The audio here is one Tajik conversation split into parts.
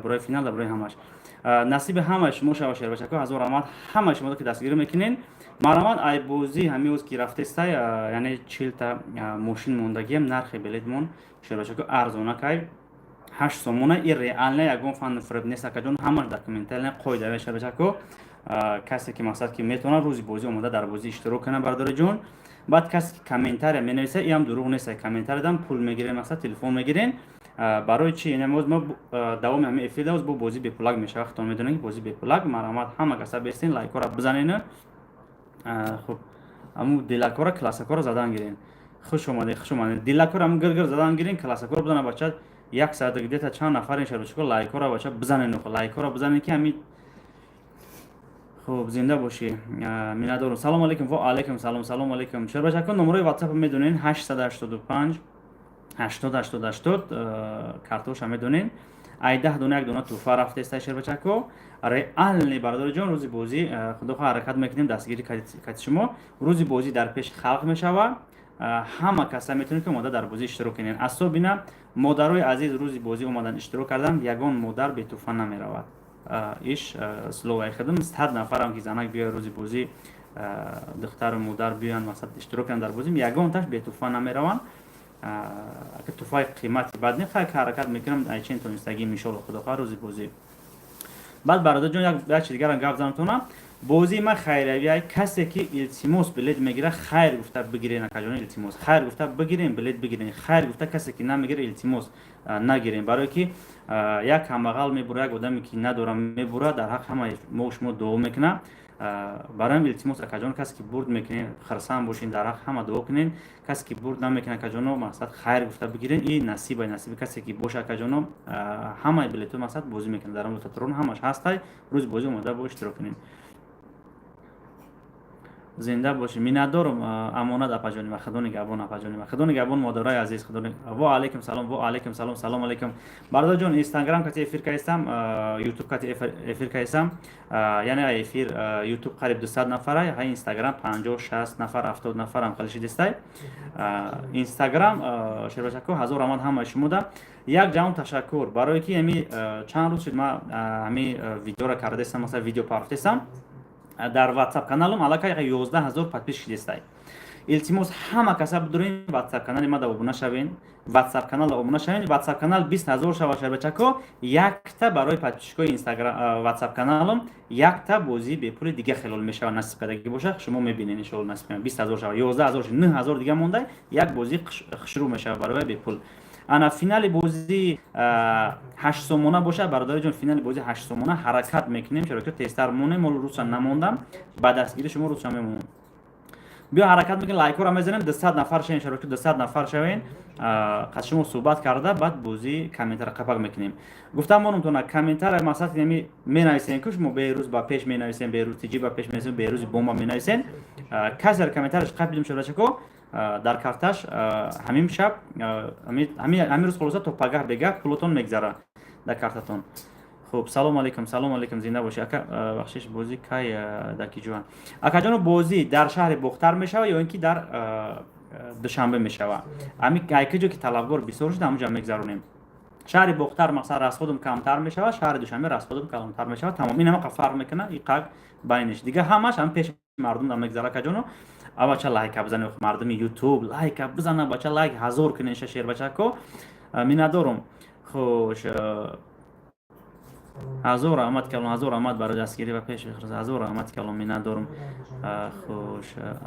бораи финал, дар бораи ҳамаш. Насиби ҳамаи шумо шава, шербачако. Ҳазор раҳмат ҳамаи шумо, ки дастгирӣ мекунен. Марҳамат, ай бозӣ ҳамиоз ки рафтестай, яъне 40-та мошин мондагиам. Нархи билетмон, шербачако, арзонакай, 8 сомона. И реально, ягон фанну фиреб нест, акаҷон, ҳамаш документально, қоидави, шербачако. Касе ки, мақсад, ки метавонад рӯзи бозӣ омода дар бозӣ иштирок кунад, бардори ҷон. Баъд касе ки комментария менависа, иам дурӯғ нест, комментариядам пул мегирем, мақсад, телефон мегирен. Барои чи? Ин мо давоми ҳамин эфир бо бозӣ бепулак мешавад. Худтон медонед, ки бозӣ бепулак. Марҳамат, ҳама каса бестен, лайкҳоро бизанен. Хуб, ҳамун дилакҳоро, классакҳоро задан гирен. Хуш омадед, хуш омадед. Дилакҳоро ҳамун гиргир задан гирен, классакҳоро бизана, бача. Як соат где-то чанд нафар шабачако, лайкҳоро, бача, бизанен, лайкҳоро бизанен, ки ҳамин. Хуб, зинда бошӣ, миннатдорум. Салом алейкум. Ва алейкум салом. Салом алейкум, шербачако. Номерои ватсап медонен: 885 80 80 80. Картоша медонен. Ай 10 дона як дона тӯҳфа рафтеста, шербачако. Реально, бародари ҷон, рӯзи бозӣ, худо хоҳ, ҳаракат мекунем дастгири кати шумо. Рӯзи бозӣ дар пеши халқ мешава, ҳама каса метавонед, ки омода дар бозӣ иштирок кунед. Особенно модарои азиз, рӯзи бозӣ омадан, иштирок кардан, ягон модар бетӯҳфа намеравад. Иш словаи худам, 100 нафарам ки занак биёяд рӯзи бозӣ, духтару модар биёянд, масалан, иштирок кунанд дар бозӣ, ягонташ бетӯҳфа намераванд. Ака тӯҳфаи қимати бад не, хай, ҳаракат мекунам, айчен тонистагим, иншолло, худо хоҳ, рӯзи бозӣ. Баъд, бародарҷон, як чи дигарам гап занатонам. Бозии ман хайравия. Касе ки, илтимос, билет мегирад, хайр гуфта бигирен, акаҷон, илтимос, хайр гуфта бигирен, билет бигирен. Хайр гуфта касе ки намегира, илтимос, нагирен, барое ки як камбағал мебура, як одаме ки надора мебура, дар ҳақ ҳамаи мо шумо дуо мекунам. Бароям, илтимос, акаҷон, касе ки бурд мекунен, хурсанд бошен, дар ҳақ ҳама дуо кунен. Касе ки бурд намекунад, акаҷоно, мақсад, хайр гуфта бигирен, и насиба, насиби касе ки боша, акаҷоно. Ҳамаи билетҳо, мақсад, бозӣ мекунад дар лототрон, ҳамаш ҳастай. Рӯзи бозӣ омода бо иштирок кунен. Зинда бошӣ, миннатдорум. Амонат, апаҷони ва худо нигаҳбон, апаҷони ва худо нигаҳбон, модарои азиз. Худо. Во алейкум салом, во алейкум салом. Салом алейкум, бародарҷон. Инстаграм кати эфир кардистам, Ютуб кати эфир кардистам. Яъне эфир Ютуб қариб 200 нафара, ҳа, Инстаграм 50, 60 нафар, 70 нафарам хеле шидистай Инстаграм. Шербачако, ҳазор раҳмат ҳамаи шумода. Як ҷаҳон ташаккур, барое ки ами чанд рӯз шуд, ма ҳами видеоро кардастам, масалан, видео партофтестам дар Ватсап каналам, аллакай 11 000 подписчик шидистай. Илтимос, ҳама каса бидурен, Ватсап канали мада обуна шавен, Ватсап канал обуна шавен. Ватсап канал 20 000 шава, шарбачако, якта барои подписчикои Инстаграм, Ватсап каналам якта бозии бепули дига хелол мешава. Насиб кардагӣ боша, шумо мебинед, иншоалло, насиб 20 000 шава, 11 000, 9000 дига монда, як бозӣ хушрӯ мешава барои бепул. Ана финали бозӣ 8 сомона бошад, бародари ҷон, финали бозӣ 8 сомона. Ҳаракат мекунем, чаро ки тезтар монем. Мо рӯзша намондам, ба дастгири шумо рӯзша мемонам. Биё, ҳаракат мекунем, лайкҳоро мезанем, 200 нафар шавем, чаро ки 200 нафар шавем, қад шумо суҳбат карда, баъд бозӣ комментара қапак мекунем. Гуфтам монумтона, комментара, мақсад, ами менависем, ки шумо Беҳрӯз ба пеш менависем, Беҳрӯз тиҷи ба пеш менависем, Беҳрӯзи бомба менависем. Касе комментараш қапидим, шабачако, дар карташ ҳамин шаб, ҳамин рӯз, хулоса, то пагаҳ бегаҳ пулотон мегзара дар картатон. Хуб, салом алейкум, салом алейкум, зинда бошӣ, ака. Бахшиш, бозӣ кай, дар ки ҷоа, акаҷоно? Бозӣ дар шаҳри Бохтар мешава ё ин ки дар Душанбе мешава. Ами ки ҷо ки талабгор бисёр шуд, ҳамонҷа мегзаронем. Шаҳри Бохтар, мақсад, расходум камтар мешавад, шаҳри Душанбе расходум калонтар мешавад. Тамом, ин ҳама фарқ мекунад, иқак байниш. Дига ҳамаш ҳам пеши мардум дар мегзара, акаҷоно. Бача, лайка бизане, мардуми Ютуб лайка бизана, бача, лайк ҳазор кунеша, шербачако. Миннатдорум. Хуш, ҳазор раҳмат калом, ҳазор раҳмат барои дастгирӣ ва пеш. Ҳазор раҳмат калом, миннатдорум. Хуш,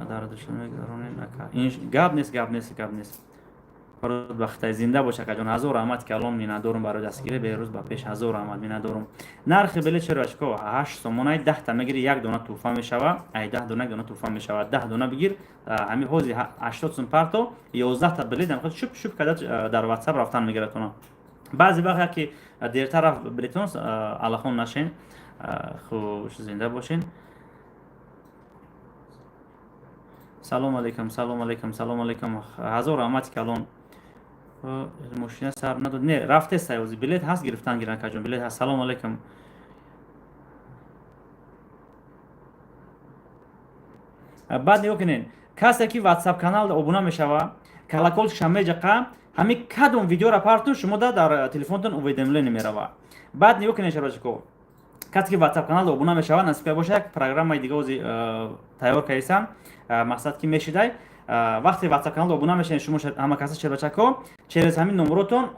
дар Душанбе мегзаронем, ака? Гап нест, гап нест, гап нест. Бахтай, зинда бош, акаҷон. Ҳазор раҳмат калом, миннатдорум барои дастгирӣ. Берӯз ба пеш, ҳазор раҳмат, миннатдорум. Нархи билет, шербачко, 8 сомонаи. 10-та мегири, як дона тӯҳфа мешава. Ай 10 дона як дона тӯҳфа мешава. 10 дона бигир, ҳами ҳози 80 сум парто, 11-та билет ам шуп шуп карда дар Ватсап рафтан мегиратона. Баъзе вақт яке дертар рафт билетон, аллахон нашен. Хуш, зинда бошен. Салом алейкум, салом алейкум, салом алейкум. Ҳазор раҳмати калон. Мошина сар надод, не, рафтеста, ози билет ҳаст, гирифтан гиран, акаҷон, билет ҳаст. Салом алейкум. Баъд нигоҳ кунед, касе ки Ватсап канал обуна мешава, колокольчикша меҷақа, ҳамин кадом видеора парту, шумо да дар телефонтон уведомление мерава. Баъд нигоҳ кунед, шербачако, касе ки WhatsApp канал обуна мешавад, насиб боша, як программаи дига ози тайёр кардисам, мақсад ки мешидай. Вақте WhatsApp канал обуна мешавед шумо, ҳама каса, шербачако, через ҳамин номеротон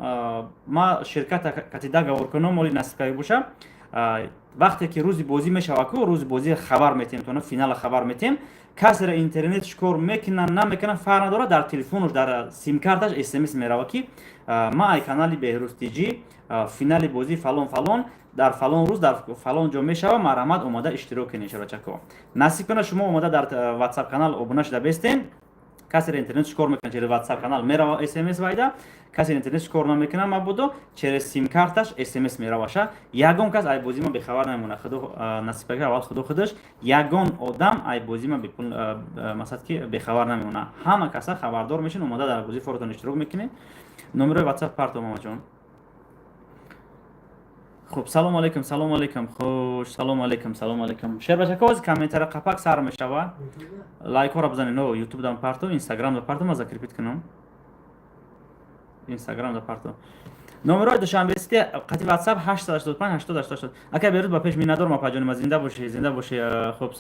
ма ширката кати договор кунам. Моли насиб боша, вақте ки рӯзи бозӣ мешава ку, рӯзи бозӣ хабар метиҳем тона, финала хабар метиҳем. Касеро интернетш кор мекунад, намекунад, фарқ надорад, дар телефонуш, дар симкарташ СМС мерава, ки ма ай канали Беҳрӯз Тҷ, финали бозӣ фалон фалон дар фалон рӯз дар фалон ҷо мешава, марҳамат, омода иштирок кунед. Шербачако, насиб кунад, шумо омода дар WhatsApp канал обуна шуда бестем. Касеро интернетш кор мекунад, через WhatsApp канал мерава СМС вайда. Касе интернетш кор намекунад, мабодо, через симкарташ СМС мераваша. Ягон кас ай бозима бехабар намемонад. Худо насиб, аввал Худо худаш, ягон одам ай бозима бепул, масалан, ки бехабар намемонад. Ҳама каса хабардор мешин, омода дар бозӣ форотон иштирок мекунед. Номерои WhatsApp парто, мамаҷон. Хуб, салом алейкум, салом алейкум, хуш, салом алейкум, салом алейкум. Шербачако, ози комментара қапак сар мешава, лайкҳоро бизанед. Но Ютуб дам парто, Инстаграм да парто, ма закрепить кунам, Инстаграм да парто. Номерои Душанбе Сити қати WhatsApp 885 80 80. Ака Берӯз, ба пеш, миннатдорам, апаҷони ма, зинда бошӣ, зинда бошӣ. Хуб,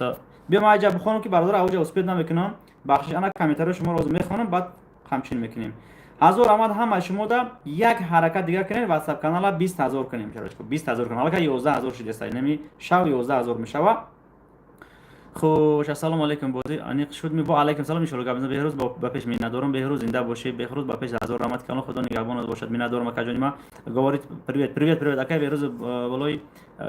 биё, ма айҷа бихонам, ки бародар ауҷа успеть намекунам, бахшиш. Ана комментариҳои шуморо ҳозир мехонам, баъд ҳамчин мекунем. Ҳазор омад ҳама шумо да, як ҳаракат дигар кунед, WhatsApp канала 20 000 кунем. 20 000 кунем, аллакай 11 000 шудеста, нами шав 11 000 мешава. Хуш, ассалому алайкум, бозӣ аниқ шуд ми? Ва алайкум салом, иншоалло. Гап Беҳрӯз, ба пеш, миннатдорам. Беҳрӯз, зинда бошӣ. Беҳрӯз, ба пеш, ҳазор раҳмат калон, Худо нигаҳбонат бошад. Миннатдорам, акаҷони ма. Говорит привет, привет, привет, акай Беҳрӯз, болои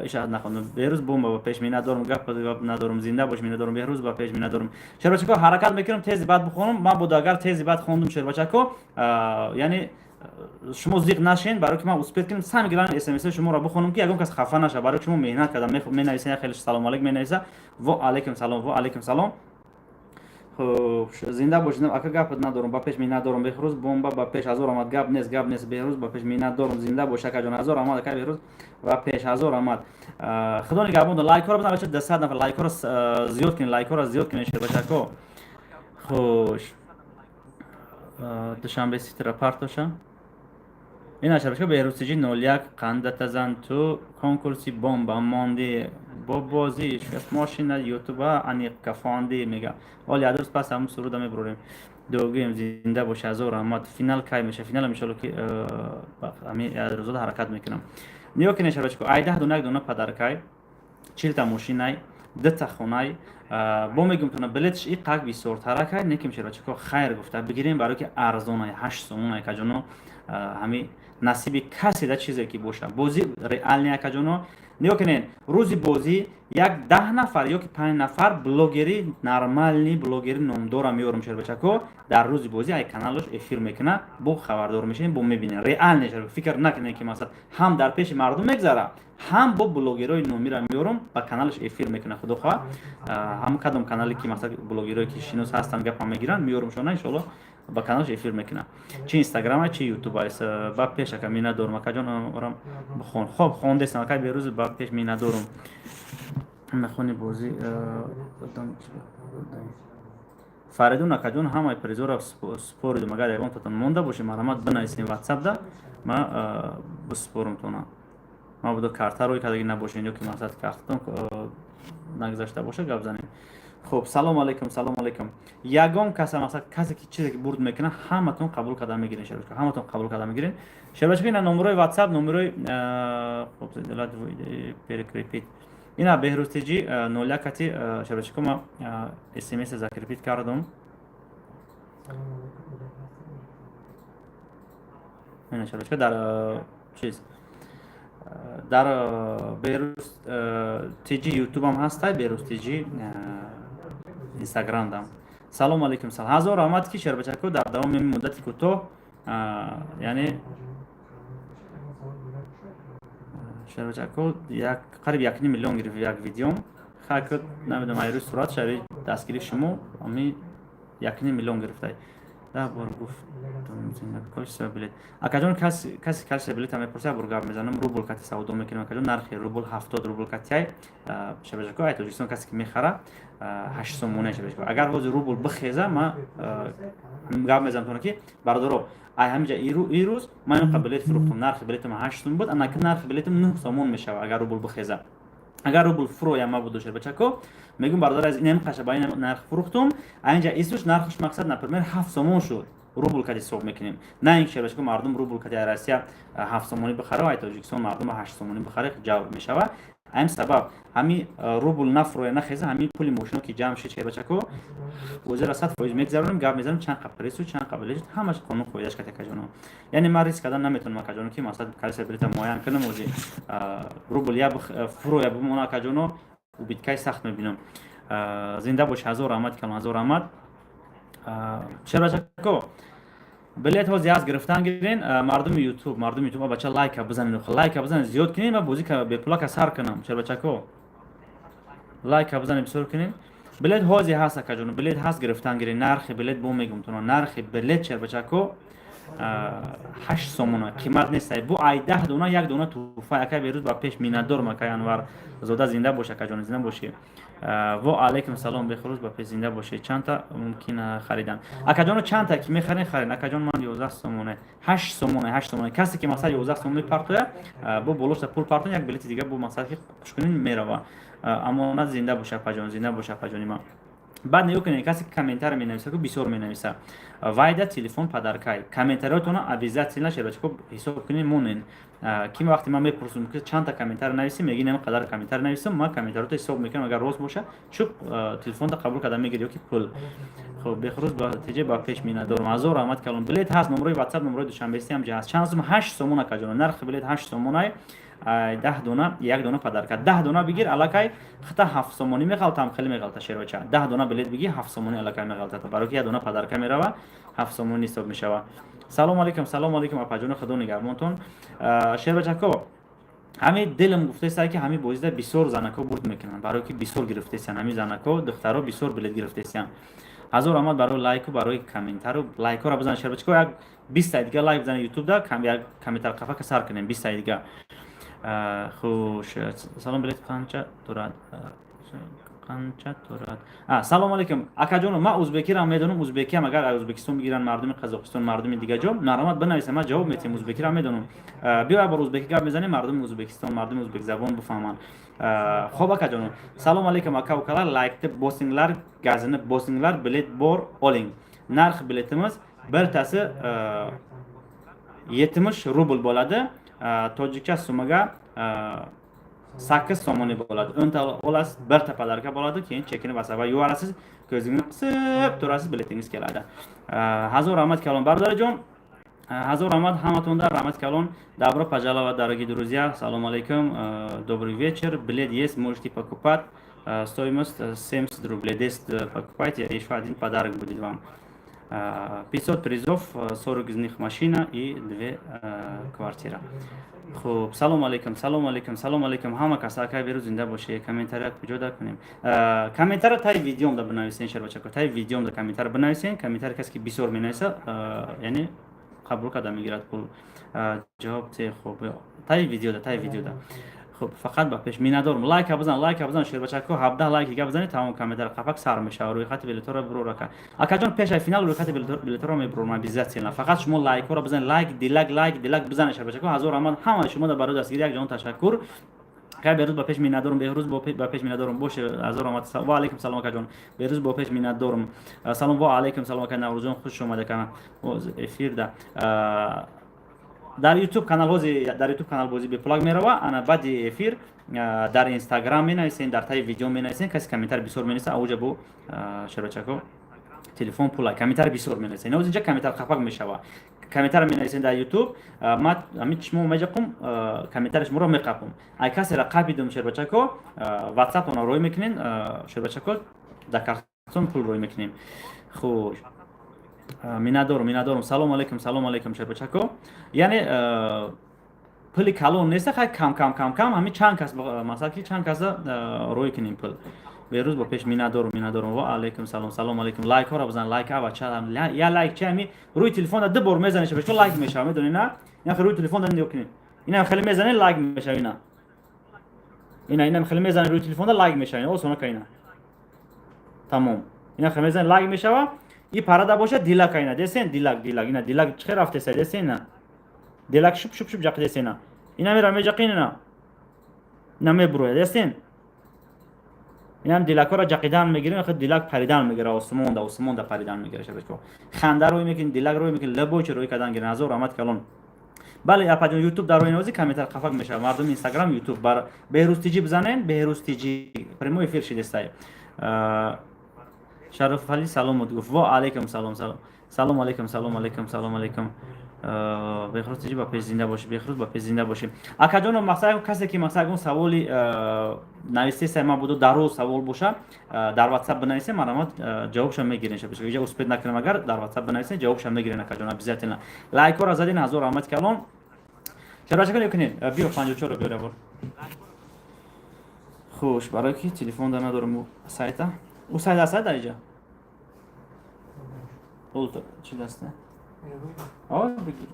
иша нахондам. Беҳрӯз, бомба, ба пеш, миннатдорам, гап надорам, зинда бош, миннатдорам. Беҳрӯз, ба пеш, миннатдорам. Шербачако, ҳаракат мекунам тези баъд бихонам. Ман буд, агар тези баъд хондум, шербачако, яъне шумо зиқ нашен, барои ки ман успеть кунам, самое главное, СМС шуморо бихонам, ки ягон кас хафа наша, барои ки шумо меҳнат карда менависа. Як хеле салом алейкум менависа. Во алейкум салом, во алейкум салом. Хуб, зинда бошед, ака, гап надорам, ба пеш, миннатдорам. Беҳрӯз, бомба, ба пеш, ҳазор омад, гап нест, гап нест. Беҳрӯз, ба пеш, миннатдорам, зинда бош, акаҷон, ҳазор омад. Ака Беҳрӯз, ба пеш, ҳазор омад. Худо нигаҳбон. Лайкҳоро бизан, бача, 200 нафар, лайкҳоро зиёд кунед, лайкҳоро зиёд кунед, шербачако. Хуш, Душанбе Ситира партоша. Ин ашарбачако, Беҳрӯз Тҷ 01 қандатазан, ту конкурси бомба монди, бо бозӣ мошина Ютуба аниқ кафонди, мега. Ҳоли як рӯз пас ҳамун суруда мебурорем, дуогӯем. Зинда бош, ҳазор раҳмат. Финал кай меша? Финал, иншоалло, ки ҳамин як рӯзода ҳаракат мекунам. Нигоҳ кунед, шарбачако, айдаҳ дона, як дона подаркай, 40-та мошинай, дута хонай. Бо мегум тона, билетш и қак бисёртаракай, неким, шербачако, хайр гуфта бигирем, барое ки арзонай, 8 сомонай, каҷоно. Ҳами насиби касе да чизе ки боша, бозӣ реальный, акаҷоно. Нигоҳ кунед, рӯзи бозӣ як 10 нафар ё ки панҷ нафар блогери нормальный, блогери номдора меёрам, шербачако. Дар рӯзи бозӣ ай каналаш эфир мекуна, бо хабардор мешавем, бо мебинем реальный. Фикр накунед, ки масалан ҳам дар пеши мардум мегзара, ҳам бо блогерҳои номира меёрам, ба каналаш эфир мекуна. Худо хоҳад, ҳам кадом канале ки масалан блогерое ки шинос ҳастанд, гапам мегиранд, меёрам шона, иншоалло, ба каналаш эфир мекунам, чи Инстаграма, чи Ютуб. Ба пеш, ака, миннатдорам, акаҷон, орам бихон. Хоб, хондестам, акай Берӯз, ба пеш, миннатдорум. Мехони бозӣ. Фаридун акаҷон, ҳамаи призора споридум. Агар ягонтатон монда боше, марҳамат, бинависем Ватсапда, ма биспорум тона. Мабодо карта рӯй кардаги набошед ё ки мақсад картатон нагузашта боша, гап занем. Хуб, салом алейкум, салом алейкум. Ягон каса, мақсад, касе ки чизе ки бурд мекунад, ҳаматон қабул карда мегирен, шербачка, ҳаматон қабул карда мегирен. Шербачка, ина номерои WhatsApp, номерои. Хуб, перекрепить. Ина Беҳрӯз Тҷ 01 кати, шербачако, ма СМС закрепить кардум. Ина, шербачка, дар чиз, дар Беҳрӯз Тҷ Ютубам ҳастай, Беҳрӯз Тҷ Инстаграмдам. Салом алейкум, ҳазор раҳмат, ки, шербачако, дар давоми муддати кӯтоҳ, яъне, шербачако, як қариб 1,5 миллион гирифт як видеом. Хак, намедонам, айрӯи сурат шари дастгири шумо ами 1,5 миллион гирифтай. 10 бор гуфтум. Количество билет, акаҷон, каси количество билета мепурса, бур гап мезанам. Рубл кати савдо мекунем, акаҷон. Нархи рубл 70 рубл катиай, шабачако. Ай Тоҷикистон касе ки мехара, 8 сомона, шабачако. Агар ҳозир рубл бихеза, ма гап мезанам тона, ки бародаро, ай ҳамиҷа ирӯз ман инқа билет фурӯхтум, нархи билетам 8 сом буд, анаки нархи билетам 9 сомон мешава, агар рубл бихеза. Агар рубл фуроя мабуду, шербачако, мегӯм: бародар, аз инам қаша ба ин нарх фурӯхтум, а инҷа исуш нархаш, мақсад, например, 7 сомон шуд, рубл кати ҳисоб мекунем. На ин, шербачако, мардум рубл кати Россия 7 сомонӣ бихара, ай Тоҷикистон мардум 8 сомонӣ бихара, ҷавоб мешава. Ҳамин сабаб ҳами рубл нафуроя, нахеза, ҳамин пули мошино ки ҷамъ шид, шербачако, озера 100% мегзаронем, гап мезанем, чанд қа пресу, чанд қа билет, ҳамаш қонун қоидаш кати, акаҷоно. Яъне ман риск кардан наметавонам, акаҷоно, ки масалан количество билета муайян кунам. Ози рубл я фуроя бимона, акаҷоно, убытка и сахт мебинам. Зинда бош, ҳазор раҳмат калон, ҳазор раҳмат, шербачако. Билет ҳози аз гирифтан гирен. Мардуми Ютуб, мардуми Ютуб, бача, лайка бизанед, лайка бизанед, зиёд кунед, ма бозӣ бепулака сар кунам. Шербачако, лайка бизанед, бисёр кунед. Билет ҳози ҳаст, акаҷоно, билет ҳаст, гирифтан гирен. Нархи билет бо мегум туно, нархи билет, шербачако, 8 сомона, қимат нест. Бу ай 10 дона як дона туҳфа. Акай Берӯз, ба пеш, миннатдорам. Акай Анвар зода, зинда бош, акаҷон, зинда бошӣ. Во алайкум салом, Бехрӯз, ба пеш, зинда бошӣ. Чандта мумкин харидан, акаҷоно? Чандта ки мехарен, харен, акаҷон. Ман 11 сомоне, 8 сомоне, 8 сомоне. Касе ки, масалан, 11 сомон мепартоя, бо болошта пул партон, як билети дига бо, мақсад, ки хушкунин мерава. Амонат, зинда боша, апаҷон, зинда боша, апаҷони ман. Баъд нигоҳ кунед, касе комментарий менависа, ку бисёр менависа, вайда телефон подарка й. Комментариотона обязательно, шербачако, ҳисоб кунед, монен, ки вақте ман мепурсам, ки чандта комментарий нависӣ, меги нем қадар комментарий нависам. Ман комментариото ҳисоб мекунам, агар рост боша, чӯб телефонта қабул карда мегири ё ки пул. Хоб, Бехрӯз, ба теҷа, ба пеш, миннатдорам, ҳазор раҳмат калон. Билет ҳаст, номрои Ватсап, номрои душанбеси ҳам ҷа ҳаст. Чанд сум? 8 сомон, акаҷоно, нархи билет 8 сомонай. 10 дона як дона подарка. 10 дона бигир, аллакай хата 7 сомонӣ меғалтам, хеле меғалта, шероча. 10 дона билет бигир, 7 сомонӣ аллакай меғалтата, барои ки як дона подарка мерава, 7 сомонӣ ҳисоб мешава. Салому алейкум, салому алейкум, апаҷони, худо нигаҳбонтон. Шербачако, ҳами дилам гуфтаеста, ки ҳами бозида бисёр занако бурд мекунанд, барое ки бисёр гирифтесиян. Ҳами занако, духтаро бисёр билет гирифтесиян. Ҳазор раҳмат барои лайку, барои комментару. Лайкҳоро бизанед, шербачако, як 20-таи дига лайк бизанед Ютубда, як комментар қафака сар кунем, 20-таи дига. Хуш, салом, билет қанча турад, қанча турад? Салому алейкум, акаҷоно, ман узбекиро медонам, узбекиам. Агар аз Узбекистон бигиранд, мардуми Қазоқистон, мардуми дига ҷо, марҳамат, бинависам, ман ҷавоб метиҳам, узбекиро медонам. Биё, як бор узбекӣ гап мезанем, мардуми Узбекистон, мардуми узбекзабон бифаҳманд. Хоб, акаҷоно, салому алейкум, ака, укалар, лайкni bosinglar, gazini bosinglar, bilet bor, oling. Narx biletimiz birtasi 70 rubl bo'ladi, tojikcha summaga 8 somoniy bo'ladi. 10 ta olasiz, birta подарка bo'ladi, keyin chekini WhatsAppga yuborasiz, ko'zingizni qisib turasiz, biletingiz keladi. Ҳазор раҳмат калон, бародарҷон, ҳазор раҳмат, ҳаматонда раҳмат калон. Добро пожаловать, дорогие друзья, салом алейкум, добрый вечер. Билет есть, можете покупать, стоимость 70 рублей, 10 покупайте, еще один подарок будет вам. 500 призов, 40 из них машина и две квартира. Хуб, салом алейкум, салом алейкум, салом алейкум, ҳама кас. Акай Берӯз, зинда бошед. Комментария куҷо да кунем? Комментария таи видеомда бинависен, шербачако, таи видеомда комментария бинависен. Комментарий касе ки бисёр менависа, яъне қабул карда мегирад пул. Ҷавоб те. Хуб, таи видеода, таи видеода. Хуб, фақат ба пеш, миннатдорам. Лайка бизан, лайка бизан, шербачако, 17 лайки га бизанед, тамом, комментар қапак сар мешава. Рӯйхати билетҳоро бирур, ака. Акаҷон, пешаи финал рӯйхати билетҳоро мебурам обязательно. Фақат шумо лайкҳоро бизанед, лайк, дилак, лайк, дилак бизанед, шербачако. Ҳазор раҳмат ҳамаи шумо да барои дастгирӣ, як ҷаҳон ташаккур. Кай Берӯз, ба пеш, миннатдорум. Беҳрӯз, ба пеш, миннатдорум боше. Ҳазор раҳмат. Ва алайкум салом, акаҷон. Беҳрӯз, бо пеш, миннатдорум. Салом, ва алайкум салом, ака Наврӯзҷон, хуш омад, ака, эфирда. Дар Ютуб канал ҳози, дар Ютуб канал бозӣ бепулак мерава. Ана баъди эфир дар Инстаграм менависен, дар таи видео менависен. Каси комментар бисёр менависа, ауҷа бо, шербачако, телефон пула. Комментар бисёр менависен, ҳоз инҷа комментар қапак мешава. Комментар менависен дар Ютуб, ма ҳамин шумо меҷақум, комментари шуморо меқапум. Ай касера қапидум, шербачако, Ватсаптона рӯй мекунен, шербачако, дар картон пул рӯй мекунем. Хуш, миннатдорум, миннатдорум. Салому алейкум, салому алейкум, шербачако. Яъне пули калон неста, хай, кам кам, кам кам, ҳамин чанд кас, масалан, ки чанд каса рӯй кунем пул. Беҳрӯз ба пеш, миннатдорум, миннатдорум. Ва алайкум салом, салом алайкум. Лайкҳоро бизан, лайк ава чалам, я лайк чи ами рӯи телефонда ду бор мезанӣ, шабачко, лайк мешава, медонӣ на? Ина рӯи телефонда нигоҳ кунед. Инам хеле мезанӣ, лайк мешава ина. Ина инам хеле мезанӣ рӯи телефонда, лайк мешава. Ина осона ка ина. Тамом. Ина хеле мезанӣ, лайк мешава. И парада боша дилак ина. Десен дилак, дилак. Ина дилак чӣ рафтеса десен ина. Дилак шуп шуп шуп ҷақи десен ина. Ина мера меҷақин ина. Ина мебурояд десен. Инам дилакҳоро ҷақидан мегирем, хел дилак паридан мегира, осмонда, осмонда паридан мегира шабачко. Ханда рӯй мекунӣ, дилак рӯй мекунӣ, лабой чи рӯй кардан гирен. Ҳазор раҳмат калон. Бале, апаҷон, ютуб дар рӯи нози комментар хафак мешавад. Мардуми инстаграм, ютуб бар Беҳрӯз тиҷи бизанен, Беҳрӯз тиҷи прямой эфир шидестай. Шарофали саломут гуфт. Ва алайкум салом, салом. Салом алайкум, салом алайкум, салом алайкум. Беҳрӯз тиҷи ба пеш, зинда бошӣ, Беҳрӯз ба пеш, зинда бошӣ. Акаҷоно, мақсад касе ки мақсад ягон саволи нависеса ман буду дароз савол боша, дар WhatsApp бинависем, марҳамат, ҷавобша мегирен. Иҷа успеть накунем, агар дар WhatsApp бинависем, ҷавобша мегирен, акаҷон, обязательно. Лайкҳоро задин, ҳазор раҳмати калон. Чаро кунед? Биё, 54-ро биёр ябор. Хуш, барои ки телефон да надорам сайта. У сайт аст дар иҷа? Чӣ даста? Бигир.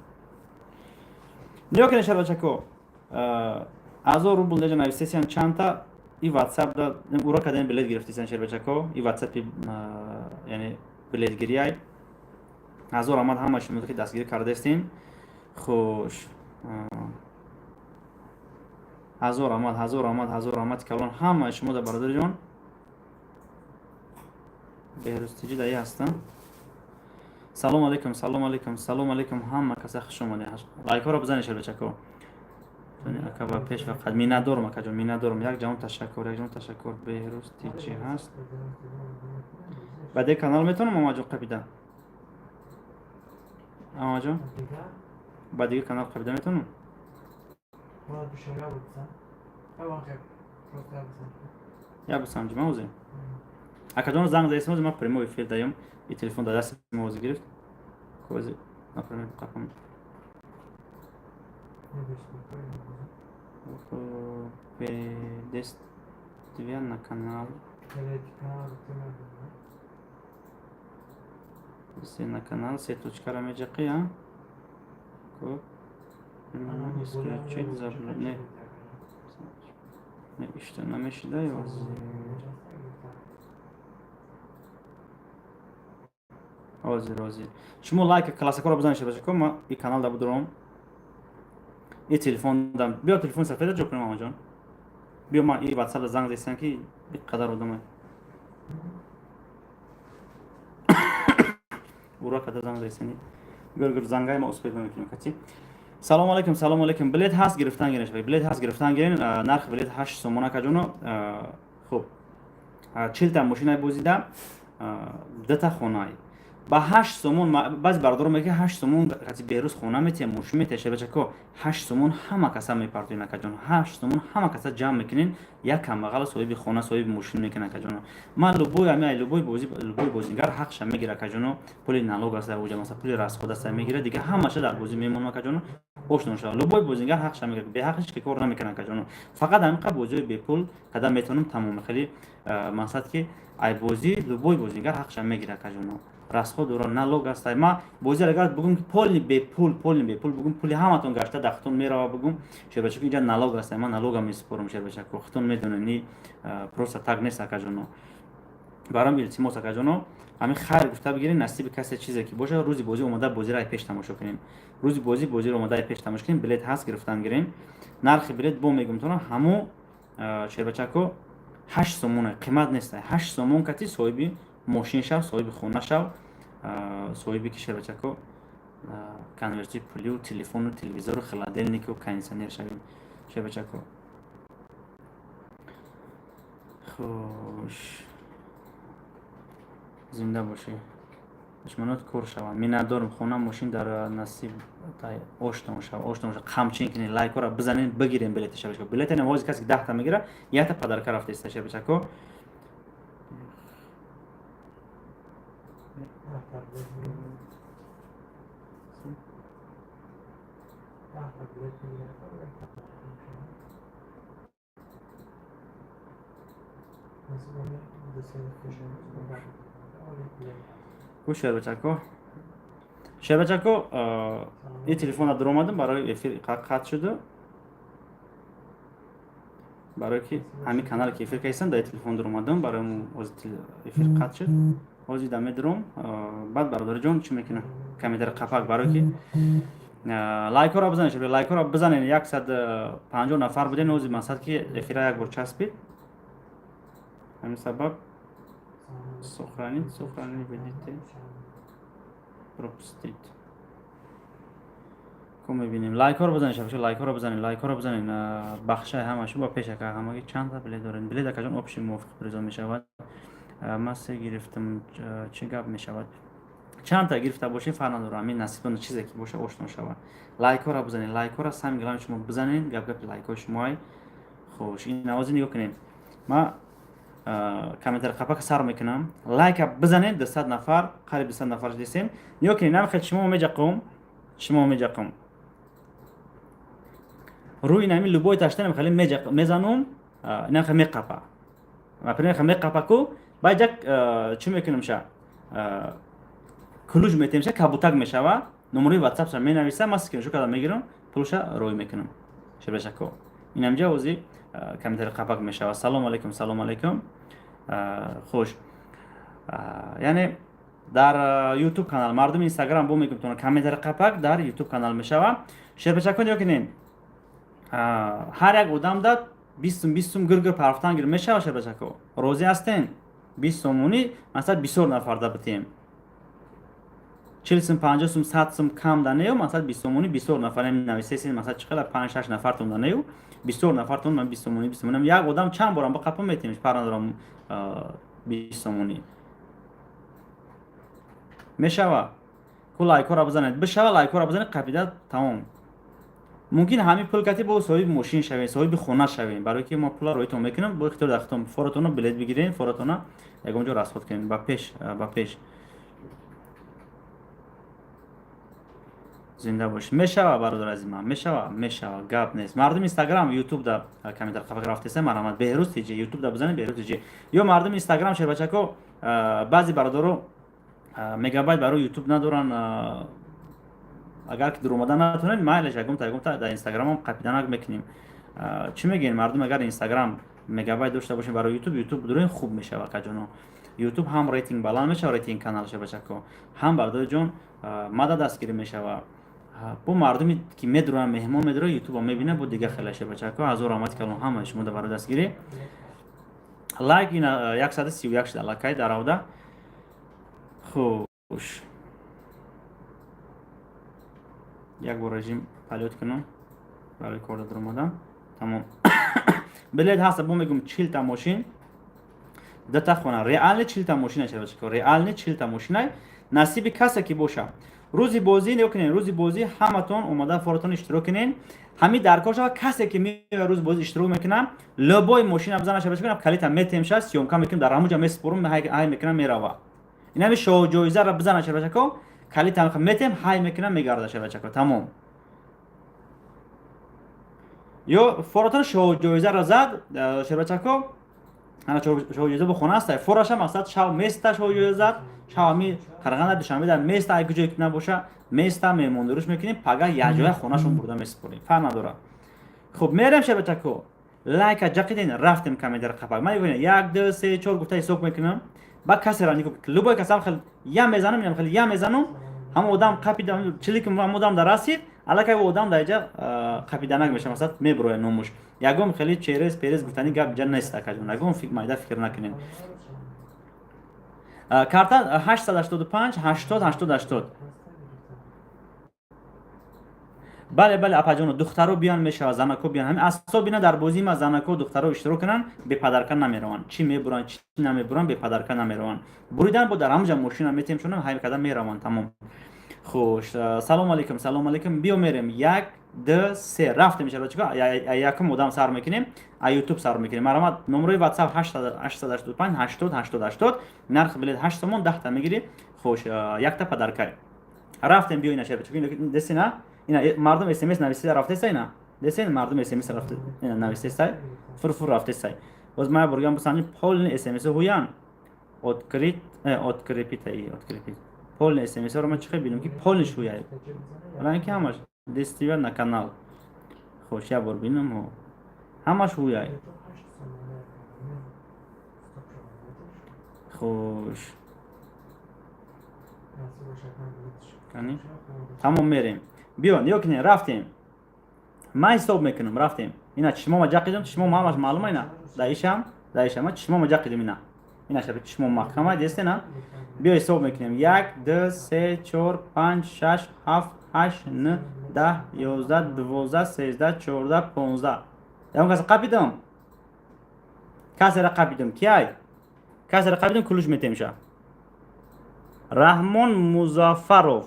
Нигоҳ кунед, шарбачако. 1000 рубл деҷа нависесиан чандта и WhatsApp да ура кадем билет гирифтисан, шербачако, и WhatsApp, яъне билетгирияй. Ҳазор раҳмат ҳама шумо ки дастгирӣ кардастин. Хуш. Ҳазор раҳмат, ҳазор раҳмат, ҳазор раҳмати калон ҳамаи шумо да, бародарҷон. Беҳрӯз тиҷи даи ҳастам. Салом алейкум, салом алейкум, салом алейкум, ҳама каса хуш омадед. Лайкҳоро бизанед, шербачако. Ака, ба пеш фақат, миннатдорум, акаҷон, миннатдорум. Як ҷаҳон ташаккур, як ҷаҳон ташаккур. Беҳрӯз тиҷи ҳаст. Ба дигар канал метавонам, Мамаҷон, қабида? Мамаҷон, ба дигар канал қабида метавонам? Я бисанҷи ма озе. Акаҷон, занг заесим, озе ман прямой эфир даём. И телефон дар дасти ма озе гирифт. Кози, например, қапам. Действия на канал. Действия на канал, се точкара меҷақи, а? Ко? Исключить забло. Не. Не, ишто намешида ё? Ҳозир, ҳозир. Шумо лайк классакҳоро бизанед, шабачако, ма и канал да будурам. И телефон дам. Биё, телефон сафеда ҷо кунем, мамаҷон. Биё, ман и WhatsApp да занг зестам ки қадар одамай. Ура када занг зестани. Гир гир зангай ма успеть мекунем кати. Салом алейкум, салом алейкум. Билет ҳаст, гирифтан гирен, шабак. Билет ҳаст, гирифтан гирен. Нархи билет 8 сомон, акаҷоно. Хуб. 40 та мошинай бозида, 2 та хонай. Ба 8 сомон баъзе бародаро мегӯяд, 8 сомон каси Беҳрӯз хона метиҳа, мошин метиҳа. Шабачако, 8 сомон ҳама каса мепартоен, акаҷон. 8 сомон ҳама каса ҷамъ мекунен, як камбағала соҳиби хона, соҳиби мошин мекунад, акаҷоно. Ман любой ами любой бози, любой бозингар ҳақша мегира, акаҷоно. Пули налог аст дар уҷа, масалан, пули расход аст, мегира, дигар ҳамаша дар бозӣ мемонам, акаҷоно. Ошно шава, любой бозингар ҳақша мегира, беҳақ ҳеч кор намекунад, акаҷоно. Фақат ҳамин бозиҳои бепул када метавонам, тамом. Хеле мақсад ки ай бозӣ любой бозингар ҳақша мегира, акаҷоно. Расход ро налог аст. Ма бозӣ агар бугум ки полный бепул, полный бепул бугум, пули ҳаматон гашта дар хутон мерава, бугум, шербачако, инҷа налог аст, ман налогам месупорам, шербачако, хутон медонем, ни просто так нест, акаҷоно. Барам илтимос, акаҷоно, ҳамин хайр гуфта бигирем, насиби касе чизе ки боша, рӯзи бозӣ омода бозиро ай пеш тамошо кунем. Рӯзи бозӣ бозиро омода ай пеш тамошо кунем. Билет ҳаст, гирифтан гирем. Нархи билет бо мегум тона ҳамо, шербачако, 8 сомона, қимат нест. 8 сомон кати соҳиби мошин шав, соҳиби хона шав, соҳиби ки, шербачако, конверти пулию телефону телевизору холодильнику кондиционер шавем, шербачако. Хуш, зинда бошӣ, душманот кор шаванд. Миннатдорум. Хона, мошин дар насиб оштон шава, оштон шава. Қамчин кунед, лайкҳоро бизанед, бигирем билети, шабачако. Билете ҳозир касе ки 10-та мегира, якта подарка рафтеста, шабачако. Ку шербачако, шербачако, и телефона дуромадам, барои эфир қатъ шуду, барое ки ҳамин канале ки эфир кайстам, дар телефон дуромадам, барои эфир қатъ шуд. Ҳозир да медуром. Баъд, бародариҷон, чӣ мекунам? Камедара қапак, барое ки лайкҳоро бизанед, лайкҳоро бизанед. 150 нафар будем, ҳозир мақсад ки эфира як бор часпид, ҳамин сабаб. Сохранить, сохранить, видите, пропустить ку мебинем. Лайкҳоро бизанед, шабаша, лайкҳоро бизанед, лайкҳоро бизанед. Бахшаи ҳамашу ба пеш, ака. Ҳамаги чанда билет доред? Билет, акаҷон, общий мувофиқ призо мешавад. Ман се гирифтам, чӣ гап мешавад? Чандта гирифта бошед, фарқ надорад, ҳамин насибтон чизе ки боша, ошно шавад. Лайкҳоро бизанед, лайкҳоро сами главное шумо бизанед, гап гапи лайкҳои шумоай. Хуш, ин авози нигоҳ кунед. Ма комментари қапака сар мекунам. Лайка бизанед, 200 нафар, қариб 200 нафар дистем. Нигоҳ кунед, намехел шумо меҷақум, шумо меҷақум рӯи нами любой таштанам, хеле мезанум, инам меқапа, например, меқапа ку. Баъд як чӣ мекунем? Ша ключ метем, ша кабутак мешава, номерои ватсапша менависа, ман скриншот карда мегирам, пулша рой мекунам. Шебешако, инамҷа ози комментари қапак мешава. Салому алайкум, салому алайкум. Хуш, яъне дар Ютуб канал, мардуми Инстаграм бо мекунтон, комментари қапак дар Ютуб канал мешава. Шербачако, нигоҳ кунед, ҳар як одам да 20 сум, 20 сум гиргир парафтан гир мешава. Шербачако, розӣ ҳастен? 20 сомонӣ, масалан, бисёр нафарда битем, 40 сум, 50 сум, 100 сум кам данею. Масалан, 20 сомонӣ бисёр нафар нависесин, масалан, чӣ қадар, панҷ шаш нафартон данею, бисёр нафартон. Ман 20 сомонӣ, 20 сомонӣ як одам чанд борам ба қапа метем, фарқ надорам. 20 сомонӣ мешава ку? Лайкҳоро бизанед, бишава, лайкҳоро бизанед, қапида тамом. Мумкин ҳамин пул кати бо соҳиби мошин шавем, соҳиби хона шавем, барое ки мо пула роитон мекунем, бо ихтиёр дар хитон форатона билет бигирем, форатона ягон ҷо расход кунем. Ба пеш, ба пеш, зинда бош. Мешава, бародар азиз ман, мешава, мешава, гап нест. Мардуми Инстаграм, Ютуб да комментар қафак рафтеса, марҳамат, Беҳрӯз тиҷи, Ютуб да бизанед, Беҳрӯз тиҷи. Ё мардуми Инстаграм, шербачако, баъзе бародаро мегабайт барои Ютуб надоранд. Агар ки дуромада натонед, майлеш, ягонта ягонта дар Инстаграмам қапиданак мекунем. Чӣ мегӯем, мардум? Агар Инстаграм мегабайт дошта бошем барои Ютуб, Ютуб дуроем, хуб мешава, акаҷоно. Ютуб ҳам рейтинг баланд мешава, рейтинг канал, шербачако, ҳам, бародари мада, дастгирӣ мешава. Бо мардуме ки медуранд, меҳмон медурад, Ютуба мебина, бо дига хеле. Шербачако, ҳазор раҳмати калон ҳамаи шумо барои дастгирӣ. Лайк ина 131 шуда аллакай дар авда. Хуш, як бор режим полёт кунам барои кор даромадан. Тамом, билет ҳаста. Бо мегум, 40-та мошин, дута хона, реально 40-та мошина, шербачако, реально 40-та мошинай, насиби касе ки боша. Рӯзи бозӣ нигоҳ кунед, рӯзи бозӣ ҳаматон омода, форатон иштирок кунед. Ҳамин дар кор шава, касе ки меоя, рӯзи бозӣ иштирок мекунам, любой мошина бизана, шаба калита метем, ша съёмка мекунем, дар ҳамуҷа месупорум, ҳай мекунам, мерава. Инами шоҳҷоизаро бизана, шабачако, калита метем, ҳай мекунам, мегарда, шабачако, тамом. Ё форатон шоҳҷоизаро зад, шербачако, ана шоҳҷоиза бо хона аста, фораша мақсад шав места, шоҳҷоиза зад, шав ами Қарағанда, Душанбеда места, ай куҷое ки набоша, места, меҳмондоруш мекунем, пага якҷоя хонашон бурда месупорем, фарқ надорад. Хуб, мерем, шербачако, лайка ҷақиден, рафтем. Комментар қапак ман мегӯям, як, ду, се, чор гуфта ҳисоб мекунам. Ба касера нигоҳ, любой касам хел я мезанам, инам хел я мезанам, ҳама одам қапида, чилики ҳама одам дар расид, аллакай одам дар иҷа қапиданак мешава, масалан, мебурояд номуш. Ягон хеле через перез гуфтани гап иҷа нест, акаҷон, ягон майда фикр накунед. Карта 885 80 80 80. Бале, бале, апаҷоно, духтаро биён, мешава, занако биён. Ҳамин асоб бина, дар бозии ма занако, духтаро иштирок кунанд, бепадарка намераванд. Чӣ мебуранд, чӣ намебуранд, бепадарка намераванд. Буридан бо дар ҳамуҷа мошина метем, шунам, ҳай карда мераванд, тамом. Хуш, салому алейкум, салому алейкум. Биё, мерем, як, ду, се, рафтем. Мешава, чико, якум одам сар мекунем, а Ютуб сар мекунем. Марҳамат, номерои WhatsApp 885 80 80 80. Нархи билет 8 сомон, 10-та мегирӣ. Хуш, якта подаркай. Рафтем, биё, ина, шербачако, десина, ина мардум смс нависида рафтеса, ина десен, мардум смс рафта, ина нависесай, фурфур рафтесай. Боз ман бургам бисанҷи полный смс ҳуян. Открыть, открепить, открепить. Полный смс ро ман чӣ хел бинам, ки полный шуяй? Вале ки ҳамаш действия на канал. Хош, як бор бинам, ҳамаш ҳуяй. Хуш. Кани? Тамом, мерем. Биё, нигоҳ кунед, рафтем. Ман ҳисоб мекунам, рафтем. Ина чишмома ҷақидам, чишмома ҳамаш маълума ина. Даишам, даишам, ман чишмома ҷақидам ина. Ина шаби чишмом маҳкама, дестена? Биё, ҳисоб мекунем. 1, 2, 3, 4, 5, 6, 7, 8, 9, 10, 11, 12, 13, 14, 15. Ягон каса қапидам? Касера қапидам? Кияй? Касера қапидам, кулуш метемша. Раҳмон Музаффаров.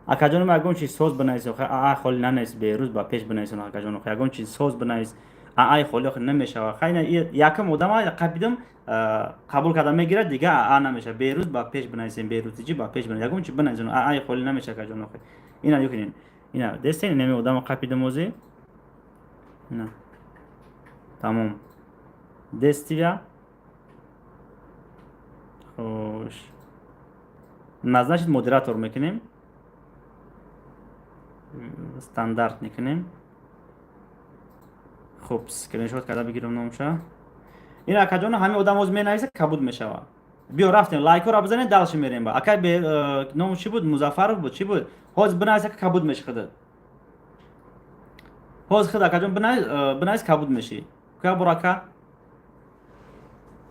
Акаҷонум, ягон чиз соз бинавис, аа холи нанавис, берӯз ба пеш бинависон. Акаҷон, ягон чиз соз бинавис, аай холи охи намешава. Хайна, якум одама қапидам, қабул карда мегирад, дига аа намешава. Берӯз ба пеш бинависем, берӯзиҷи ба пеш бинавис, ягон чиз бинависон, аай холи намешава, акаҷон. Охи ина ёкунин, ина дестен, инами одама қапидам ози. Ина тамом, действия. Хош, назначить модератор мекунем, стандарт мекунем. Хуб, скриншот карда бигирам номша. Ин акаҷон, ҳамин одам оз менависа, кабуд мешавад. Биё, рафтем, лайкҳоро бизанед, дальше мерем. Ба акай ному чӣ буд? Музаффаров буд, чӣ буд? Ҳозир бинависа, кабуд меши худат. Ҳозир худ, акаҷон, бинавис, кабуд мешӣ. Куя бур, ака,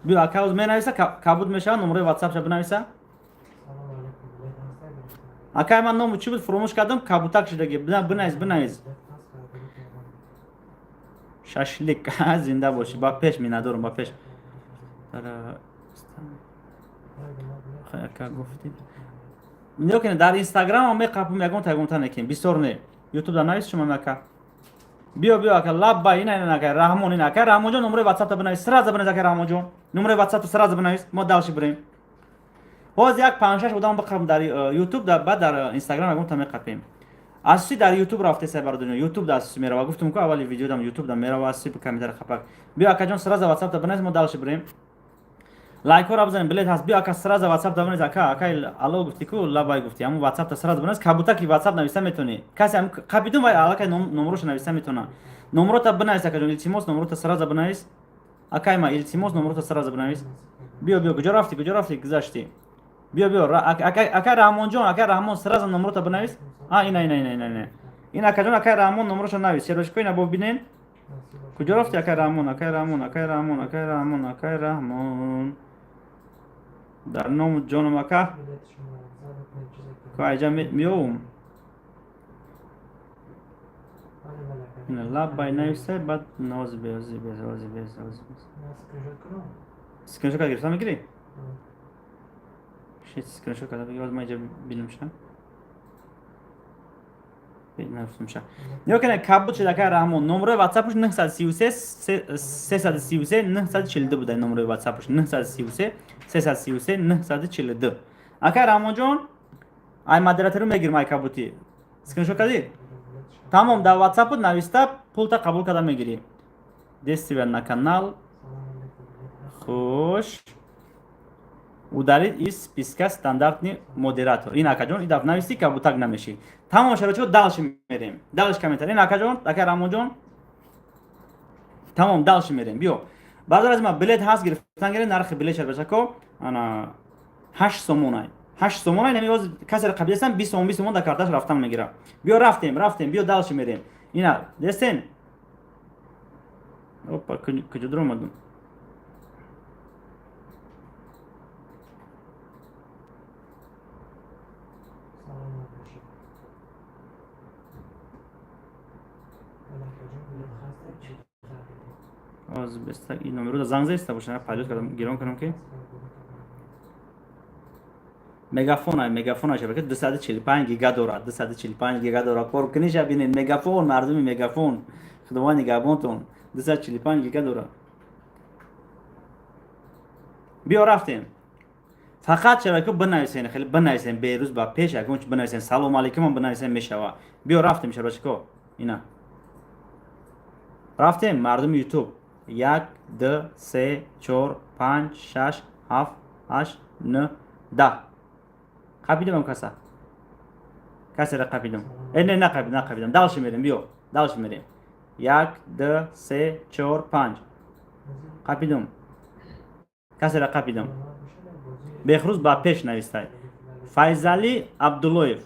биё, ака, ҳозир менависа, кабуд мешавад. Номерои ватсапша бинависа. Акай ман ному чӣ буд, фуромӯш кардам, кабутак шудаги. Бинавис, бинавис. Шашлик, зинда бошӣ, ба пеш, миннатдорам, ба пеш. Ака, гуфтӣ, нигоҳ кунед, дар Инстаграмам меқапам, ягон ягонта некем, бисёр не. Ютуб дар навис шумо, ака. Биё, биё, ака, лабба, ина, ина, ака Раҳмон, ина, ака Раҳмонҷон, номерои ватсапта бинавис, сразу бинавис. Ака Раҳмонҷон, номерои ватсапта сразу бинавис, мо дальше бирем. Ҳозир як панҷшаш одам биқапам дар Ютуб, баъд дар Инстаграм ягонта меқапем. Асоси дар Ютуб рафтеса, бародарон, Ютуб да асоси мерава. Гуфтум ку, аввали видеодам Ютуб да мерава асоси комментари хапак. Биё, акаҷон, сразу ватсапта бинавис, мо дальше бирем. Лайкҳоро бизанем, билет ҳаст. Биё, ака, сразу ватсапта бинавис. Ака, акай, алло, гуфтӣ ку, лабай гуфтӣ, ҳамун ватсапта сразу бинавис. Кабутаки ватсап нависта метавонӣ. Касе қапидум, вай аллакай номероша нависта метавона. Номерота бинавис, акаҷон, илтимос, номерота сразу бинавис. Акай ма, илтимос, номерота сразу бинавис. Биё, биё, куҷо рафтӣ, куҷо рафтӣ, гузаштӣ? Биё, биё, акай Раҳмонҷон, акай Раҳмон, сразу номерота бинавис. А, ина, ина, ина, ина, ина, ин, акаҷон, акай Раҳмон, номероша навис. Серочко, ина бо бинен, куҷо рафтӣ, акай Раҳмон, акай Раҳмон, акай Раҳмон, акай Раҳмон, акай Раҳмон, дар ному ҷоном, ака, ко айҷа меёвум. Лаббай нависай, баъд нози беози безози безози. Скриншот карда гирифта мегирӣ? Шит, скриншот карда бигир, ман иҷа бинамша. Нафтумша. Нигоҳ кунед, кабуд шуд акай Раҳмон. Номерои ватсапаш 933 333 942 буда. Номерои ватсапаш 933 333 942. Акай Раҳмонҷон, ай модератору мегирм, ай кабутӣ. Скриншот кардӣ? Тамом, дар ватсапут нависта, пулта қабул карда мегирӣ. Действия на канал. Хуш. Удалить из списка, стандартный модератор. Ин, акаҷон, ин дафъ нависӣ, кабутак намешӣ. Тамом, шарочо, дальше мерем. Дальше комментарий. Ин, акаҷон, акай Раҳмонҷон. Тамом, дальше мерем. Биё. Бародар аз ма, билет ҳаст, гирифтан гиред, нархи билет, шарбачако, ана 8 сомонай. 8 сомонай, нами ҳозир касеро қабилестан 20 сомон, 20 сомон дар карташ рафтан мегира. Биё, рафтем, рафтем, биё, дальше мерем. Ина, дестен? Опа, куҷо дуромадам? Саломат бошед. Алакаҷон, билет ҳаст, чӣ харидед? Ҳозир беста ин номеро занг заиста боша, пайдо кардам, гирон кардам ки Мегафон, ай Мегафон шабака 245 гига дорад, 245 гига дорад. Кор куниша бинед, Мегафон, мардуми Мегафон, Худованд нигаҳбонтон, 245 гига дорад. Биё, рафтем. Фақат шабака бинависен, хеле бинависен, берӯз ба пеш ягон чи бинависен, салом алейкум бинависен, мешава. Биё, рафтем, шабачако, ина. Рафтем, мардуми Ютуб. Як, ду, се, чор, панҷ, шаш, ҳафт, ҳашт, нӯҳ, 10. Қапидам каса, касера қапидам. Э, не, нақапидам, нақапидам. Дальше мерем, биё, дальше мерем. Як, ду, се, чор, панҷ. Қапидам, касера қапидам. Бехрӯз ба пеш навистай. Файзалӣ Абдуллоев,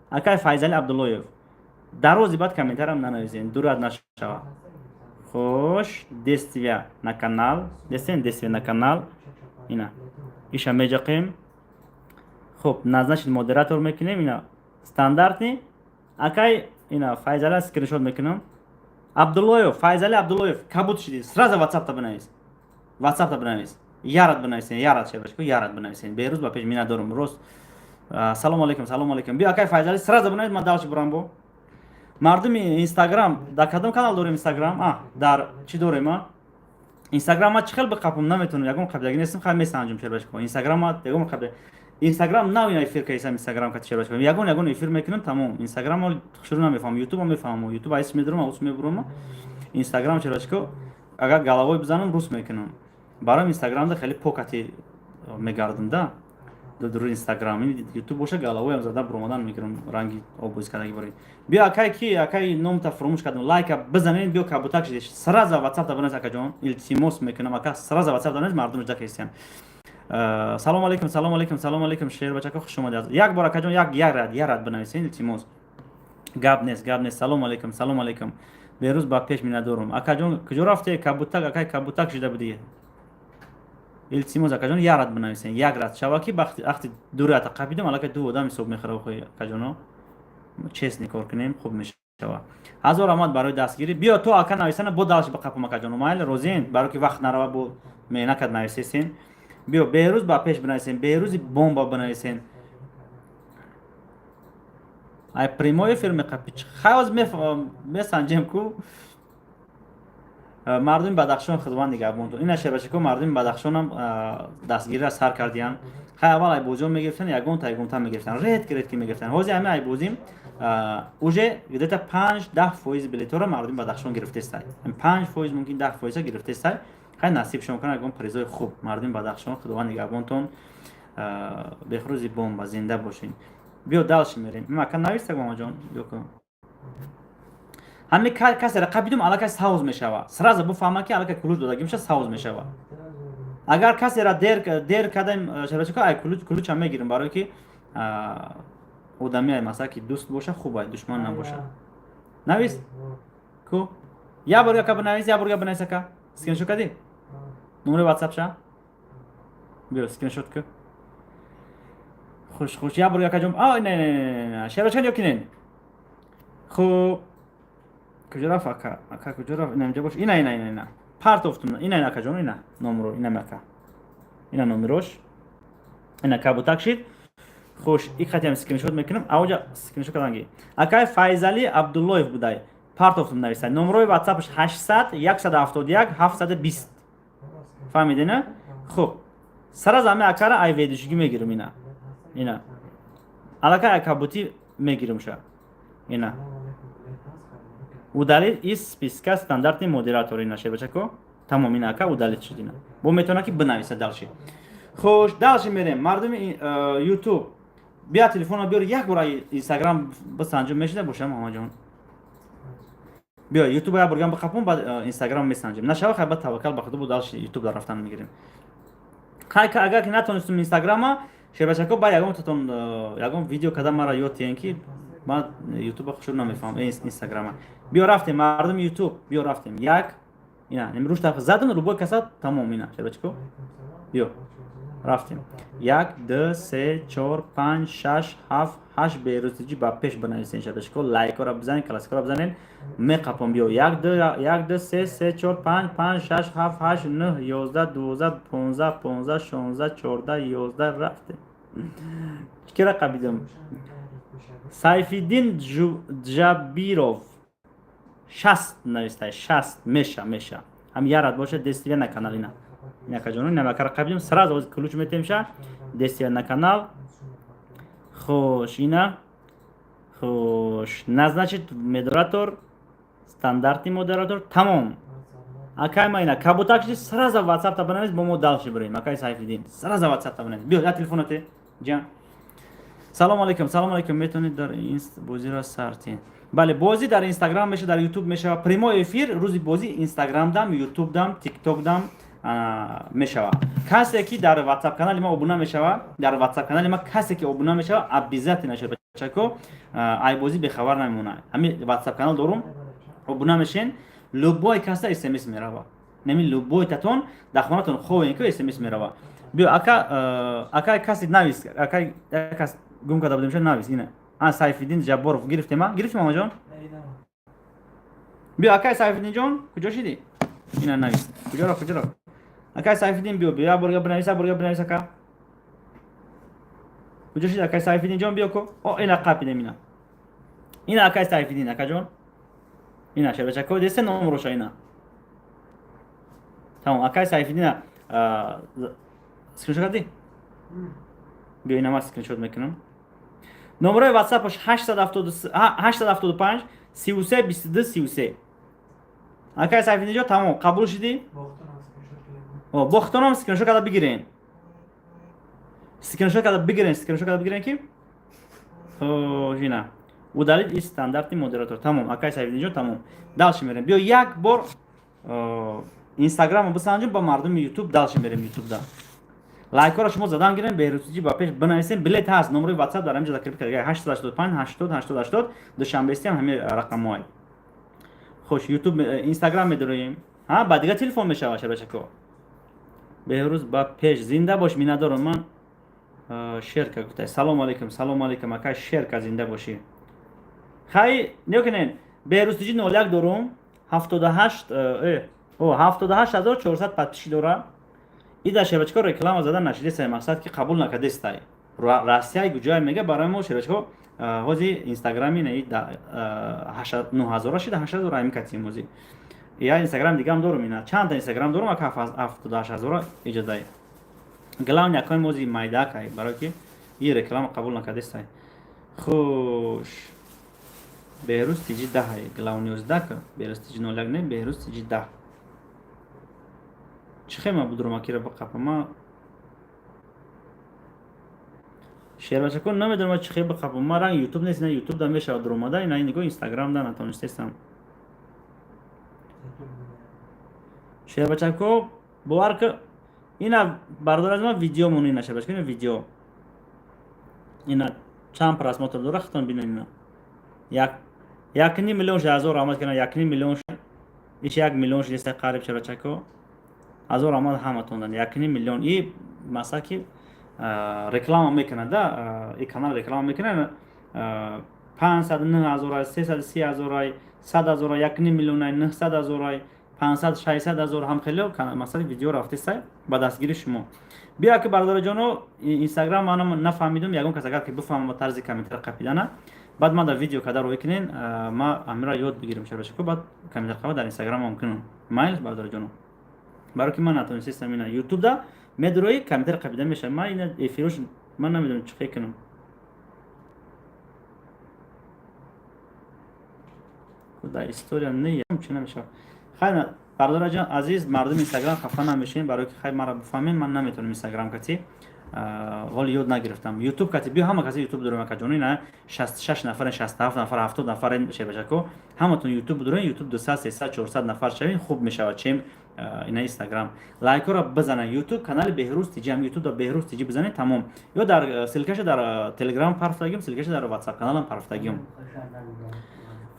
акай Файзалӣ Абдуллоев, дарози баъд комментариям нанависен, дурат нашава. Хош, действия на канал дестен, действия на канал. Ина иша меҷақем. Хуб, назначить модератор мекунем. Ина стандартный акай, ина Файзала скриншот мекунам. Абдуллоев, Файзали Абдуллоев, кабут шиди, сразу ватсапта бинавис, ватсапта бинавис. Ярат бинависен, ярат шебашко, ярат бинависен. Берӯз ба пеш миннатдорум. Рост, салому алейкум, салому алейкум. Биё, акай Файзали, сразу бинавис, ман дальше бурам. Бо мардуми Инстаграм дар кадом канал дорем? Инстаграм, а дар чӣ дорем? А Инстаграм ма чӣ хел биқапам? Наметонам, ягон қаблагӣ нестам. Хай, месанҷум, шербашко. Инстаграм ма ягон қабла, Инстаграм нав ина эфир кайсам. Инстаграм кати, шербашко, ягон эфир мекунам, тамом. Инстаграм шурӯъ намефаҳмам, Ютуб мефаҳмам, Ютуб айс медурам, аус мебурам. Инстаграм, шербашко, агар головой бизанам, рус мекунам. Барои Инстаграмда хеле покати мегардам да дур. Инстаграм, Ютуб боша, головоям зада буромадан мекунам, ранги обоз кардаги. Барои биё, акай ки, акай, номта фуромӯш кардам. Лайка бизанед. Биё, кабутак шиди, сразу ватсапта бинавис. Акаҷон, илтимос мекунам, ака, сразу ватсапта бинавис, мардум жда кестиян. Салому алейкум, салому алейкум, салому алейкум, шербачако, хуш омадед. Як бор, акаҷон, як рад, як рад бинависен, илтимос. Гап нест, гап нест. Салому алейкум, салому алейкум. Берӯз ба пеш, миннатдорум. Акаҷон, куҷо рафте? Кабутак, акай, кабутак шида будӣ. Илтимос, акаҷон, як рад бинависен, як рад шава ки вақти ду рата қапидам, аллакай ду одам ҳисоб мехӯра. Охои, акаҷоно, честный кор кунем, хуб мешава. Ҳазор раҳмат барои дастгирӣ. Биё, то ака нависана, бо дальше биқапам. Акаҷоно, майли, розиен? Барои ки вақт нарава, бо меҳнат нависесен. Биё, берӯз ба пеш бинависен, берӯзи бомба бинависен. Ай прямой эфир меқапи? Хай, оз месанҷем ку. Мардуми Бадахшон, хидмат нигаҳбонтон. Ина, шебашако, мардуми Бадахшонам дастгириро сар кардиян. Хай, аввал айбозиҳо мегирифтан, ягонта ягонта мегирифтан, редко редко мегирифтан. Ҳозир ҳами айбозим уже где-то 5-10% билетҳоро мардуми Бадахшон гирифтестай. 5%, мумкин 10%-а гирифтестай. Хай, насибшон кунад, ягон призои хуб. Мардуми Бадахшон, худованд нигаҳбонтон. Бехрӯзи бомба, зинда бошед. Биё, дальше мерем. Ака навистак, мамаҷон, биё. Ҳами касеро қапидум, аллакай савз мешава. Сразу буфаҳма, ки аллакай ключ додагӣ меша, савз мешава. Агар касера дер кардем, шарачако, ай ключам мегирем, барое ки одами ай, масалан, ки дӯст боша, хуб, ай душман набоша. Навис ку, як бор ака бинавис, як бор бинавис. Ака, скриншот кардӣ номери ватсапша? Биё, скриншот ку. Хуш, хуш, як бор, акаҷон. Не, не, не, шерачан ё кинен. Хуб, куҷо рафт ака? Ака куҷо рафт? Ина инҷа бош. Ина, ина, ина, ина партофтум. Ина, ина, акаҷон, ина номро, ина ака, ина номерош, ина кабутак шид. Хуш, и хатиам скриншот мекунам. Авоҷа скриншот карданги. Акай Файзали Абдуллоев будай, партофтум, нависай. Номрои ватсапаш 800 171 720. Фаҳмиди, на? Хуб, сара зами акара ай ведушигӣ мегирам. Ина, ина аллакай ай кабутӣ мегирам ша. Ина удалить из списка стандартный модератор. Ина, шербачако, тамом, ина ака удалить шуд. Ина бо метавона ки бинависа дальше. Хуш, дальше мерем. Мардуми Ютуб, бия, телефонро биёр, як бор Инстаграм бисанҷум, мешида боша. Муҳаммадҷон, биё, Ютуб як боргам бихапон, баъд Инстаграм месанҷем. Нашава, хай, баъд таваккал ба худо, бо дальше Ютуб дар рафтан мегирем. Хай, агар ки натонистум Инстаграма, шербачако, ба ягон татон ягон видео када мара ёд тиҳен, ки ман Ютуба хушур намефаҳмам, Инстаграма. Биё, рафтем. Мардуми Ютуб, биё, рафтем. Як, ина имрӯз таф задам любой каса, тамом. Ина, шербачако, биё, рафтем. Як, ду, се, чор, панҷ, шаш, ҳафт, ҳашт. Берӯзиҷи ба пеш бинависен, шербачако, лайкора бизанед, классикора бизанед, меқапом. Биё, як, ду, як, ду, се, се, чор, панҷ, панҷ, шаш, ҳафт, ҳашт, нӯҳ, 11, 12, 15, 15, 16, 14, 11. Рафтем. Кира қабидам? Сайфиддин Ҷабиров 60 навистай, 60 меша, меша. Ҳам ярат боша. Действия на канал. Ина, инакаҷоно, инамакара қабидем, сразу ключ метемша. Действия на канал. Хуш, ина, хуш, назначить модератор, стандартный модератор, тамом. Акай ма, ина кабутак шди, сразу WhatsApp та бинавис, бо мо дальше бирем. Акай Сайфиддин, сразу WhatsApp та бинавис. Биё, я телефонате ҷан. Салом алейкум, салом алейкум. Метавонед дар инст бозиро сартин? Бале, бозӣ дар Инстаграм меша, дар Ютуб мешава. Прямой эфир рӯзи бозӣ Инстаграм дам, Ютуб дам, Тикток дам мешава. Касе ки дар WhatsApp канали ма обуна мешава, дар WhatsApp канали ма касе ки обуна мешава, обязательно, шербачако, ай бозӣ бехабар намемонад. Ҳами WhatsApp канал дорум, обуна мешен, любой каса смс мерава. Нами любой татон дар хонатон ховен ки смс мерава. Биё, ака, ака, каси навис, ака, кас гум карда будем, навис ина. А, Сайфиддин Ҷабборов гирифтема, гирифтем, мамаҷон. Биё, акай Сайфиддин ҷон, куҷо шидӣ? Ина навис. Куҷоро, куҷоро? Акай Сайфиддин, биё, биё, як борга бинавис, як борга бинавис, ака. Куҷо шиди, акай Сайфиддин ҷон, биё ко. О, ина қапидем, ина. Ина акай Сайфиддин, акаҷон. Ина шербачако, десте номроша ина. Тамом, акай Сайфиддина скриншот кардӣ? Биё, ина ман скриншот мекунам. Номерои ватсапаш 875 33 22 33. Акай Сайфиддин ҷон, тамом, қабул шидӣ? Бохтонам скриншот карда бигирен. Скриншот карда бигирен, скриншот карда бигирен ки. Хош, ина. Удалить из стандартный модератор. Тамом, акай Сайфиддин ҷон, тамом. Дальше мерем. Биё, як бор Инстаграмро бисанҷум ба мардуми Ютуб, дальше мерем Ютубда. Лайкҳоро шумо задан гирем, Беҳрӯзтиҷӣ ба пеш бинависем, билет ҳаст, номерои WhatsApp дар ҳаминҷо закреп карда, 885 80 80 80, душанбестиам ҳамин рақамҳое. Хуш, Ютуб, Инстаграм медороем. Ҳа, ба дигар телефон мешава, шабачако. Беҳрӯз ба пеш, зинда бош, миннатдорам ман. Шерка гуфта. Салом алейкум, салом алейкум, акай Шерка, зинда бошӣ. Хай, нигоҳ кунед, Беҳрӯзтиҷӣ 01 дорум, 78 78 400 подписчик дора. И дар шебачко реклама зада нашидестай, мақсад ки қабул накардестай. Россияи гуҷое мега барои мо, шебачко, ҳози Инстаграми наи 9000 шида, 8000 ҳамин катим ҳози. Я Инстаграм дигам дорум, ина чандта Инстаграм дорум, ака, 78 000 иҷозаи. Главный акои мози майдакай, барои ки и реклама қабул накардестай. Хуш, Беҳрӯз тиҷи 10-ай, главный 11 ка, Беҳрӯз тиҷи 01 не, Беҳрӯз тиҷи 10. Чӣ хема будурум акира бақапа ма шербачако, намедонам чӣ хе бақапа ма, ранг Ютуб нест, ина Ютуб да мешавад дуромада, ина нигоҳ, Инстаграм да натонистестам. Шербачако, бовар ка, ина бардор аз ма видеомон, ина шербачако, ина видео. Ина чанд просмотр дора, хитон бинен, ина. 1.5 миллион ши, ҳазор раҳмат кана, 1.5 миллион ши. Иш 1 миллион ши деста қариб, шербачако. Ҳазор раҳмат ҳаматон, 1.5 миллион. И масалан ки реклама мекунад да, и канал реклама мекунад, 509 ҳазорай, 330 ҳазорай, 100 ҳазорай, 1.5 миллионай, 900 ҳазорай, 500, 600 ҳазор, ҳам хеле масалан видео рафтесай ба дастгири шумо. Биё ки, бародарҷоно, Инстаграм манам нафаҳмидум, ягон кас агар ки бифаҳмам тарзи комментар қапидана, баъд ман дар видео када рӯй кунен, ма амира ёд бигирам, шабашако, баъд комментар қава дар Инстаграм мумкин майл, бародарҷоно, барои ки ман натонистестам. Ина Ютубда медурои, комментар қапида мешавад, ман ина эфирош ман намедонам чӣ кунам. Дар история не, чӣ намешавад. Хай, бародараҷон азиз, мардуми Инстаграм, хафа намешавем, барои ки хай маро бифаҳмем, ман наметавонам Инстаграм кати, ҳоли ёд нагирифтам. Ютуб кати биё, ҳама каси Ютуб дорем, акаҷон, ина 66 нафар, 67 нафар, 70 нафар, шебачако, ҳаматон Ютуб дорем, Ютуб 200, 300, 400 нафар шавем, хуб мешавад, чем ина Инстаграм. Лайкҳоро бизанед, Ютуб канали Беҳрӯз тиҷи, ҳам Ютуб да Беҳрӯз тиҷи бизанед, тамом. Ё дар ссылкаша дар Телеграм парфтагим, ссылкаша дар Ватсап каналам парфтагим.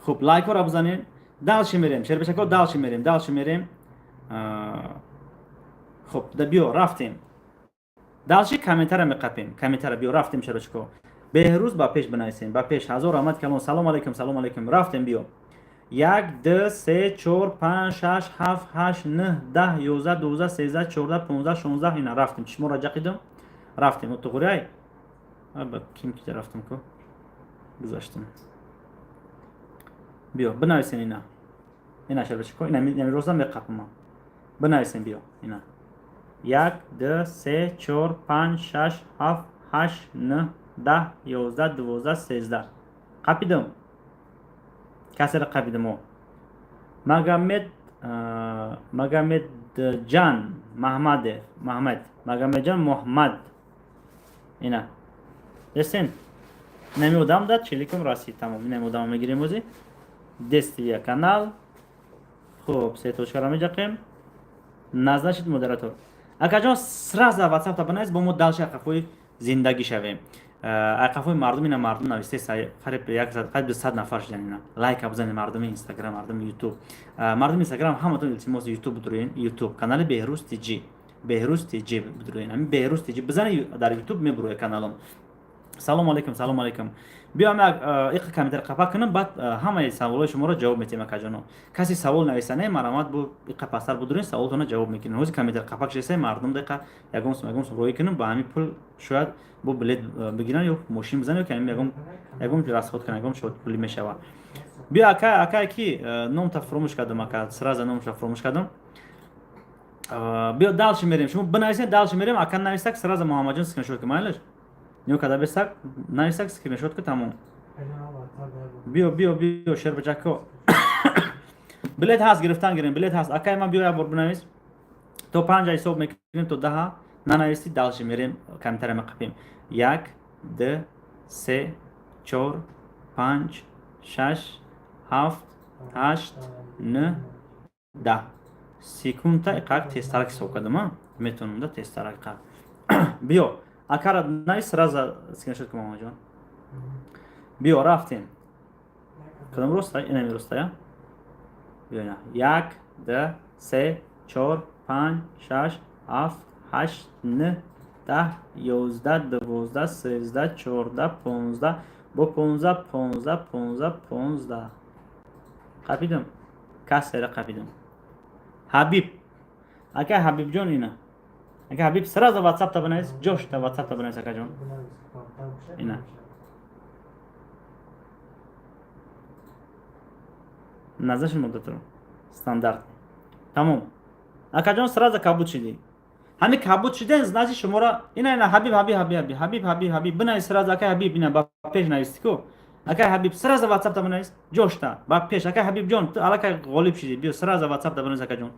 Хуб, лайкҳоро бизанед, дальше мерем, шербачако, дальше мерем, дальше мерем. Хуб, да, биё, рафтем дальше, комментара меқапем, комментара, биё, рафтем, шербачако, Беҳрӯз ба пеш бинависем, ба пеш. Ҳазор раҳмат калон. Салом алейкум, салом алейкум. Рафтем, биё, як, ду, се, чор, панҷ, шаш, ҳафт, ҳашт, нӯҳ, 10, 11, 12, 13, 14, 15, 16. Ина рафтем, чишморо ҷақидам, рафтем. Туғуряй ба ким ки рафтам ку гузаштам. Биё, бинависен, ина, ина, шербачако, ина рӯза меқапам, бинависен, биё, ина як, ду, се, чор, панҷ, шаш, ҳафт, ҳашт, нӯҳ, 10, 11, 12, 13. Қапидам, касеро қапидам. О, Магомед Магомедҷан Маҳмадев, Маҳмад, Магомедҷан Муҳаммад. Ина дестен, инами одам да чиликум расид, тамом. Инами одамо мегирем ози. Действия, канал. Хуб, се точкаро меҷақем, назначить модератор. Акаҷон, сразу ватсапта бинавис, бо мо дальше қафои зиндагӣ шавем. Қафои мардум, ина мардум нависте, қариб қариб 200 нафар шудан. Ина лайка бизанед, мардуми Инстаграм, мардуми Ютуб, мардуми Инстаграм, ҳаматон, илтимос, Ютуб бидуроен. Ютуб канали Беҳрӯз Тҷ, Беҳрӯз Тҷ бидуроен. Ҳамин Беҳрӯз Тҷ бизанед дар Ютуб, мебурояд каналом. Салому алайкум, салому алайкум. Биём, иқ комментар қапа кунам, баъд ҳамаи саволҳои шуморо ҷавоб метиҳем. Акаҷоно, касе савол нависане, марамат, бу иқа пастар будурин, саволтонро ҷавоб мекунем. Ҳози комментар қапак шеса, мардум деқа ягон сум, ягон сум роӣ кунам, ба ҳамин пул шояд бо билет бигиран ё мошин бизанан, ё ки ягон ягон расход кунан, ягон шод пулӣ мешавад. Биё, ака, акае ки номта фуромӯш кардам, ака, сразу номша фуромӯш кардам. Биё, дальше мерем. Шумо бинависед, дальше мерем. Ака нависак, сразу Муҳаммадҷон скриншот ки майлаш нигоҳ карда бесак, нависак, скриншот ки, тамом. Биё, биё, биё, шербачако, билет ҳаст, гирифтан гирем, билет ҳаст. Акай ман, биё, як бор бинавис, то панҷа ҳисоб мекунем, то 10-а нанависӣ, дальше мерем, комментария меқапем. Як, д, се, чор, панҷ, шаш, ҳафт, ҳашт, нӯ, 10 секунда. Иқак тезтарак ҳисоб кардам, а метавонам да тезтарак. Иқак биё, акара навис, сразу скриншот кун, мамаҷон. Биё, рафтем. Кадом роста? Инами ростая. Биё, ина як, д, се, чор, панҷ, шаш, ҳафт, ҳашт, нӯ, 10, 11, 12, 13, 14, 15, бо 15, 15, 15, 15 қапидам, кассера қапидам. Ҳабиб, ака Ҳабибҷон, ина ака Ҳабиб, сразу ватсапта бинавис, ҷошта ватсапта бинавис, акаҷон. Ина назаши муддатро стандарт, тамом. Акаҷон, сразу кабуд шидӣ. Ҳамин кабуд шиден, значит, шуморо ина, ина Ҳабиб, Ҳабиб, Ҳабиб, Ҳабиб, Ҳабиб, Ҳабиб, Ҳабиб, бинавис сразу. Акай Ҳабиб, ина ба пеш нависти ку. Акай Ҳабиб, сразу ватсапта бинавис, ҷошта ба пеш. Акай Ҳабибҷон, ту аллакай ғолиб шидӣ. Биё, сразу ватсапта бинавис, акаҷон.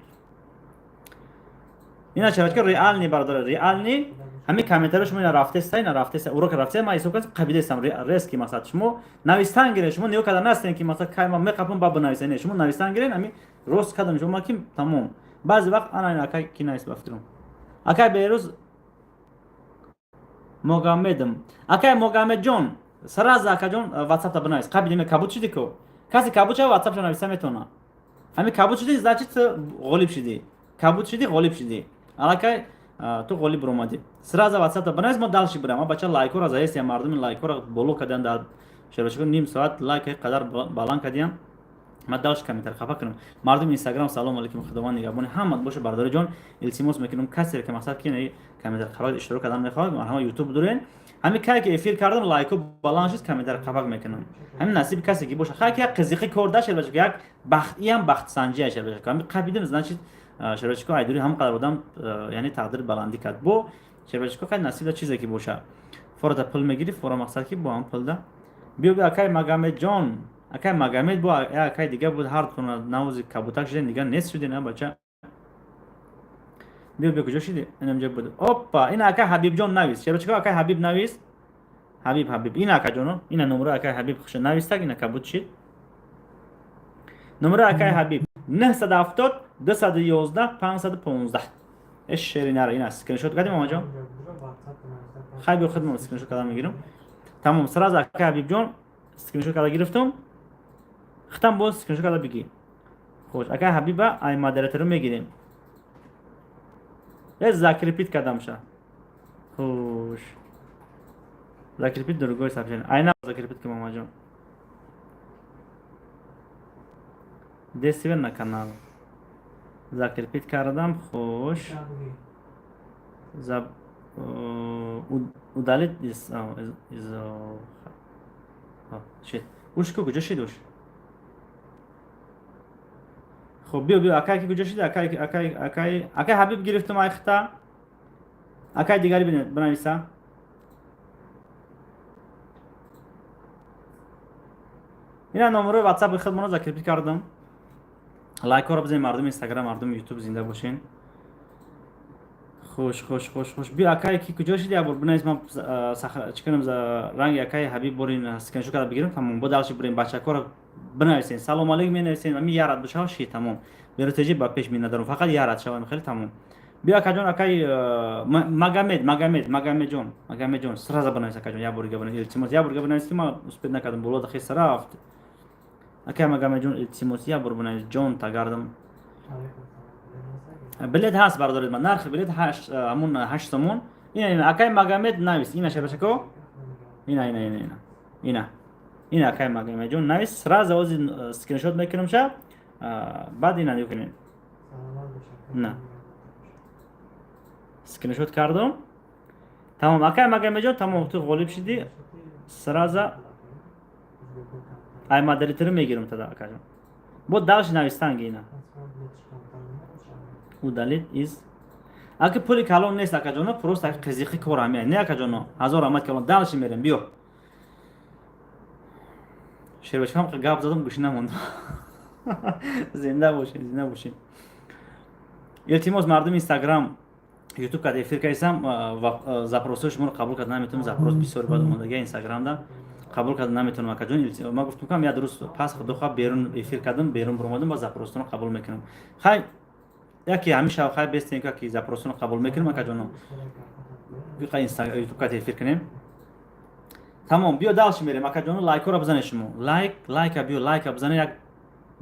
Ина чарачка реальный, бародар, реальный. Ҳамин комментарио шумо ина рафтеста, ина рафтеста, урока рафтеста, ман ҳисоб кардам, қабидестам резки. Масалан, шумо навистан гирен, шумо нигоҳ карда настен, ки масалан кай ман меқапам, ба бинависен. Не, шумо навистан гирен, ҳамин рост кардам шумо ки тамом. Баъзе вақт ана ина акай ки навис, ба фикрам, акай Берӯз Могамедам. Акай Могамедҷон, сразу, акаҷон, ватсапта бинавис. Қабидиме, кабуд шиди ку. Касе кабуд шава, ватсапша нависа метавона. Ҳамин кабуд шиди, значит, ту ғолиб шидӣ. Кабуд шидӣ, ғолиб шидӣ, аллакай ту ғолиб баромадӣ. Сразу ватсапта бинавис, мо дальше бирам. Ма бача лайкора заестиям, мардуми лайкора боло кардиям дар шербачако, ним соат лайка қадар баланд кардиям. Ма дальше комментар хафа кунам. Мардуми Инстаграм, салому алейкум, худованд нигаҳбони ҳамат боша. Бародари ҷон, илтимос мекунам, касере ки мақсад ки комментар хафа иштирок кардан мехоҳад, марҳама, Ютуб дурен. Ҳамин кае ки эфир кардам, лайко баланд шуд, комментар қапак мекунам. Ҳамин насиби касе ки боша, хай ки як қизиқи кор да, шербачако, як бахтиам, бахтсанҷия, шербачако. Ҳамин қапидим, значит, шербачако, айдури ҳам қадар одам, яъне тақдири баландӣ кард бо шербачако. Хай, насиб да чизе ки боша, фората пул мегирӣ, фора мақсад ки бо ҳам пулда. Биё, биё, акай Магомедҷон, акай Магомед, бо акай дига буд, ҳар дутона навози кабутак шуден, дига нест шуден. А бача, биё, биё, куҷо шиди? Инамҷа буд. Опа, ина акай Ҳабибҷон навис, шербачако, акай Ҳабиб навис. Ҳабиб, Ҳабиб, ина акаҷоно, ина номеро акай Ҳабиб хуша навистак, ина кабуд шид. Номеро акай Ҳабиб 970 211 515. Эш шери нара, ина скриншот кардем, мамаҷон. Хай, биё, хидмат скриншот карда мегирам. Тамом, сразу акай Ҳабибҷон скриншот карда гирифтум. Хитам боз скриншот карда бигӣ. Хош, акай Ҳабиба ай модераторо мегирем. Э, закрепить кардамша. Хуш, закрепить другое сообщение. Айна закрепить ки, мамаҷон. Действие на канал закрепить кардам. Хуш, удалить из шид. Уш ку куҷо шид уш? Хуб, биё, биё, акай ки куҷо шид? Акай, акай, акай, акай Ҳабиб гирифтум айхта. Акай дигари бинависа. Ина номерои ватсапи худмоно закрепить кардам. Лайкҳоро бизанед, мардуми Инстаграм, мардуми Ютуб, зинда бошен. Хуш, хуш, хуш, хуш. Биё, акай, ки куҷо шиди? Як бор бинавис, ман чӣ кунам, ранги акай Ҳабиб борин скриншот карда бигирам, тамом. Бо дальше бурем. Бачакҳоро бинависен, салом алейкум менависен, ами ярат бишава ши, тамом. Беротеҷи ба пеш минадаром, фақат ярат шава, хеле тамом. Биё, акаҷон, акай Магомед, Магомед, Магомедҷон, Магомедҷон, сразу бинавис, акаҷон, як бор дига бинавис, илтимос, як бор дига бинавис, ки ман успеть накардам, болода хеста рафт. Акай Магомедҷон, илтимос, як бор бинавис, ҷон тагардам. Билет ҳаст, бардоред ман, нархи билет ҳамун 8 сомон. Ина, ина, акай Магомед, навис, ина, шабашако, ина, ина, ина, ина, ина, ина, акай Магомедҷон, навис, сразу ози скриншот мекунам ша, баъд ина нигоҳ. На, скриншот кардам, тамом. Акай Магомедҷон, тамом, ту ғолиб шидӣ, сразу ай модератори мегирам тада, акаҷон. Бо дальше навистанги, ина, удалить из. Аки пули калон нест, акаҷоно, просто қизиқи кор ҳамия не, акаҷоно, ҳазор раҳмат калон. Дальше мерем, биё, шербачкам, гап задам, гӯши намондам. Зинда бошед, зинда бошед. Илтимос, мардуми Инстаграм, Ютуб кад эфир кардисам, запросҳои шуморо қабул карда наметавонам. Запрос бисёр бад омадага Инстаграмда, қабул карда наметавонам, акаҷон. Ма гуфтам, кам як рӯз пас духа берун эфир кардам, берун буромадам, ба запросатонро қабул мекунам. Хай, яке ҳамин шав, хай, бестем, ки запросатонро қабул мекунем, акаҷоно. Ютуб кад эфир кунем, тамом. Биё, дальше мерем, акаҷоно. Лайкҳоро бизанед шумо, лайк, лайка, биё, лайка бизанед, як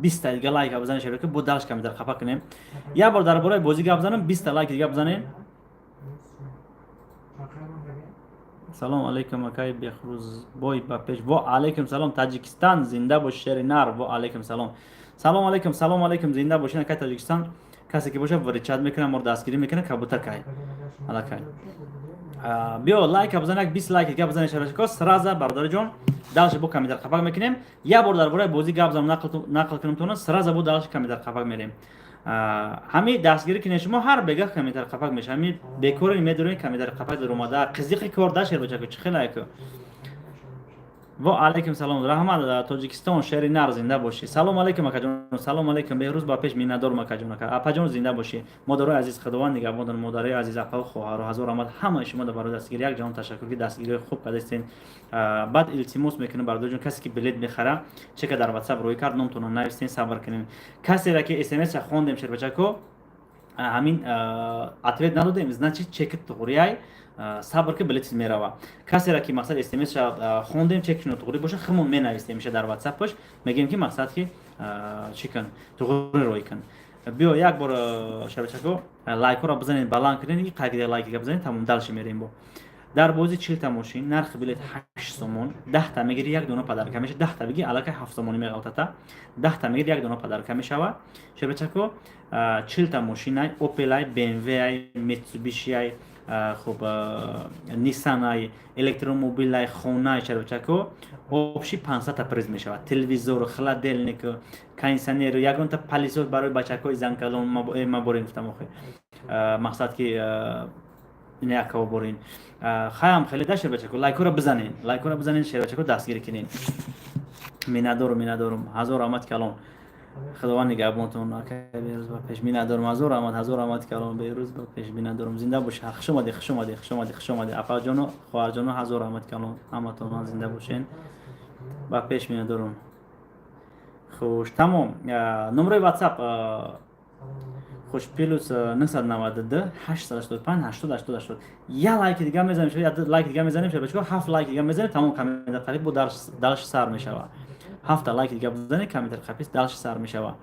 20-та дига лайка бизанед, шабака, бо дальше камитар қапа кунем. Як бор дар бораи бозӣ гап занам, 20-та лайк дига бизанем. Салом алейкум, акай Бехрӯзбой, ба пеш. Во алейкум салом, Таҷикистан зинда бош, шери нар. Во алейкум салом, салом алейкум, салом алейкум, зинда бошин, акай Таҷикистан. Касе ки боша, выручать мекунам, моро дастгирӣ мекунам, кабутакай алакай. Биё, лайка бизан, як 20 лайк дига бизанед, шабашако, сразу, бародариҷон, дальше бо камитар қапак мекунем. Як бор дар бораи бозӣ гап занам, нақл кунам тона, сразу бо дальше камитар қапак мерем. Ҳами дастгирӣ кунед шумо, ҳар бега камитар қапак меша. Ҳами бекори медорем, камитар қапак дар омада, қизиқи кор да, шербачако, чӣ хелайку. Во алейкум салом, раҳмат, Тоҷикистон, шери нар, зинда бошӣ. Салом алейкум, акаҷон, салом алейкум, Беҳрӯз, ба пеш, миннатдорам, акаҷон, апаҷон, зинда бошӣ. Модарои азиз, Худованд нигаҳбонтон, модарои азиз, апаву хоҳару, ҳазор раҳмат ҳамаи шумо барои дастгирӣ, як ҷаҳон ташаккур, ки дастгириҳои хуб кардастен. Баъд илтимос мекунем, бародарҷон, касе ки билет мехара, чека дар Ватсап рӯй кард, номтонро нависен, сабр кунем. Касеро ки смсша хондем, шербачако, ҳамин ответ надодем, значит, чеки туғрияй, сабр ки билети мерава. Касеро ки, мақсад, смсша хондем, чекш нотуғрӣ боша, химон менависем меша дар Ватсапаш, мегӯем, ки мақсад, ки чӣ кун, туғрӣ рой кун. Биё, як бор, шабачако, лайкҳоро бизанед, баланд кунед, қайди лайкига бизанед, тамом, дальше мерем. Бо дар бозӣ 40-та мошин, нархи билет 8 сомон, 10-та мегири, як дона подарка меша. 10-та биги, аллакай 7 сомонӣ меғалтата, 10-та мегири, як дона подарка мешава. Шабачако, 40-та мошинай: Опелай, БМВай, Митсубишиай, хуб, Ниссанай, электромобилай, хонай. Шабачако, общий 500-та приз мешавад: телевизор, холодильник, кондиционер, ягонта пылесос барои бачакҳои занкалон. Ма борин гуфтам, охи, мақсад, ки якаво борин. Хаям хеле да, шербачако, лайкҳоро бизанен, лайкҳоро бизанен, шербачако, дастгирӣ кунен. Миннатдорум, миннатдорум, ҳазор раҳмат калон, Худованд нигаҳбонтон. Беҳрӯз, ба пеш, миннатдорум, ҳазор раҳмат, ҳазор раҳмат калон, Беҳрӯз, ба пеш, миннатдорум, зинда бош. Хуш омадӣ, хуш омадӣ, хуш омадӣ, хуш омадӣ, апаҷону хоҳарҷону, ҳазор раҳмат калон, ҳаматон зинда бошен, ба пеш, миннатдорум. Хуш, тамом. Номерои Ватсап, хуш, +992 885 80 80 80. Як лайки дига мезанем, як лайки дига мезанем, шабачко, ҳафт лайки дига мезанем, тамом, камитар қапи бо дальше сар мешава. Ҳафта лайки дига бизанем, камитар қапи дальше сар мешава.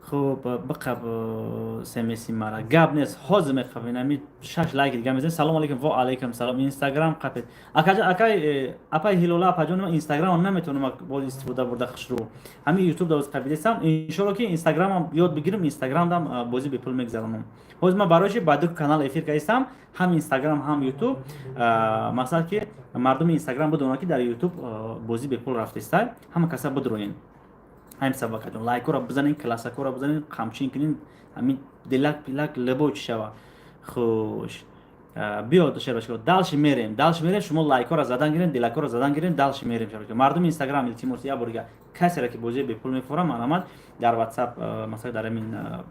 Хуб, биқаб смси мара, гап нест, ҳозир меқабем, ами шаш лайки дига мезанем. Салом алейкум, во алейкум салом. Инстаграм қапед, акай, апай Ҳилола, апаҷон, ман Инстаграм наметавонам боз истифода бурда хушрӯ, ҳамин Ютуб да қапидесам. Иншолло, ки Инстаграмам ёд бигирам, Инстаграмдам бозӣ бепул мегзаронам. Ҳозир ман барои чи ба ду канал эфир кардистам, ҳам Инстаграм, ҳам Ютуб? Мақсад, ки мардуми Инстаграм бидонад, ки дар Ютуб бозӣ бепул рафтистай, ҳама каса бидроен. Ҳамин сабаб, акаҷон, лайкҳоро бизанен, классакҳоро бизанен, қамчин кунен, ҳамин дилак пилак лебо чӣ шава. Хуш, биё, шербашко, дальше мерем, дальше мерем. Шумо лайкҳоро задан гирен, дилакҳоро задан гирен, дальше мерем. Шербашко, мардуми Инстаграм, илтимос, як бор дига. Касеро ки бозии бепул мефурам, марҳамат, дар WhatsApp, масалан, дар ҳамин,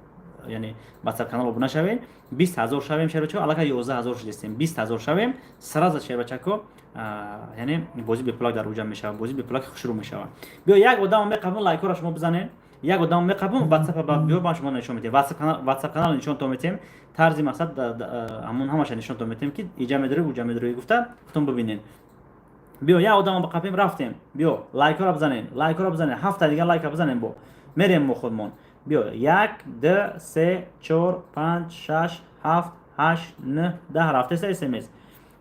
яъне, WhatsApp канал обуна шавем. 20 000 шавем, шербачако. Аллакай 11 000 шудистем. 20 000 шавем, сразу, шербачако, яъне, бозӣ бепулак дар уҷа мешавад, бозӣ бепулак шурӯъ мешавад. Биё, як одамо меқабум, лайкҳоро шумо бизанед. Як одамо меқабум, WhatsApp биё, ман шумо нишон медиҳем, WhatsApp канал нишонтон метиҳем, тарзи, мақсад, ҳамон ҳамаша нишонтон метиҳем, ки иҷа медорӣ, уҷа медорӣ гуфта, худтон бибинед. Биё, як одамо бақапем, рафтем. Биё, лайкҳоро бизанед, лайкҳоро бизанед. Ҳафта дигар лайка бизанем, бо мерем мо худмон. Биё, як, ду, се, чор, панҷ, шаш, ҳафт, ҳашт, нӯҳ, 10 рафтеса смс.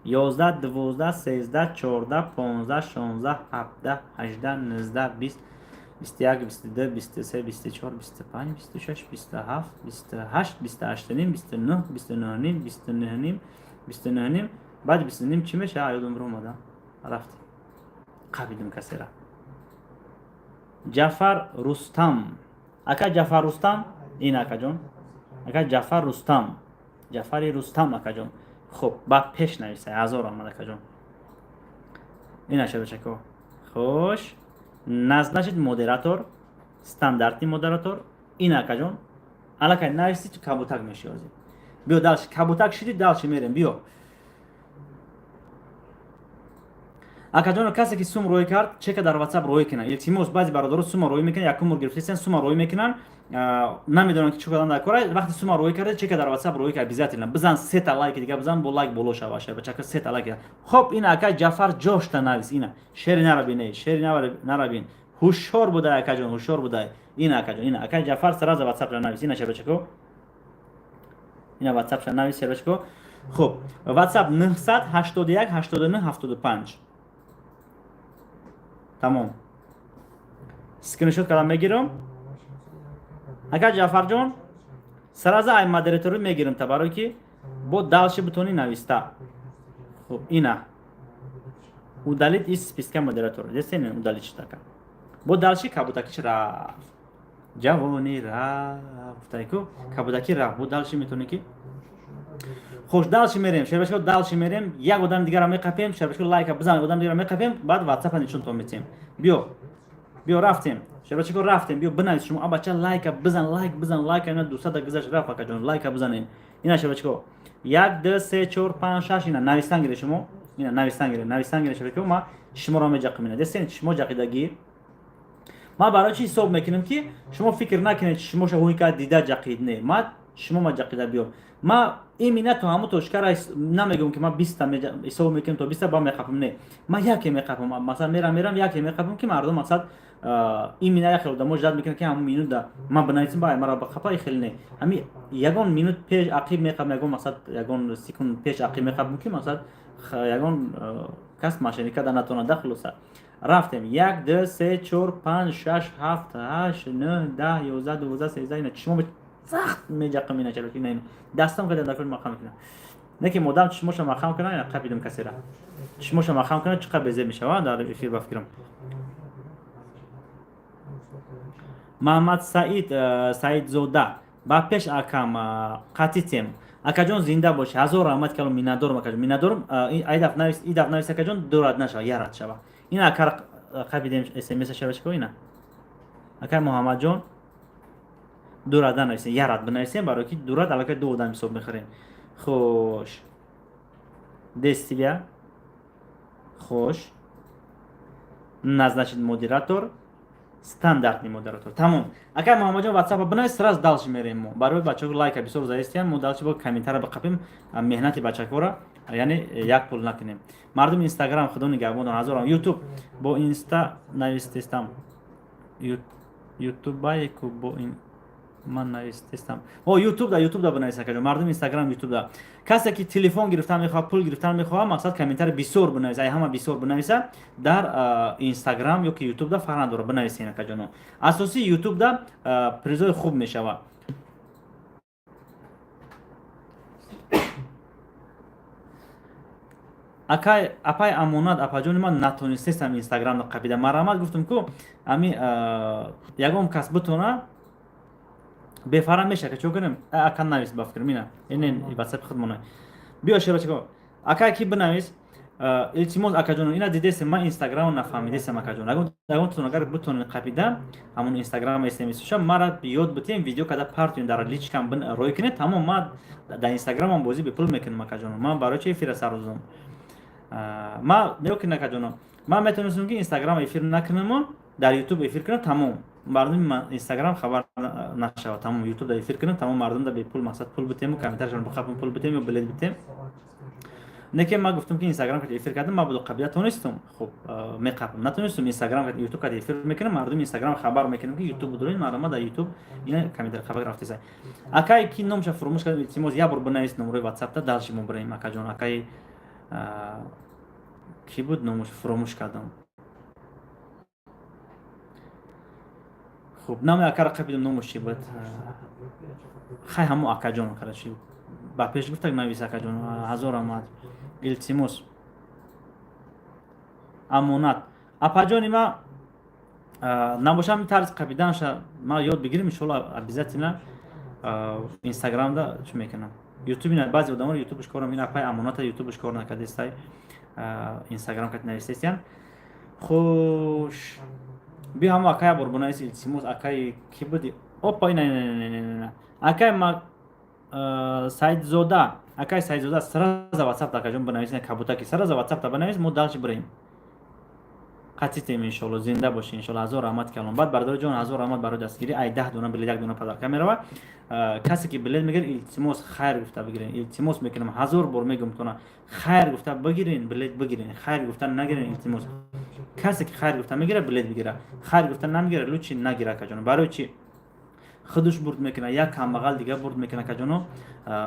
11, 12, 13, 14, 15, 16, 17, 18, 19, 20, 21, 22, 23, 24, 25, 26, 27, 28, 28 ним, 29, 29 ним, 29 ним, 29 ним. Баъди 29 ним чӣ мешава? Ёдум омада, рафтем, қабидим касера. Ҷафар Рустам, ака Ҷафар Рустам, ин акаҷон, ака Ҷафар Рустам, Ҷафари Рустам, акаҷон. Хуб, ба пеш нависа. Ҳазор омад, акаҷон. Ина, шабачако, хуш, назначить модератор, стандартный модератор. Ин, акаҷон, аллакай нависти, кабутак меши ҳозир. Биё, дальше кабутак шиди, дальше мерем. Биё, акаҷоно, касе ки сум рӯй кард, чека дар WhatsApp рӯй кунад, илтимос. Баъзе бародаро сума рӯй мекунанд, якум бор гирифтесен, сума рӯй мекунанд, намедонанд, ки чӣ кардан дар кора. Вақте сума рӯй карда, чека дар WhatsApp рӯй кард, обязательно бизан. Сета лайки дига бизан, бо лайк боло шава, шабачака, сета лайк. Хоб, ин ака Ҷафар ҷошта навис. Ина, шери нарабин, шери нарабин, ҳушёр будай, акаҷон, ҳушёр будай. Ина, акаҷон, ина ака Ҷафар сразу WhatsApp навис. Ина, шабачако, ина WhatsApp навис, шабачако. Хуб, WhatsApp 981 89 75. Тамом, скриншот кардам, мегирам. Ака Ҷафарҷон, сразу ай модераторӣ мегирам та, барое ки бо дальше бутони нависта. Хуб, ина, удалить из списка модератор десен, удалить шудака. Бо дальше кабутакиш рафт, ҷавони рафт, гуфтайку, кабутаки рафт. Бо дальше метавонӣ ки. Хуш, дальше мерем, шербашко, дальше мерем. Як одам дигарро меқапем, шербашко, лайка бизан. Одам дигарро меқапем, баъд ватсапа нишонтон метиҳем. Биё, биё, рафтем, шербачако, рафтем. Биё, бинавис шумо. Абача, лайка бизан, лайк бизан, лайка. Ина 200 гузашт, рафт, акаҷон, лайка бизанем. Ина, шербачако, як, ду, се, чор, панҷ, шаш. Ина навистан гире шумо, ина навистан гире, навистан гире, шербачако. Ма шуморо меҷақим. Ина дестен, шумо ҷақидагӣ. Ман барои чӣ ҳисоб мекунам, ки шумо фикр накунед, шумоша ҳуй кард, дида ҷақид. Не, ма шумо ма ҷақида. Биё, ма имина то ҳамун точкара намегӯм, ки ман 20-та ҳисоб мекунам, то 20-та ба меқапам. Не, ман яке меқапам. Масалан, мерам, мерам, яке меқапам, ки мардум, мақсад, имина як хел одамо ждать мекунад, ки ҳамун минута ман бинависам, ба мара бақапа. Хеле не, ҳами ягон минут пеш ақиб меқапам, ягон, мақсад, ягон секунд пеш ақиб меқапам, ки, мақсад, ягон кас мошенник карда натавонад. Да, хулоса, рафтем. Як, ду, се, чор, панҷ, шаш, ҳафт, ҳашт, нӯҳ, 10, 11, 12, 13. Ина чишмо сахт меҷақам. Ина, чаро ина дастам када дар маҳкам мекунам. Не ки модам чишмоша маҳкам кунам, ина қапидам касера. Чишмоша маҳкам кунам, чӣ қадр безеб мешавад дар эфир, ба фикрам. Маҳмад Саид Саидзода, ба пеш, акам, қатитем. Акаҷон, зинда бошӣ, ҳазор раҳмат калом, миннатдорам, акаҷон, миннатдорам. Айдаф навис, идаф навис, акаҷон, ду рад нашава, як рад шава. Ина, акар қапидем смс шава. Ина, акай Муҳаммадҷон, ду рад нанависем, як рад бинависем, барое ки ду рад аллакай ду одам ҳисоб мехӯрем. Хуш, действия, хуш, назначить модератор, стандартный модератор. Тамом, акай Муҳаммадҷон, ватсапа бинавис, сразу дальше мерем. Мо барои бачаҳо лайка бисёр заистиям, мо дальше бо комментара бақапем, меҳнати бачакҳоро, яъне, як пул накунем. Мардуми Инстаграм, худо нигаҳбонон, ҳазорам. Ютуб бо инста навистестам, ютубайку бо ман навистестам. О, ютуб да, ютуб да бинавис, акаҷон. Мардуми Инстаграм, ютуб да, касе ки телефон гирифтан мехоҳад, пул гирифтан мехоҳад, мақсад, комментари бисёр бинавис, ай ҳама бисёр бинависа дар Инстаграм ё ки ютуб да, фарқ надорад, бинависен, акаҷоно. Асосии ютуб да призои хуб мешавад. Акай, апай Амонат, апаҷони ман, натонистестам Инстаграмро қапида. Марҳамат, гуфтам ку, ами ягон кас бутона, бефарам меша, чо кунем? Ака, навис, ба фикрам, ина ин ватсапи худмона. Биё, шерочико, акай, ки бинавис. Илтимос, акаҷон, ина дидесем, ман Инстаграмро нафаҳмидесам, акаҷон. Ягонтон агар бутонед қапида ҳамон Инстаграм смсша мара ёд битем, видео када партоен, дар личкам рой кунед, тамом. Ман дар Инстаграмам бозӣ бепул мекунам, акаҷон. Ман барои чи эфира сар додам? Ман неокин, акаҷоно, ман метавонистам, ки Инстаграм эфир накунаму дар Ютуб эфир кунам, тамом, мардуми Инстаграм хабар нашавад, тамом. Ютуб да эфир кунам, тамом, мардум да бепул, мақсад, пул битему, комментарияшон бихапам, пул битем ё билет битем. Не ки ман гуфтам, ки Инстаграм кати эфир кардам, ман буду қабила тонистум, хуб меқапам, натонистум, Инстаграм, Ютуб кати эфир мекунам, мардуми Инстаграм хабар мекунам, ки Ютуб будурин, мардума дар Ютуб ина комментари хабар рафтеса. Акай, ки номша фуромӯш кардам, илтимос, як бор бинавис номрои Ватсапта, дальше мо бираем, акаҷон. Акай ки буд, номуш фуромӯш кардам. Хуб, номи акара қапидам, номуш чи буд? Хай, ҳамо акаҷон, короче, ба пеш гуфтак, навис, акаҷон. Ҳазор омад, илтимос. Амонат апаҷони ма набошам, тарзи қапиданша ма ёд бигирим, иншолло, обязательно Инстаграмда чӣ мекунам, Ютуби. Баъзе одаморо Ютубш корам, ин апай Амоната Ютубш кор накардестай, Инстаграм кати нависестиян. Хуш, биё, ҳамо акая бор бунавис, илтимос. Акаи ки буди? Опа, ина акай ма Саидзода, акай Саидзода, сразу Ватсап, акаҷон, бинавис, кабутаки, сразу Ватсапта бинавис, мо дальше бирем, қатитем, иншолло. Зинда боши, иншолло. Ҳазор раҳмат калон. Баъд, бародари ҷон, ҳазор раҳмат барои дастгирӣ. Ай 10 дона билет як дона подарка мерава. Касе ки билет мегирад, илтимос, хайр гуфта бигирен. Илтимос мекунам, ҳазор бор мегӯм тона, хайр гуфта бигирен, билет бигирен, хайр гуфта нагирен, илтимос. Касе ки хайр гуфта мегирад, билет бигира, хайр гуфта намегирад, лучше нагира, акаҷон. Барои чи? Худаш бурд мекунад, як камбағал дига бурд мекунад, акаҷоно.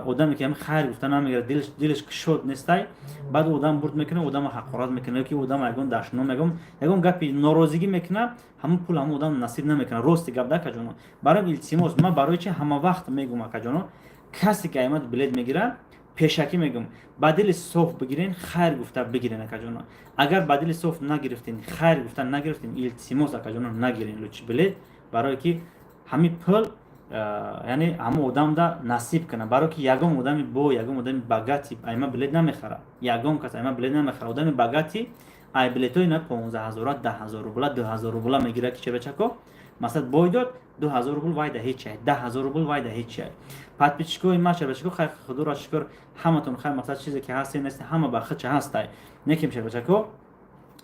Одаме ки ҳами хайр гуфта намегирад, дилаш кушод нестай, баъд одам бурд мекунад, одама ҳақорат мекунад ёки одама ягон дашно, ягон гапи норозигӣ мекунад, ҳамон пул ҳамон одам насиб намекунад. Рости гап да, акаҷоно. Барои илтимос, ман барои чи ҳама вақт мегӯм, акаҷоно, касе ки аймад билет мегирад, пешакӣ мегӯм, ба дили соф бигирен, хайр гуфта бигирен, акаҷоно. Агар ба дили соф нагирифтен, хайр гуфта нагирифтен, илтимос, акаҷоно, нагирен лучше билет, барое ки ҳамин пул, яъне ҳамон одамда насиб кунад. Барое ки ягон одами бо ягон одами богатый айма билет намехарад, ягон кас айма билет намехарад. Одами богатый ай билетҳои на 15 ҳазора, 10 000 рубла, 2000 рубла мегирад, ки чебачако, масалан, бой дод 2000 рубл, вайда ҳечай, 10 000 рубл, вайда ҳечай. Подписчикои ма, шербачако, хай, худоро шукр, ҳаматон хай, мақсад, чизе ки ҳасте, нест, ҳама ба худча ҳастай. Неким, шербачако,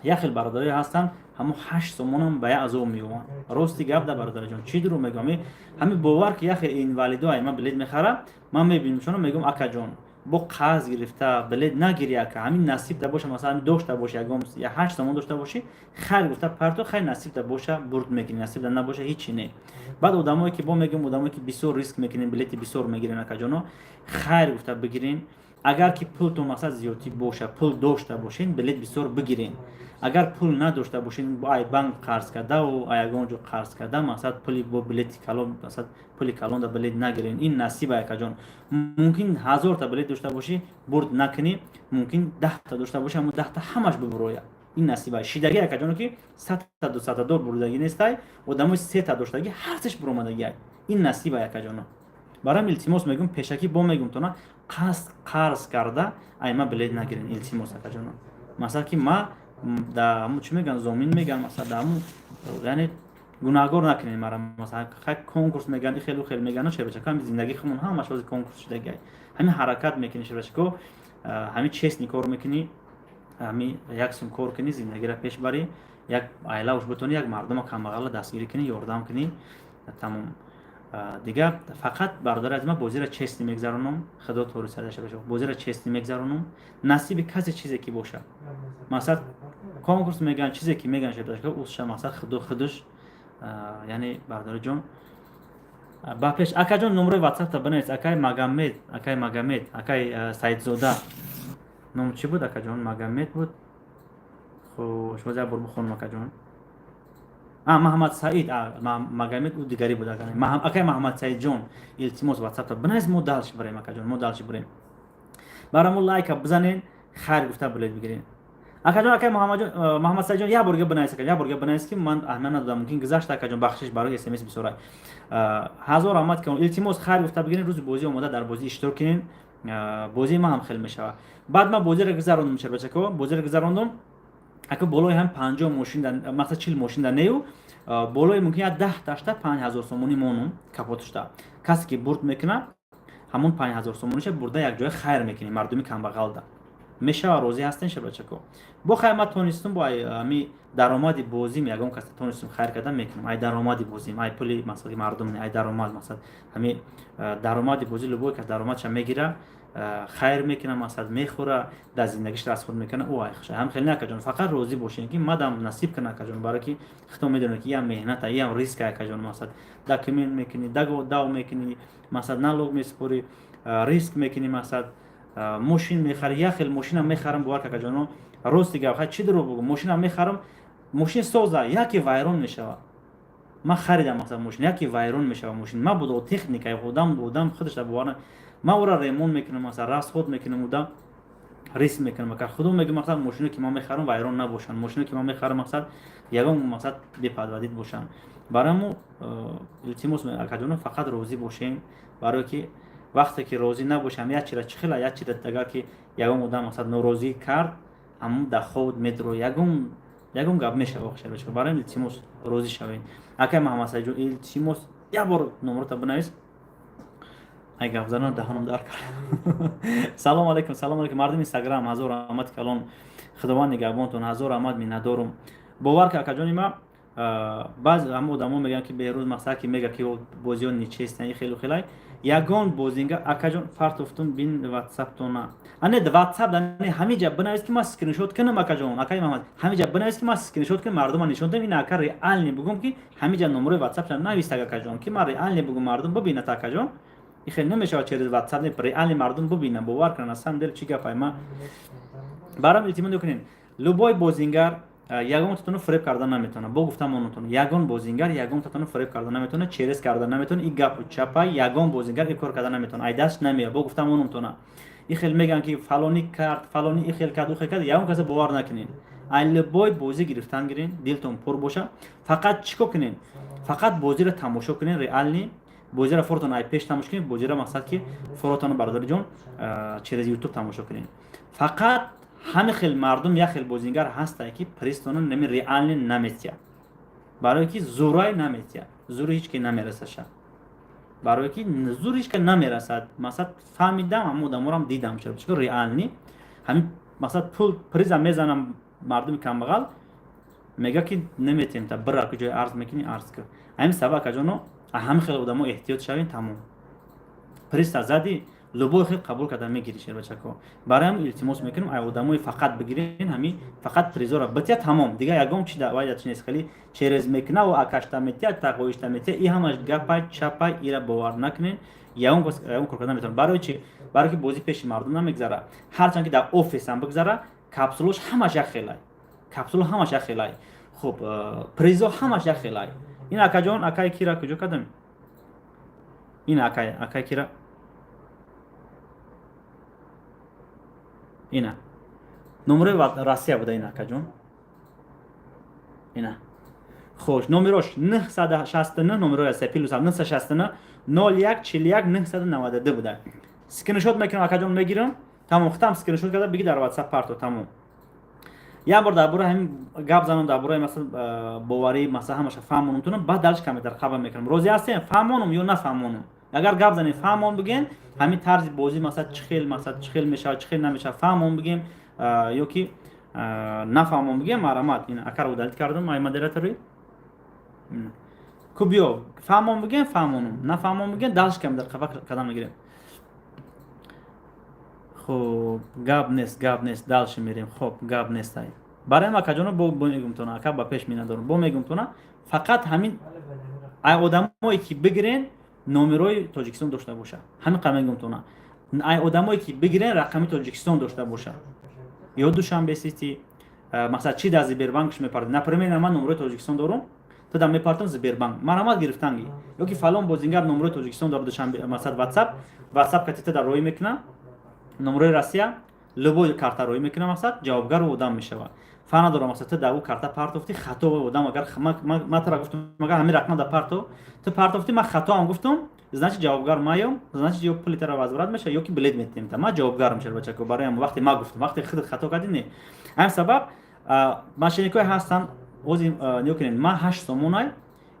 як хел бародаре ҳастанд, ҳамо 8 сомонам ба як азоб меёванд. Рости гап да, бародарҷон, чӣ дурӯғ мегӯям? Ҳами бовар ки як хел инвалидо ай ман билет мехарам, ман мебинам, мегӯям: «Акаҷон, бо қарз гирифта билет нагири, ака. Ҳамин насибта боша, масалан, дошта боши, ягон 8 сомон дошта бошӣ, хайр гуфта парто, хайр, насибта боша, бурд мекунӣ, насибта набоша, ҳичи не». Баъд одамое ки бо мегӯям, одамое ки бисёр риск мекунен, билети бисёр мегирен, акаҷоно, хайр гуфта бигирен. Агар ки пултон, мақсад, зиёдтӣ боша, пул дошта бошен, билет бисёр бигирен. Агар пул надошта бошен, ай банк қарз кардаву ай ягон ҷо қарз карда, мақсад, пули бо билети калон, мақсад, пули калонда билет нагирен. Ин насиба, акаҷон. Мумкин 1000-та билет дошта бошӣ, бурд накунӣ, мумкин 10-та дошта бошӣ, ҳамон 10-та ҳамаш бибурояд. Ин насиба шидаги, акаҷоно, ки 100-та, 200-та дор бурдагӣ нестай, одамои сета доштагӣ, ҳарсеш буромадагиай. Ин насиба, акаҷоно. Бароям илтимос мегӯм, пешакӣ бо мегӯм тона, қасд қарз карда айма билет нагирен, илтимос, акаҷоно. Масалан, ки ма да ҳамун, чӣ мегӯянд, зомин мегӯянд, масалан, да ҳамун, яъне гунаҳгор накунед мара. Масалан, хай, конкурс мегӯянд, хелу хел мегӯянд, шербачако, ҳами зиндагии худмон ҳамаш ҳози конкурс шудагиай. Ҳамин ҳаракат мекунӣ, шербачако, ҳамин честный кор мекунӣ, ҳами як сум кор кунӣ, зиндагиро пеш барӣ, як айлауш бутонӣ, як мардума камбағала дастгирӣ кунӣ, ёрдам кунӣ, тамом. Дигар фақат, бародари азиз, ман бозиро честный мегзаронам, худо тори садаша боша, бозиро честный мегзаронам. Насиби касе чизе ки боша, мақсад, конкурс мегӯянд, чизе ки мегӯянд, шебдашка усша, мақсад, худо худуш, яъне, бародари ба пеш, акаҷон, номрои Ватсапта бинавис. Акай Магомед, акай Магомед, акай Саидзода, ном чӣ буд, акаҷон? Магомед буд. Хуш, боз як бор бихонам, акаҷон. Маҳаммад Саид, Магомед ӯ дигарӣ буд. Акай Маҳаммад Саидҷон, илтимос, Ватсапта бинавис, мо дальше барем, акаҷон, мо дальше барем. Барамо лайка бизанен, хайр гуфта билет бигирен. Акаҷон, акай Муҳаммадҷон, Муҳаммадсаидҷон, як борга бинавис, ака, як борга бинавис, ки ман аҳамият надодам, мумкин гузашта, акаҷон, бахшиш барои смс бисёрай. Ҳазор раҳмат, ки илтимос, хайр гуфта бигирен, рӯзи бозӣ омода дар бозӣ иштирок кунен. Бозии ман ҳам хел мешавад. Баъд ман бозиро гузарондум, шербачако, бозиро гузарондум, ака, болои ҳам 50 мошин, мақсад 40 мошин да нею, болои мумкин як 10 ташта 5000 сомонӣ монум капотушта. Касе ки бурд мекуна, ҳамон 5000 сомониша бурда якҷоя хайр мекунем, мардуми камбағалда мешава. Розӣ ҳастен, шербачако? Бо хайр, ман тонистум бо ами даромади бозим ягон кас тонистум хайр кардан, мекунам. Ай даромади бозим, ай пули масалан мардум не, ай даромад, масалан ҳами даромади бозӣ, любой кас даромадша мегира, хайр мекуна, масалан мехӯра, дар зиндагиш расход мекуна, ӯ ай хуша ҳам хеле. Акаҷон, фақат розӣ бошем, ки мадам насиб кана, акаҷон, барое ки худтон медонед, ки ям меҳната, ям риска, акаҷон. Масалан, документ мекунӣ, дав мекунӣ, масалан налог месупорӣ, риск мекунӣ, масалан мошин мехарӣ. Як хел мошинам мехарам, бовар, акаҷоно, рости гап, хай, чӣ дурӯғ бугум, мошинам мехарам, мошин соза, яке вайрон мешава. Ман харидам, масалан, мошин, яке вайрон мешава мошин. Ман будо техника, одам худаш бовар, ман ӯра ремонт мекунам, масалан расход мекунам, уда риск мекунам. Ака, худо мегӯ, мақсад мошине ки ман мехарам, вайрон набошанд, мошине ки ман мехарам, мақсад ягон, мақсад беподводить бошанд. Барои илтимос, акаҷоно, фақат розӣ бошем, барое ки вақте ки розӣ набошам, як чира чӣ хела, як чира, агар ки ягон одам, мақсад, норозӣ кард, ҳамон даховат медро, ягон гап мешава. Барои илтимос, розӣ шавем. Акай Маҳаммадсаидҷон, илтимос, як бор номрота бинавис. Ай гап задан даҳонам дар кард. Салом алейкум, салом алейкум, мардуми Инстаграм, ҳазор раҳмати калон, худованд нигаҳбонтон, ҳазор раҳмат, миннатдорум. Бовар ка, акаҷони ма, баъзе ҳама одамо мегӯянд, ки Беҳрӯз, мақсад, ки мега, ки бозиҳо нечестный, хелу хелай. Ягон бозинга, акаҷон, фартофтун бин ватсаптона, ане ватсап не, ҳамиҷа бинавис, ки ман скриншот кунам. Акаҷон, акаи Маҳмад, ҳамиҷа бинавис, ки ман скриншот кунам, мардума нишон дам. Ин ака реально бугум, ки ҳамиҷа номерои ватсапша навистак, акаҷон, ки ман реально бугум, мардум бибинад. Акаҷон, и хел намешавад, через ватсап не, реально мардум бибинад, бовар кунанд, на самом деле чӣ гапай. Ма барам илтимос мекунем, любой бозингар ягонтатонро фиреб карда наметавонад. Бо гуфтам онотон, ягон бозингар ягонтатонро фиреб карда наметавонад, через карда наметавонад. И гапу чапа, ягон бозингар и кор карда наметавонад, ай даст намеяд. Бо гуфтам онотона, и хел мегӯянд, ки фалонӣ кард, фалонӣ и хел кард, ӯ хел кард, ягон каса бовар накунед. Ай любой бозӣ гирифтан гирен, дилтон пур боша. Фақат чӣ кор кунед? Фақат бозиро тамошо кунед, реально бозиро форотон ай пеш тамошо кунед. Бозиро, мақсад, ки форотоно, бародариҷон, через Ютуб тамошо кунед. Фақат ҳами хел мардум, як хел бозингар ҳастае, ки призтона нами реально наметия, барое ки зурай наметия, зури ҳеч ки намерасаша, барое ки зур ҳеч ки намерасад. Масалан, фаҳмидам, ҳама одаморам дидам, чаро реально ҳамин, масалан, пул приза мезанам, мардуми камбағал мега, ки наметием, та бира ки ҷои арз мекунӣ, арз кун. Ҳамин сабаб, акаҷоно, ҳами хел одамо эҳтиёт шавем. Тамом, призта зади, любой хел қабул карда мегирӣ, шербачако. Барои ҳам илтимос мекунем, ай одамои фақат бигирен, ҳами фақат призора битя, тамом, дигар ягон чи вайда чи нест. Хеле через мекуна ва акашта метия, тағоишта метия, и ҳамаш гапай чапай, ира бовар накунен. Ягон кор карда наметавонад. Барои чи? Барои ки бозӣ пеши мардум намегзара, ҳарчанд ки дар офисам бигзара, капсулош ҳамаш як хелай, капсуло ҳамаш як хелай. Хуб, призо ҳамаш як хелай. Ин акаҷон, акай кира куҷо кардам? Ин акай кира, ина номерои Россия буда. Ина, акаҷон, ина. Хош, номерош 969, номерои Россия плюс 969 01 41 992 буда. Скриншот мекунам, акаҷон, мегирам, тамом. Худам скриншот карда биги, дар WhatsApp парто, тамом. Як бор дар бораи ҳамин гап занам, дар бораи, масалан, боварӣ, масалан, ҳамаша фаҳмонум тунам, баъд далш камтар хабар мекунам. Розӣ ҳастем, фаҳмонум ё нафаҳмонум? Агар гап занем, фаҳмон бигем, ҳамин тарзи бозӣ, масалан, чӣ хел, масалан, чӣ хел мешавад, чӣ хел намешавад, фаҳмон бигем ё ки нафаҳмон бигем, марҳамат. Ин акара удалить кардам ай модератори ку. Биё, фаҳмон бигем, фаҳмонум, нафаҳмон бигем, далш камтар хафа кардам мегирем. Хуб, гап нест, гап нест, дальше мерем. Хоб, гап нестай. Барои акаҷоно бо мегумтона, ака, ба пеш минадорам, бо мегумтона, фақат ҳамин ай одамое ки бигирен, номерои Тоҷикистон дошта боша. Ҳамин қадр мегумтона, ай одамое ки бигирен, рақами Тоҷикистон дошта боша ё Душанбе Сити, масалан, чи дар Сбербанкш мепардем. Например, ман номерои Тоҷикистон дорум, ту дар мепартам Сбербанк, марҳамат, гирифтанги. Ё ки фалон бозингар номерои Тоҷикистон дорад, Душанбе, масалан, ватсап катита дар роӣ мекуна номерои Россия. Любой карта роӣ мекунам, мақсад, ҷавобгару одам мешавад. Фарқ надорам, мақсад, ту дар ӯ карта партофтӣ, хато одам, агар ма тара гуфтам, агар ҳамин рақма да парто, ту партофтӣ, ман хатоам гуфтам, значит, ҷавобгар маём, значит, ё пули тара возврат мешавад, ё ки билет метиҳем. Та ман ҷавобгарам, шербачако, барои вақте ма гуфтам, вақте худат хато кардӣ, не. Ҳамин сабаб мошенникҳое ҳастанд. Ози нигоҳ кунед, ман 8 сомонай,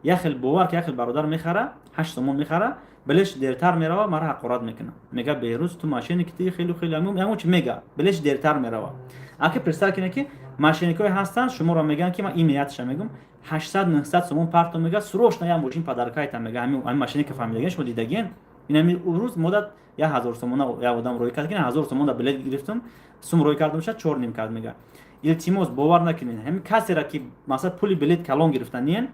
як хел бовар ки як хел бародар мехара, 8 сомон мехара, билеш дертар мерава, мара ҳақорат мекунад, мега: «Беҳрӯз, ту мошенник, ти хелу хеле ягон чи мега, билеш дертар мерава». Аки представь кунед, ки мошенникҳое ҳастанд, шуморо мегӯянд, ки ман имиятша мегӯм, 800, 900 сомон парто, мега, срочно як мошин подаркайта, мега. Ҳамин мошенника фаҳмидагин, шумо дидагин. Ин ҳамин рӯз модат 1000 сомона як одам роӣ кард, ки 1000 сомон да билет гирифтум, сум роӣ кардам, шад чор ним кард, мега. Илтимос, бовар накунед ҳамин касера, ки масалан пули билет калон гирифтаниен.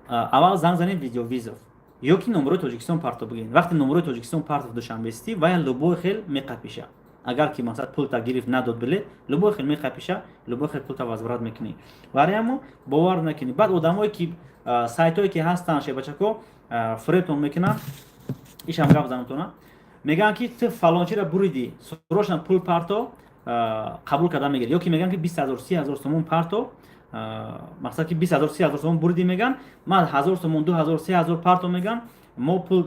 Аввал занг занед, видеовызов ё ки номерои Тоҷикистон парто бигиред. Вақте номерои Тоҷикистон партов, Душанбестӣ, вая любой хел меқапиша. Агар ки масалан пулта гирифт, надод билет, любой хел меқапиша, любой хел пулта возврат мекунӣ. Барои ҳамо бовар накунӣ. Баъд одамое ки сайтое ки ҳастанд, шебачако, фиребтон мекунанд, ишам гап занатона, мегӯянд, ки ту фалончиро буридӣ, срочно пул парто, қабул карда мегирӣ, ё ки мегӯянд, ки 20 000, 30 000 сомон парто, мақсад, ки 20 000, 30 000 сомон буридӣ, мегӯянд, ман 1000 сомон, 2000, 3000 парто, мегӯянд, мо пул,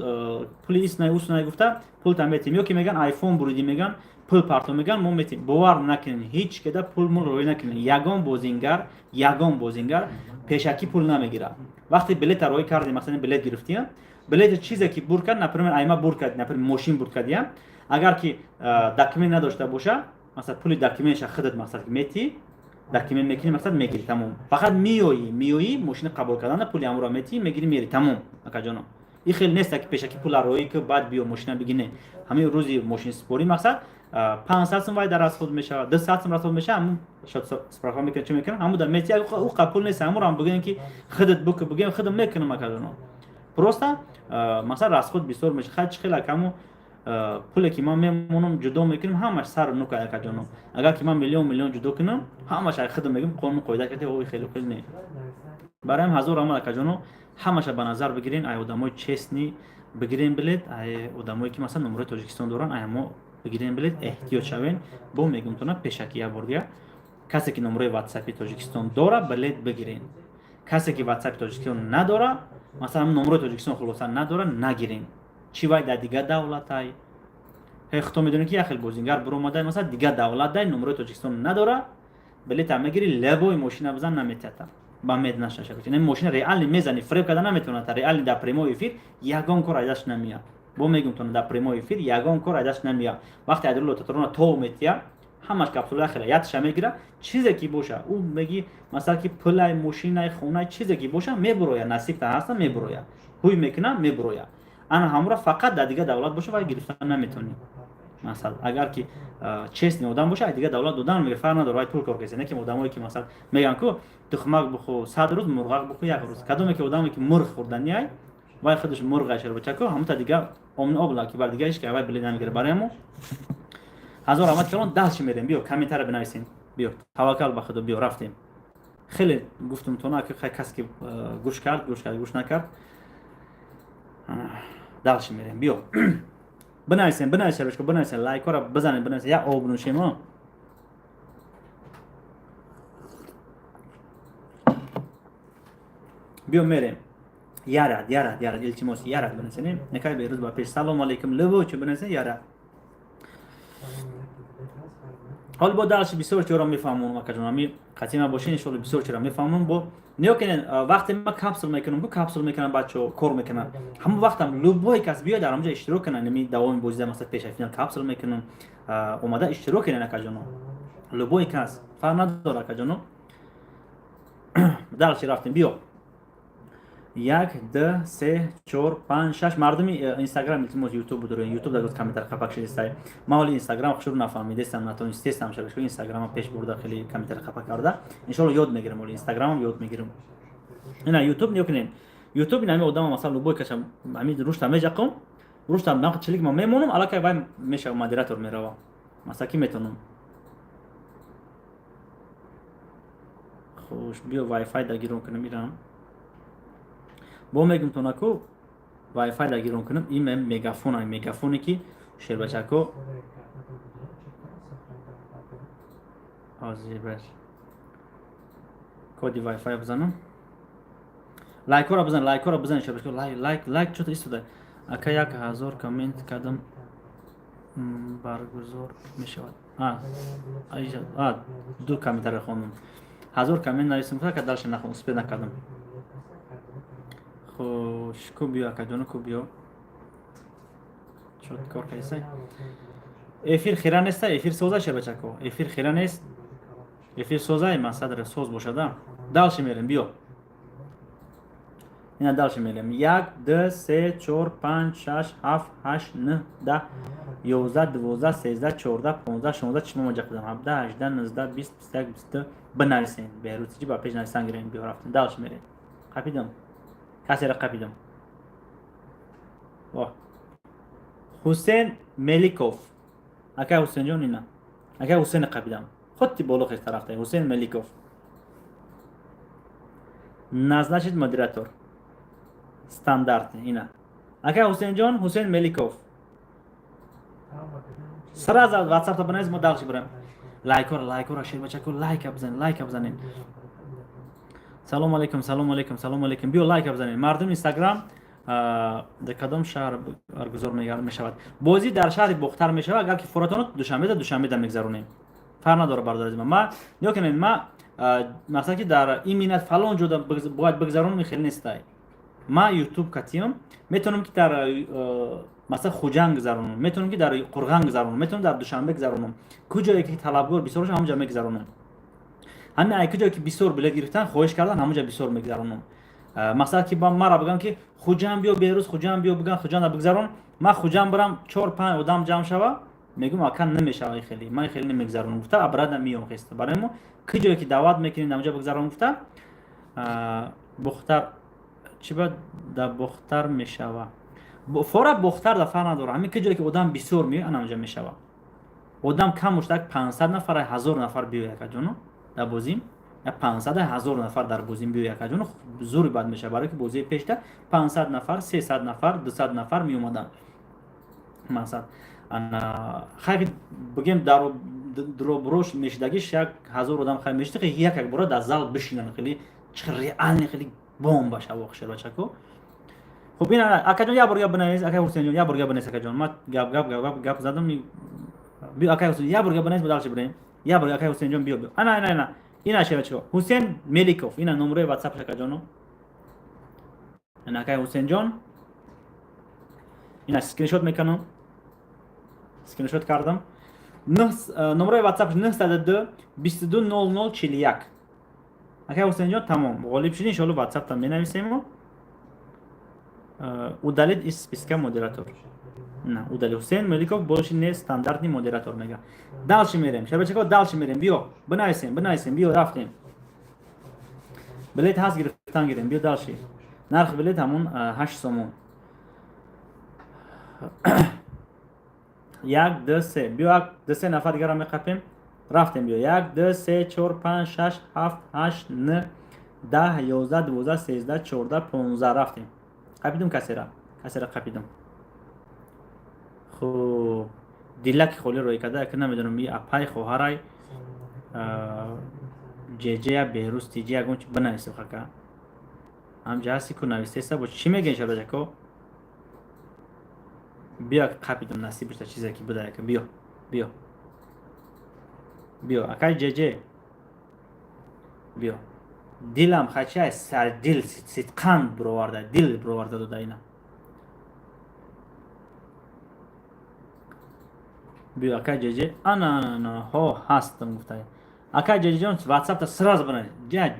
пули иснай уснай гуфта пулта метем, ё ки мегӯянд, айфон буридӣ, мегӯянд, пул парто, мегӯянд, мо метем. Бовар накунед, ҳеҷ када пул мул роӣ накунед. Ягон бозингар, ягон бозингар пешакӣ пул намегирад. Вақте билета роӣ кардем, масалан, билет гирифтия, билети чизе ки бур кард, например, айма бур кард, например, мошин бур кардия, агар ки документ надошта боша, масалан, пули документша худат, мақсад, ки метӣ, документ мекунӣ, мақсад, мегирӣ, тамом. Фақат миёӣ мошина қабул кардана, пули ҳамуро метӣ, мегирӣ, мерӣ, тамом, акаҷоно. Ин хел нест, ки пешакӣ пула роӣ ки, баъд биё, мошина бигӣ, не. Ҳамин рӯзи мошинсупорӣ, мақсад, 500 сум вай дар расход мешавад, 200 сум расход мешавад, ҳамун справка мекунад, чӣ мекунад, ҳамун дар метӣ. Ӯ қабул нест, ҳамуро ҳам бигӯем, ки худат буки, бигӯем, худам мекунам, акаҷоно. Просто, масалан, расход бисёр мешавад. Хай, чӣ хел акаму пуле ки ман мемонам, ҷудо мекунем, ҳамаш сару нука, акаҷоно. Агар ки ман миллион миллион ҷудо кунам, ҳамаш ай худам мегӯм, қонун қоида карда, ой, хеле хеле не. Барои ҳазор амал, акаҷоно, ҳамаша ба назар бигирен, ай одамои честный бигирен билет, ай одамое ки, масалан, номерои Тоҷикистон доранд, ай ҳамо бигирен билет, эҳтиёт шавен. Бо мегӯм, пешакӣ як бор дига: касе ки номерои ватсапи Тоҷикистон дора, билет бигирен. Касе ки ватсапи Тоҷикистон надора, масалан, номерои Тоҷикистон, хулоса, надора, нагирен. Чӣ вай дар дигар давлатай? Худто медонед, ки як хел бозингар биромадай, масалан, дигар давлат дай, номерои Тоҷикистон надора, билета мегири, любой мошина бизан, наметиҳата. Ба мед нашашад. Ин мошина реально мезани, фиреб карда наметавонад. Реально дар прямой эфир ягон кор айдаш намеяд. Бо мегӯм тона, дар прямой эфир ягон кор айдаш намеяд. Вақте айдри лототрона тов метия, ҳамаш капсула хела ятша мегира, чизе ки боша, ӯ меги, масалан, ки пулай, мошинай, хонай, чизе ки боша, мебуроя, насибта ҳаста, мебуроя, ҳуй мекуна, мебуроя. Ана ҳамура фақат дар дигар давлат боша, вай гирифтан наметавонӣ. Масалан, агар ки честный одам боша, дигар давлат додан мега, фарқ надорад, вай пул кор кеса. Не ки одамое ки, масалан, мегӯянд ку: тухмак бухӯ 100 рӯз, мурғак бухӯ як рӯз. Кадоме ки одаме ки мурғ хӯрданиай, вай худаш мурғ шербачако, ҳамута дига омни обла ки бар дига ҳеч ки вай билет намегира. Барои ҳамо ҳазор раҳмат калон. Дальше мерем. Биё, комментария бинависем. Биё, таваккал ба Худо, биё, рафтем. Хеле гуфтум тона, ки хай, касе ки гӯш кард, гӯш кард, гӯш накард, дальше мерем. Биё, бинависем, бинависем, шербачко, бинависем, лайкҳоро бизанем, бинависем. Як об нӯшем. Биё, мерем. Ярад, ярад, ярад, илтимос, ярад бинависем. Некай Берӯз ба пеш. Салому алейкум, левочи бинависем, ярад. Ҳол бо дальше бисёр чиро мефаҳмонам, акаҷон. Ами қатима бошед, иншоалло, бисёр чиро мефаҳмонам. Бо нигоҳ кунед, вақте ма капсул мекунам, ку капсул мекунам, бачаҳо кор мекунам, ҳамон вақтам любой кас биёяд, дар ҳамонҷо иштирок кунанд. Ами давоми бозида, масалан, пеша финал капсул мекунам, омада иштирок кунед, акаҷоно. Любой кас, фарқ надорад, акаҷоно. Дальше рафтем. Биё, як, д, се, чор, панҷ, шаш. Мардуми Инстаграм, илтимос, Ютуб будурен. Ютуб дагоз комментар қапак шидистай. Ман ҳоли Инстаграм хушрӯ нафаҳмидестам, натонистестам шабашко Инстаграма пеш бурда, хеле комментар қапак карда. Иншоалло, ёд мегирам, ҳоли Инстаграмам ёд мегирам. Ина Ютуб нигоҳ кунед. Ютуб ин ҳами одама, масалан, любой кашам, ҳами рушта меҷақам, рушта чилик ма мемонам, аллакай вай мешава, модератор мерава. Масалан, ки метонам. Хуш, биё, вайфай да гирон кунам ирам. Бо мегум тонаку, вайфай да гирон кунам. Ин мегафон, ай мегафоне ки шербачако. Ҳозир бер коди Wi-Fi бизанам. Лайкҳоро бизан, лайкҳоро бизан, шабашко, лайк, лайк, лайк чото истода. Ака, 1000 коммент кардам, баргузор мешавад. А ду комментаро хондам. 1000 коммент нависем, ка дальше нахон, успеть накардам. Хуш, ку биё, акаҷону, ку биё. Чот кор кайсай? Эфир хира неста, эфир соза, шербачако. Эфир хира нест. Эфир созай, мақсад соз бошада. Дальше мерем, биё. Ина дальше мерем. Як, ду, се, чор, панҷ, шаш, ҳафт, ҳашт, нӯҳ, 10, 11, 12, 13, 14, 15, 16, чишма маҷа кардам. 17, 18, 19, 20, 21, 22. Бинависем. Беҳрӯзиҷи ба пеш нависан гирем, биё, рафтем. Дальше мерем. Қапидам. Касеро қапидам. Во. Ҳусен Меликов. Акай Ҳусенҷон, ина. Акай Ҳусен қапидам. Худти боло хез тарафта. Ҳусен Меликов. Назначить модератор. Стандартный ина. Акай Ҳусенҷон, Ҳусен Меликов. Сразу WhatsApp-та бинавис, мо дальше бирем. Лайкора, лайкора, шербачако, лайка бизанед, лайка бизанед. Салом алейкум, салом алейкум, салом алейкум. Биё, лайка бизанед. Мардум Инстаграм, дар кадом шаҳр баргузор мешавад? Бозӣ дар шаҳри Бохтар мешавад. Агар ки фуратонот Душанбеда, Душанбеда мегзаронем. Фарқ надорад, бародари азиз. Ма нигоҳ кунед, ма мақсад ки дар именно фалон ҷода бояд бигзаронам, хеле нестай. Ма Ютуб катиам метавонам, ки дар, масалан, Хуҷанд гузаронам, метавонам, ки дар Қурған гузаронам, метавонам дар Душанбе гузаронам. Куҷое ки талабгор бисёр боша, ҳамонҷа мегузаронам. Ҳамин ай куҷое ки бисёр билет гирифтан, хоҳиш кардан, ҳамонҷа бисёр мегузаронам. Мақсад ки ба мара бигӯям, ки Хуҷанд биё, Беҳрӯз, Хуҷанд биё, бигӯям, Хуҷанда бигзарон, ман Хуҷанд бирам, чор панҷ одам ҷамъ шава, мегӯм: «Ака, намешава, хеле ман хеле намегузаронам», гуфта, обратно миём хеста. Барои мо куҷое ки даъват мекунед, ҳамонҷа бигзарон гуфта. Бохтар чӣ ба да Бохтар мешава? Фора Бохтар да фарқ надорад. Ҳамин куҷое ки одам бисёр меояд, ана ҳамонҷа мешава. Одам кам бошад, як 500 нафар, 1000 нафар биёяд, акаҷону, дар бозим як 500, 1000 нафар дар бозим биёяд, акаҷону, зури бад мешавад. Барое ки бозии пешта 500 нафар, 300 нафар, 200 нафар меомаданд. Мақсад хайр, бигем, дар дроброш мешидагиш 1000 одам хайр мешид, як як бора дар зал бишинанд, хеле чи реально хеле бомба шава, шербачако. Хуб, ин акаҷон, як бор гап бинавис. Акай Ҳусенҷон, як бор гап бинавис. Акаҷон, ман гап, гап, гап, гап, гап задам. Биё, акай Ҳусен, як бор гап бинавис, мо дальше бирем. Як бор, акай Ҳусенҷон, биё, биё. Ана, ана, ана, ина, шербачако, Ҳусен Меликов, ина номерои ватсапш, акаҷоно. Ина, акай Ҳусенҷон, ина скриншот мекунам, скриншот кардам. Номерои ватсапш 902 22 00 41. Акай Ҳусенҷон, тамом, ғолиб шудӣ. Иншоалло, ватсаптам менависему. Удалить из списка модератор. На, удали. Ҳусейн Меликов больше не стандартный модератор, мега. Дальше мерем, шабачако, дальше мерем. Биё, бинависем, бинависем, биё, рафтем. Билет ҳаст, гирифтан гирем. Биё, дальше. Нархи билет ҳамун 8 сомон. Як, ду, се, биё, як, ду, се нафар дигарро меқапем. Рафтем, биё. Як, ду, се, чор, панҷ, шаш, ҳафт, ҳашт, нӯ, 10, 11, 12, 13, 14, 15. Рафтем. Қапидум касера, касера қапидум. Хуб, дилаки холӣ рӯй карда, яка намедонам, и апай, хоҳарай, ҷеҷея, Беҳрӯз тиҷи, ягон чи бинависем. Хака ҳамҷа ҳасти ку, навистеса бо чӣ мегӯен, шабачако? Биё, қапидум, насиб бошта, чизе ки буда, яка. Биё, биё, биё, акай ҷеҷе, биё. Дилам хачай сардил сидқан бироварда, дил бироварда дода ина. Биё, акай ҷеҷе. Ана, ана, ҳо, ҳастам, гуфта. Акай ҷеҷеҷон, ватсапта сразу бинавис. Ҷа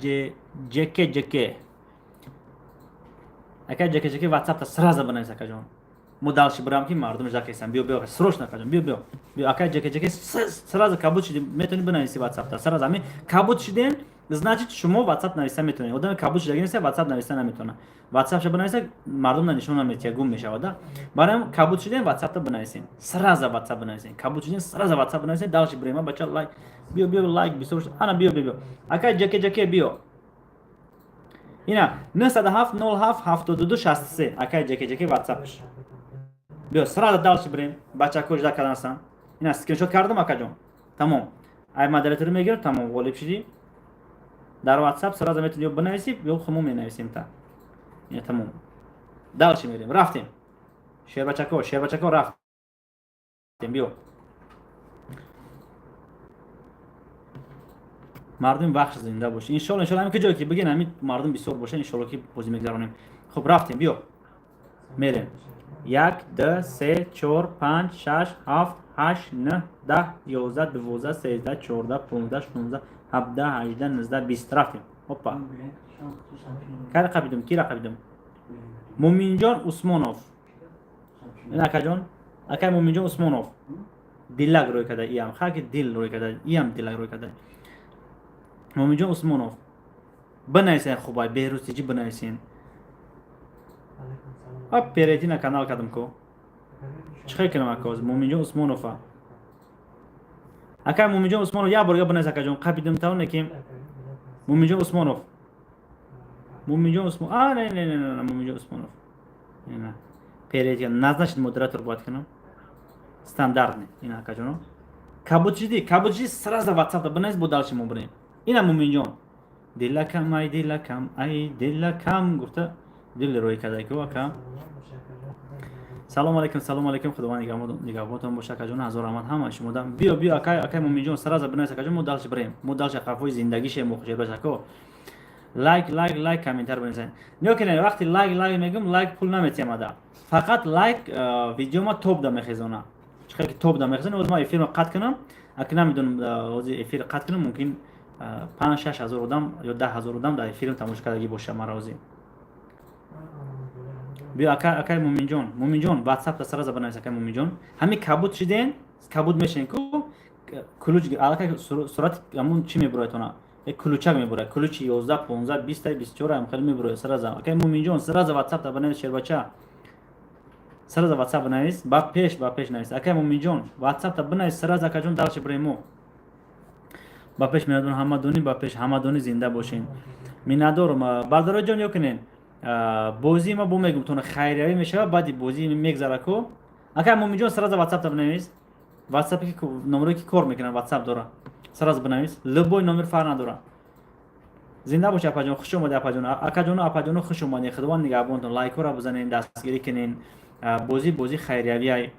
ҷеке ҷеке, акай ҷеке ҷеке, ватсапта сразу бинавис, акаҷон. Мо дальше бирам, ки мардум жакесам. Биё, биё, срочно, акаҷон, биё, биё, биё. Акай ҷеке ҷеке, сразу кабуд шидем, метавонӣ бинависи ватсапта сразу. Ҳамин кабуд шидем, значит, шумо ватсап нависта метавонед. Одаме кабуд шидаги неста, ватсап нависта наметавона. Ватсапша бинависа, мардум нишон наметиҳад, гум мешавад да. Барои кабуд шидем, ватсапта бинависем, сразу ватсап бинависем. Кабуд шидем, сразу ватсап бинависем. Дальше бирем, бача. Лайк, биё, биё, лайк бисёр. Ана, биё, биё, биё, акай ҷеке ҷеке, биё. Ина 907 07 72 63, акай ҷеке ҷеке ватсапш. Биё, сразу дальше бирем, бачако жда карданасан. Ина скриншот кардам, акаҷон, тамом. Ай модератор мегирам, тамом, ғолиб шидӣ. Дар WhatsApp сразу метавонӣ ё бинависӣ, ё хумо менависем та. Ина, тамом. Дальше мерем. Рафтем. Шербачако, шербачако, рафтем, биё. Мардум вахш зинда боша. Иншолло, иншолло, ҳамин ки ҷое ки бигин, ҳамин мардум бисёр боша, иншолло ки бозӣ мегзаронем. Хуб, рафтем, биё. Мерем. 1, 2, 3, 4, 5, 6, 7, 8, 9, 10, 11, 12, 13, 14, 15, 16, 17, 18, 19, 20. Рафтем. Опа. Кара қапидум, кира қапидум? Муминҷон Усмонов. Ин акаҷон, акай Муминҷон Усмонов. Дилак рӯй карда, иам. Хаки дил рӯй карда, иам дилак рӯй карда. Муминҷон Усмонов. Бинависен хубай, Беҳрӯз бинависен. А перейти на канал кардам ко. Чӣ хел кунам, ака, Муминҷон Усмонова? Акай Муминҷон Усмонов, як борга бинавис, акаҷон, қапидум тавоне ки Муминҷон Усмонов. Муминҷон Усмонов. А, не, не, не, не, Муминҷон Усмонов. Не, не. Перейти, назначить модератор бояд кунам. Стандартный. Ина, акаҷоно. Кабуд шидӣ, кабуд шидӣ, сразу WhatsApp бинавис, бо дальше мо бирем. Ина Муминҷон. Дилакам, ай дилакам, ай дилакам гуфта дил рӯй карда ку, ака. Салом алейкум, салом алейкум, худованд нигаҳбонтон боша, акаҷон, ҳазор раҳмат ҳама шумода. Биё, биё, акай, акай Муминҷон, сразу бинавис, акаҷон, мо дальше бирем. Мо дальше қафои зиндагишем, мо шербачако. Лайк, лайк, лайк, комментар бинависед. Нигоҳ кунед, вақти лайк, лайк мегӯм, лайк пул наметиҳам ада. Фақат лайк видеома топ да мехезона. Чӣ хел ки топ да мехезона, ҳозир ман эфирро қатъ кунам, аки намедонам, ҳозир эфир қатъ кунам, мумкин 5-6 ҳазор одам ё 10 ҳазор одам дар эфирм тамошо кардагӣ боша мара ҳозир. Биё, ака, акай Муминҷон, Муминҷон, WhatsApp-та сразу бинавис, акай Муминҷон. Ҳамин кабуд шиден, кабуд мешен ку, ключ аллакай сурати ҳамун чӣ мебурояд она? Як ключак мебурояд. Ключи 11, 15, 20, 24 ҳам хеле мебурояд сразу. Акай Муминҷон, сразу WhatsApp-та бинавис, шербача. Сразу WhatsApp бинавис, ба пеш навис. Акай Муминҷон, WhatsApp-та бинавис сразу, акаҷон, дальше бирем мо. Ба пеш меодон ҳамадонӣ, ба пеш ҳамадонӣ, зинда бошен. Миннатдорум. Бародарои ҷон, ё кунен. Бозии ма бо мегум тона хайриявӣ мешавад, баъди бозӣ мегзара ку. Акай Муминҷон, сразу WhatsApp-та бинавис. WhatsApp ки номере ки кор мекунад, WhatsApp дора. Сразу бинавис. Любой номер, фарқ надора. Зинда бош, апаҷон, хуш омадӣ, апаҷон. Акаҷону апаҷону, хуш омадед. Худованд нигаҳбонтон. Лайкҳоро бизанед, дастгирӣ кунед. Бозӣ бозӣ хайриявиай.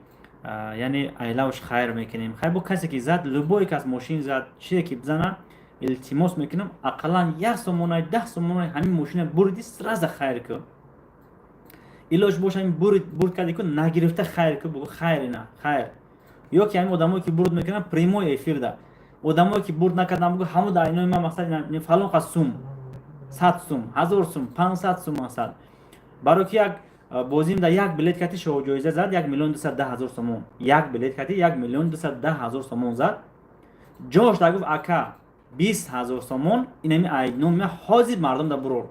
Яъне айлавш хайр мекунем. Хайр, бо касе ки зад, любой кас мошин зад, чизе ки бизана, илтимос мекунам, ақаллан 1 сомонай, 10 сомонай ҳамин мошина бурди, сразу хайр кун. Илоҷ боша, ҳамин бурд карди ку, нагирифта хайр ку, бугу хайр, ина хайр. Ё ки ҳамин одамое ки бурд мекунанд прямой эфирда, одамое ки бурд накардан, бугу ҳаму дар инои ман, мақсад, фалон қад сум, 100 сум, 1000 сум, 500 сум, мақсад, барои ки як бозим дар як билет кати шоҳҷоиза зад 1 210 000 сомон. Як билет кати 1 210 000 сомон зад. Ҷош дар гуфт: «Ака, 20 000 сомон инами айноми ҳозир мардум дар бурор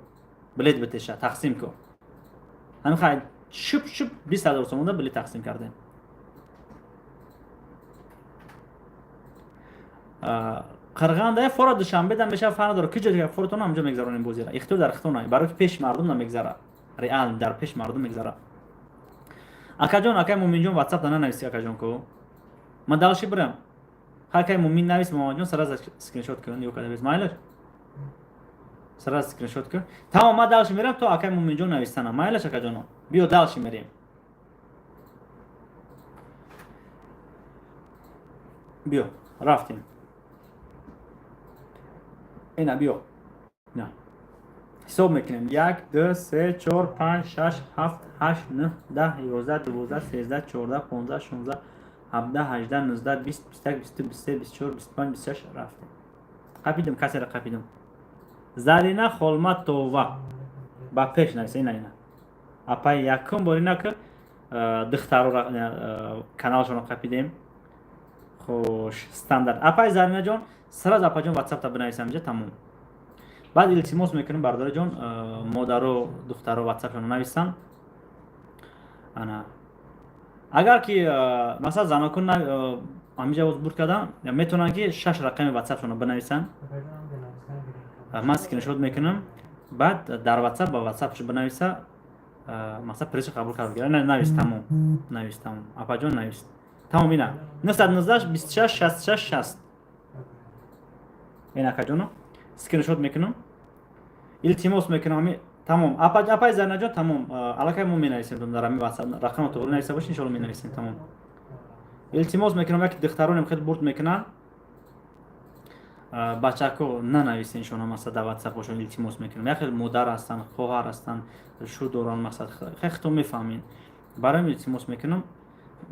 билет битеша, тақсим кун». Ҳамин хай шуп шуп 20 000 сомон да билет тақсим кардем. Қирғанда фора Душанбе да мешава, фарқ надорад ки ҷо форотон, ҳамҷо мегзаронем бозира. Ихтиёр дар хитона, барои ки пеши мардум намегзара, реал дар пеши мардум мегзара. Акаҷон, акай Муминҷон, WhatsApp да нанависи, акаҷон ку, ман дальше бирам. Акай Мумин навис, Муҳаммадҷон, сразу скриншот кун, ё када майлаш, сразу скриншот кун. Тамом, ман дальше мерам, то акай Муминҷон нависана. Майлаш, акаҷоно, биё, дальше мерем. Биё, рафтем. Ина, биё, на ҳисоб мекунем: як, ду, се, чор, панҷ, шаш, ҳафт, ҳашт, нӯҳ, 10, 11, 12, 13, 14, 15, 16, 17, 18, 19, 20, 21, 22, 23, 24, 25, 26. Рафтем. Қапидем, касеро қапидем? Зарина Холматова, ба пеш нависа. Ина, ина, апай, якум бор ина ки духтаро каналшонро қапидем. Хуш, стандарт. Апай Заринаҷон, сразу, апаҷон, WhatsApp-та бинависам инҷа, тамом. Баъд илтимос мекунем, бародарҷон, модару духтаро WhatsApp-шонро нависанд. Ана, агар ки, масалан, занокун ҳаминҷа боз бурд кардам, метавонанд ки шаш рақами WhatsApp-шонро бинависанд, ман скриншот мекунам, баъд дар WhatsApp ба WhatsApp-ш бинависа, масалан, приз қабул кард. Навис, тамом, навис, тамом, апаҷон, навис, тамом. Ина, 919 26 66 60. Ин акаҷоно скриншот мекунам, илтимос мекунам. Ами тамом, апай Зарнаҷон, тамом, аллакай мо менависем дар ами WhatsApp, рақама тоғри нависта бошед, иншоалло менависем. Тамом, илтимос мекунам, яке духтаронем хеле бурд мекунанд, бачако нанависен шона, масалан, дар ватсапошон, илтимос мекунам. Як хел модар ҳастанд, хоҳар ҳастанд, шу доранд, масалан, хеле хито мефаҳмед. Барои илтимос мекунам,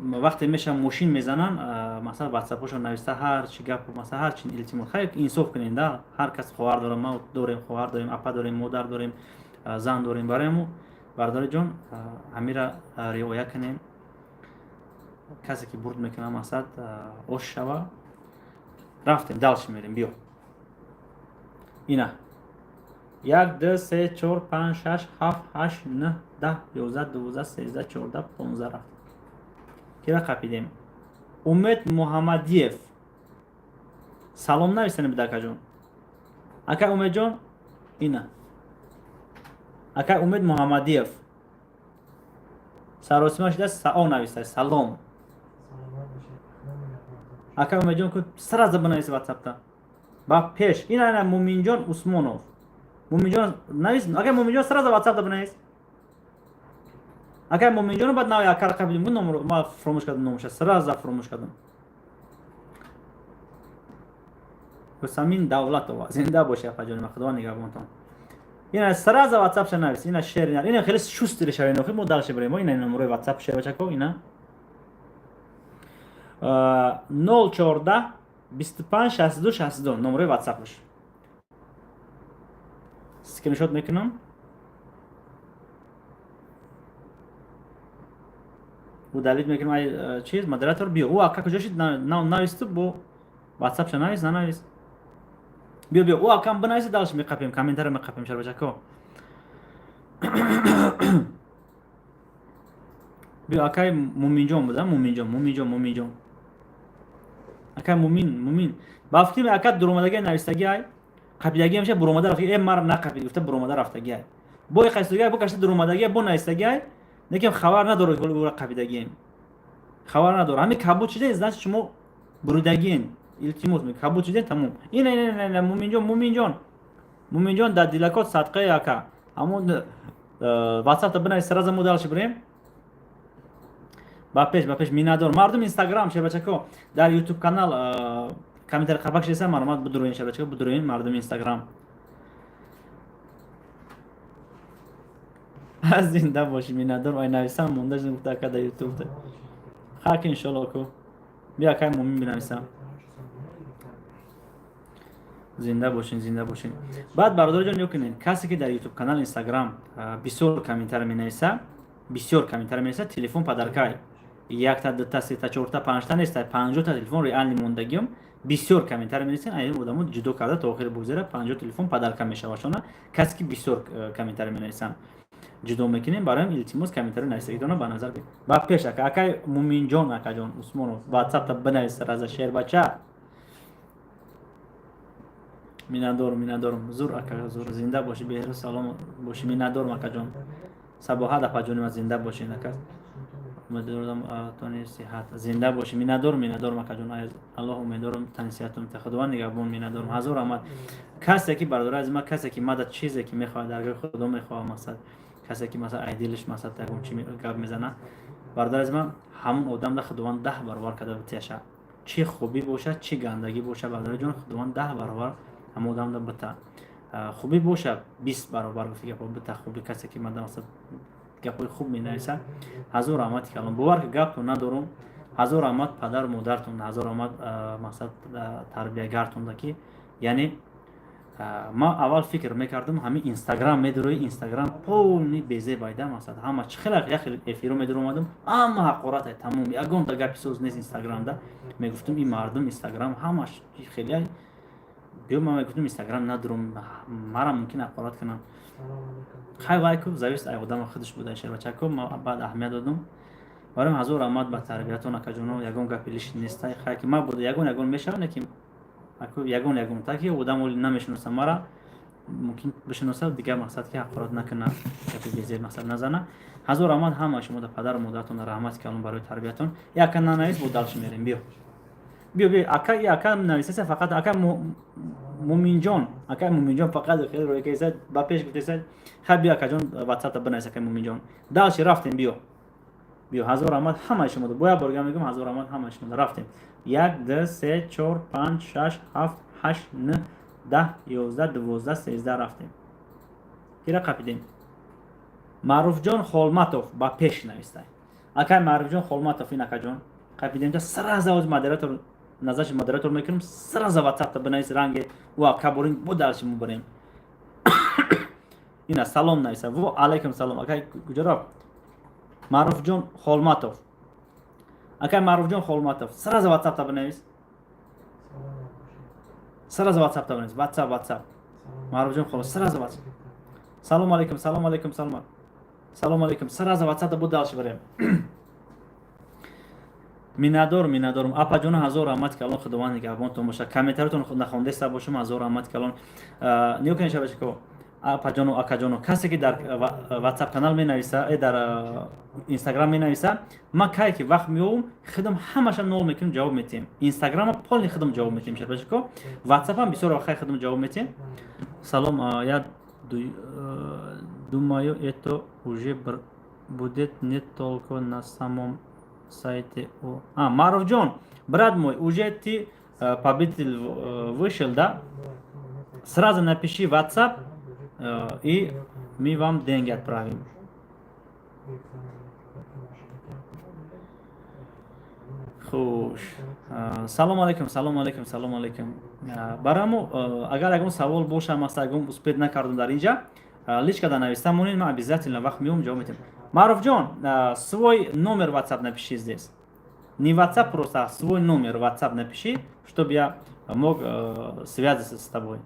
вақте меша мошин мезананд, масалан, ватсапошон нависта ҳар чи гап, масалан, ҳар чи, илтимос, хайр, инсоф кунед да. Ҳар кас хоҳар дорад, ма дорем, хоҳар дорем, апа дорем, модар дорем, зан дорем. Барои бародари ҷон, ҳамира риоя кунем. Касе ки бурд мекунад, мақсад, ош шава. Рафтем, дальше мерем. Биё, ина: як, ду, се, чор, панҷ, шаш, ҳафт, ҳашт, нӯҳ, 10, 11, 12, 13, 14, 15. Рафт, кира қапидем? Умед Муҳаммадиев, салом нависани буд, акаҷон, ака Умедҷон. Ина, ака Умед Муҳаммадиев саросима шуда, сао нависта, салом. Ака Умедҷон, ку сразу бинавис ватсапта. Ба пеш, ина, ина, Муминҷон Усмонов, Муминҷон навис. Ака Муминҷон, сразу ватсапта бинавис. Ака Муминҷоно баъд нави ака рақам бу номро ма фуромӯш кардам, номаша сразу фуромӯш кардам. Ҳусамин Давлатова, зинда боши, апаҷони ма, худованд нигаҳбонтон. Ина, сразу ватсапша навис. Ина, шер, ина, хеле шустире шавем, мо дальше барем. Ина, номрои ватсап шербачако, ина: 0 14 25 62 62, номрои ватсапаш. Скриншот мекунам, удалить мекунам. Ай чиз, модератор, биё. Ӯ ака куҷо шид? Нависту бо ватсапша навис, нанавис. Биё, биё, ӯ акам бинависи, дальше меқапем, комментаро меқапем, шарбачако. Биё, акай Муминҷон буда, Муминҷон, Муминҷон, Муминҷон, акай Мумин, Мумин. Ба фикри ака дуромадаги навистаги, ай қапидаги ҳамеша буромада рафтаги. Э, мара нақапид гуфта, буромада рафтаги, ай бо қайсидаги, бо кашта дуромадаги, бо навистаги, ай лекин хабар надорад, ки ура қапидагием, хабар надорад. Ҳами кабуд шида, значит, шумо буридагиен. Илтимос, кабуд шиден, тамом. Ина, ина, ина, Муминҷон, Муминҷон, Муминҷон, дар дилакот садқаи ака, ҳамон ватсапта бинавис, сразу мо дальше бирем. Ба пеш, ба пеш, миннатдор. Мардум Инстаграм, шербачако, дар Ютуб канал комментари қапак шиса, марҳамат, бидуроин, шербачако, бидуроин. Мардуми Инстаграм, зинда бошӣ, миннатдор. Ай нависам, монда гуфта, ака дар Ютуб хаки, иншолло. Ку бия, акай Мумин, бинависам. Зинда бошин, зинда бошин. Баъд, бародарҷон, ё кунед, касе ки дар Ютуб канал, Инстаграм бисёр комментари менависа, бисёр комментари менависа, телефон подаркай, якта, дута, сета, чорта, панҷта неста, 50-та телефон реально мондагиём. Бисёр комментари менависен, ай одамо ҷудо карда, то охири бозира 50 телефон подарка мешавашона. Касе ки бисёр комментари менависанд, ҷудо мекунем. Бароям илтимос, комментари нависагитона ба назар. Ба пеш, ака, акай Муминҷон, акаҷон Усмонов, ватсапта бинавис раза, шербача. Миннатдорум, миннатдорум, зур, ака, зур, зинда бошӣ, беҳрӯз, салом бошӣ. Миннатдорум, акаҷон. Сабоҳат, апаҷони ма, зинда бошед, ака. Умедворам тони сиҳат, зинда бошӣ. Миннатдорум, миннатдорум, акаҷон, Аллоҳ, умедворам тани сиҳатон, Худованд нигаҳбон. Миннатдорум, ҳазор раҳмат. Касе ки, бародари азиз ма, касе ки мада чизе ки мехоҳад, даргоҳи Худо мехоҳад, мақсад, касе ки, масалан, ай дилиш, масалан, ягон чи гап мезана, бародари азиз ма, ҳамон одамда Худованд 10 баробар карда битияша. Чӣ хубӣ бошад, чӣ гандагӣ бошад, бародари ҷон, Худованд 10 баробар ҳамон одамда бита. Хубӣ боша, 20 баробар, гуфти гапо, бита хубӣ. Касе ки мада, масалан, гапҳои хуб менависад, ҳазор раҳмати калон. Бовар ки гаптон надорум. Ҳазор раҳмат падару модартон, ҳазор раҳмат, мақсад, тарбиягартонда, ки яъне ман аввал фикр мекардам, ҳамин Инстаграм медурои, Инстаграм полный безебайда, мақсад, ҳама чи хеле як хел эфиро медуромадам, ҳама ҳақоратай, тамом, ягонта гапи соз нест Инстаграмда. Мегуфтам, ин мардум Инстаграм ҳамаш хеле биё. Ман мегуфтам, Инстаграм надурум, мара мумкин ҳақорат кунам. Хай, вайку зависит ай одама худаш буда, шербачако. Ма баъд аҳамият додум. Барои ҳазор раҳмат ба тарбиятон, акаҷоно. Ягон гапи лишний нестай. Хай, ки ма буда, ягон ягон мешавад, лекин ягон ягон таки одам оли намешиноса, мара мумкин бишиноса, дигар, мақсад, ки ҳақорат накуна, гапи безеб, мақсад, назана. Ҳазор раҳмат ҳама шумо да, падару модаратон раҳмати калон барои тарбиятон. Яка нанавис, бо дальше мерем. Биё, биё, биё, ака, ака нависеса фақат ака. Муминҷон, акай Муминҷон фақат хеле рӯй кайсад, ба пеш гуфтесад. Хай, биё, акаҷон, ватсапта бинавис, акай Муминҷон. Дальше рафтем, биё, биё. Ҳазор раҳмат ҳамаи шумо. Бо як борга мегӯм, ҳазор раҳмат ҳамаи шумо. Рафтем: як, ду, се, чор, панҷ, шаш, ҳафт, ҳашт, нӯҳ, 10, 11, 12, 13. Рафтем, кира қапидем? Маъруфҷон Холматов ба пеш навистай. Акай Маъруфҷон Холматов, ин акаҷон қапидем. Сразу оз модератор назарши модератор мекунем, сразу ватсапта бинавис. Ранги ӯ ака борин, бо дальше мубарем. Ина салом нависа. Во алайкум салом. Акай куҷо рафт Маъруфҷон Холматов? Акай Маъруфҷон Холматов, сразу ватсапта бинавис, сразу ватсапта бинавис. Ватсап, ватсап, Маъруфҷон Холматов, сразу ватсап. Салом алейкум, салом алейкум, салом, салом алейкум. Сразу ватсапта, бо дальше барем. Миннатдор, миннатдорум, апаҷону, ҳазор раҳмати калон, худованд нигаҳбонтон бошад. Комментариятон нахондеста бошам, ҳазор раҳмати калон. Нигоҳ кунед, шабачако, апаҷону акаҷону, касе ки дар ватсап канал менависа, дар инстаграм менависа, ман кае ки вақт меёбум, худам ҳамаша нол мекунем, ҷавоб метиҳем. Инстаграма полный худам ҷавоб метиҳем, шабачако. Ватсапам бисёр вақт худам ҷавоб метиҳем. Салом, я думаю, это уже будет не только на самом сайте. А, Маруфҷон, брат мой, уже ты победитель вышел, да? Сразу напиши в WhatsApp, и мы вам деньги отправим. Хуш, салом алейкум, салом алейкум, салом алейкум. Барамо, агар ягон савол боша, масалан, ягон успеть накардам, дар инҷа личкада нависта монед, ман обязательно вақт меом, ҷавоб метиҳам. Маруфҷон, свой номер WhatsApp напиши здесь. Не WhatsApp просто, а свой номер WhatsApp напиши, чтобы я мог связаться с тобой.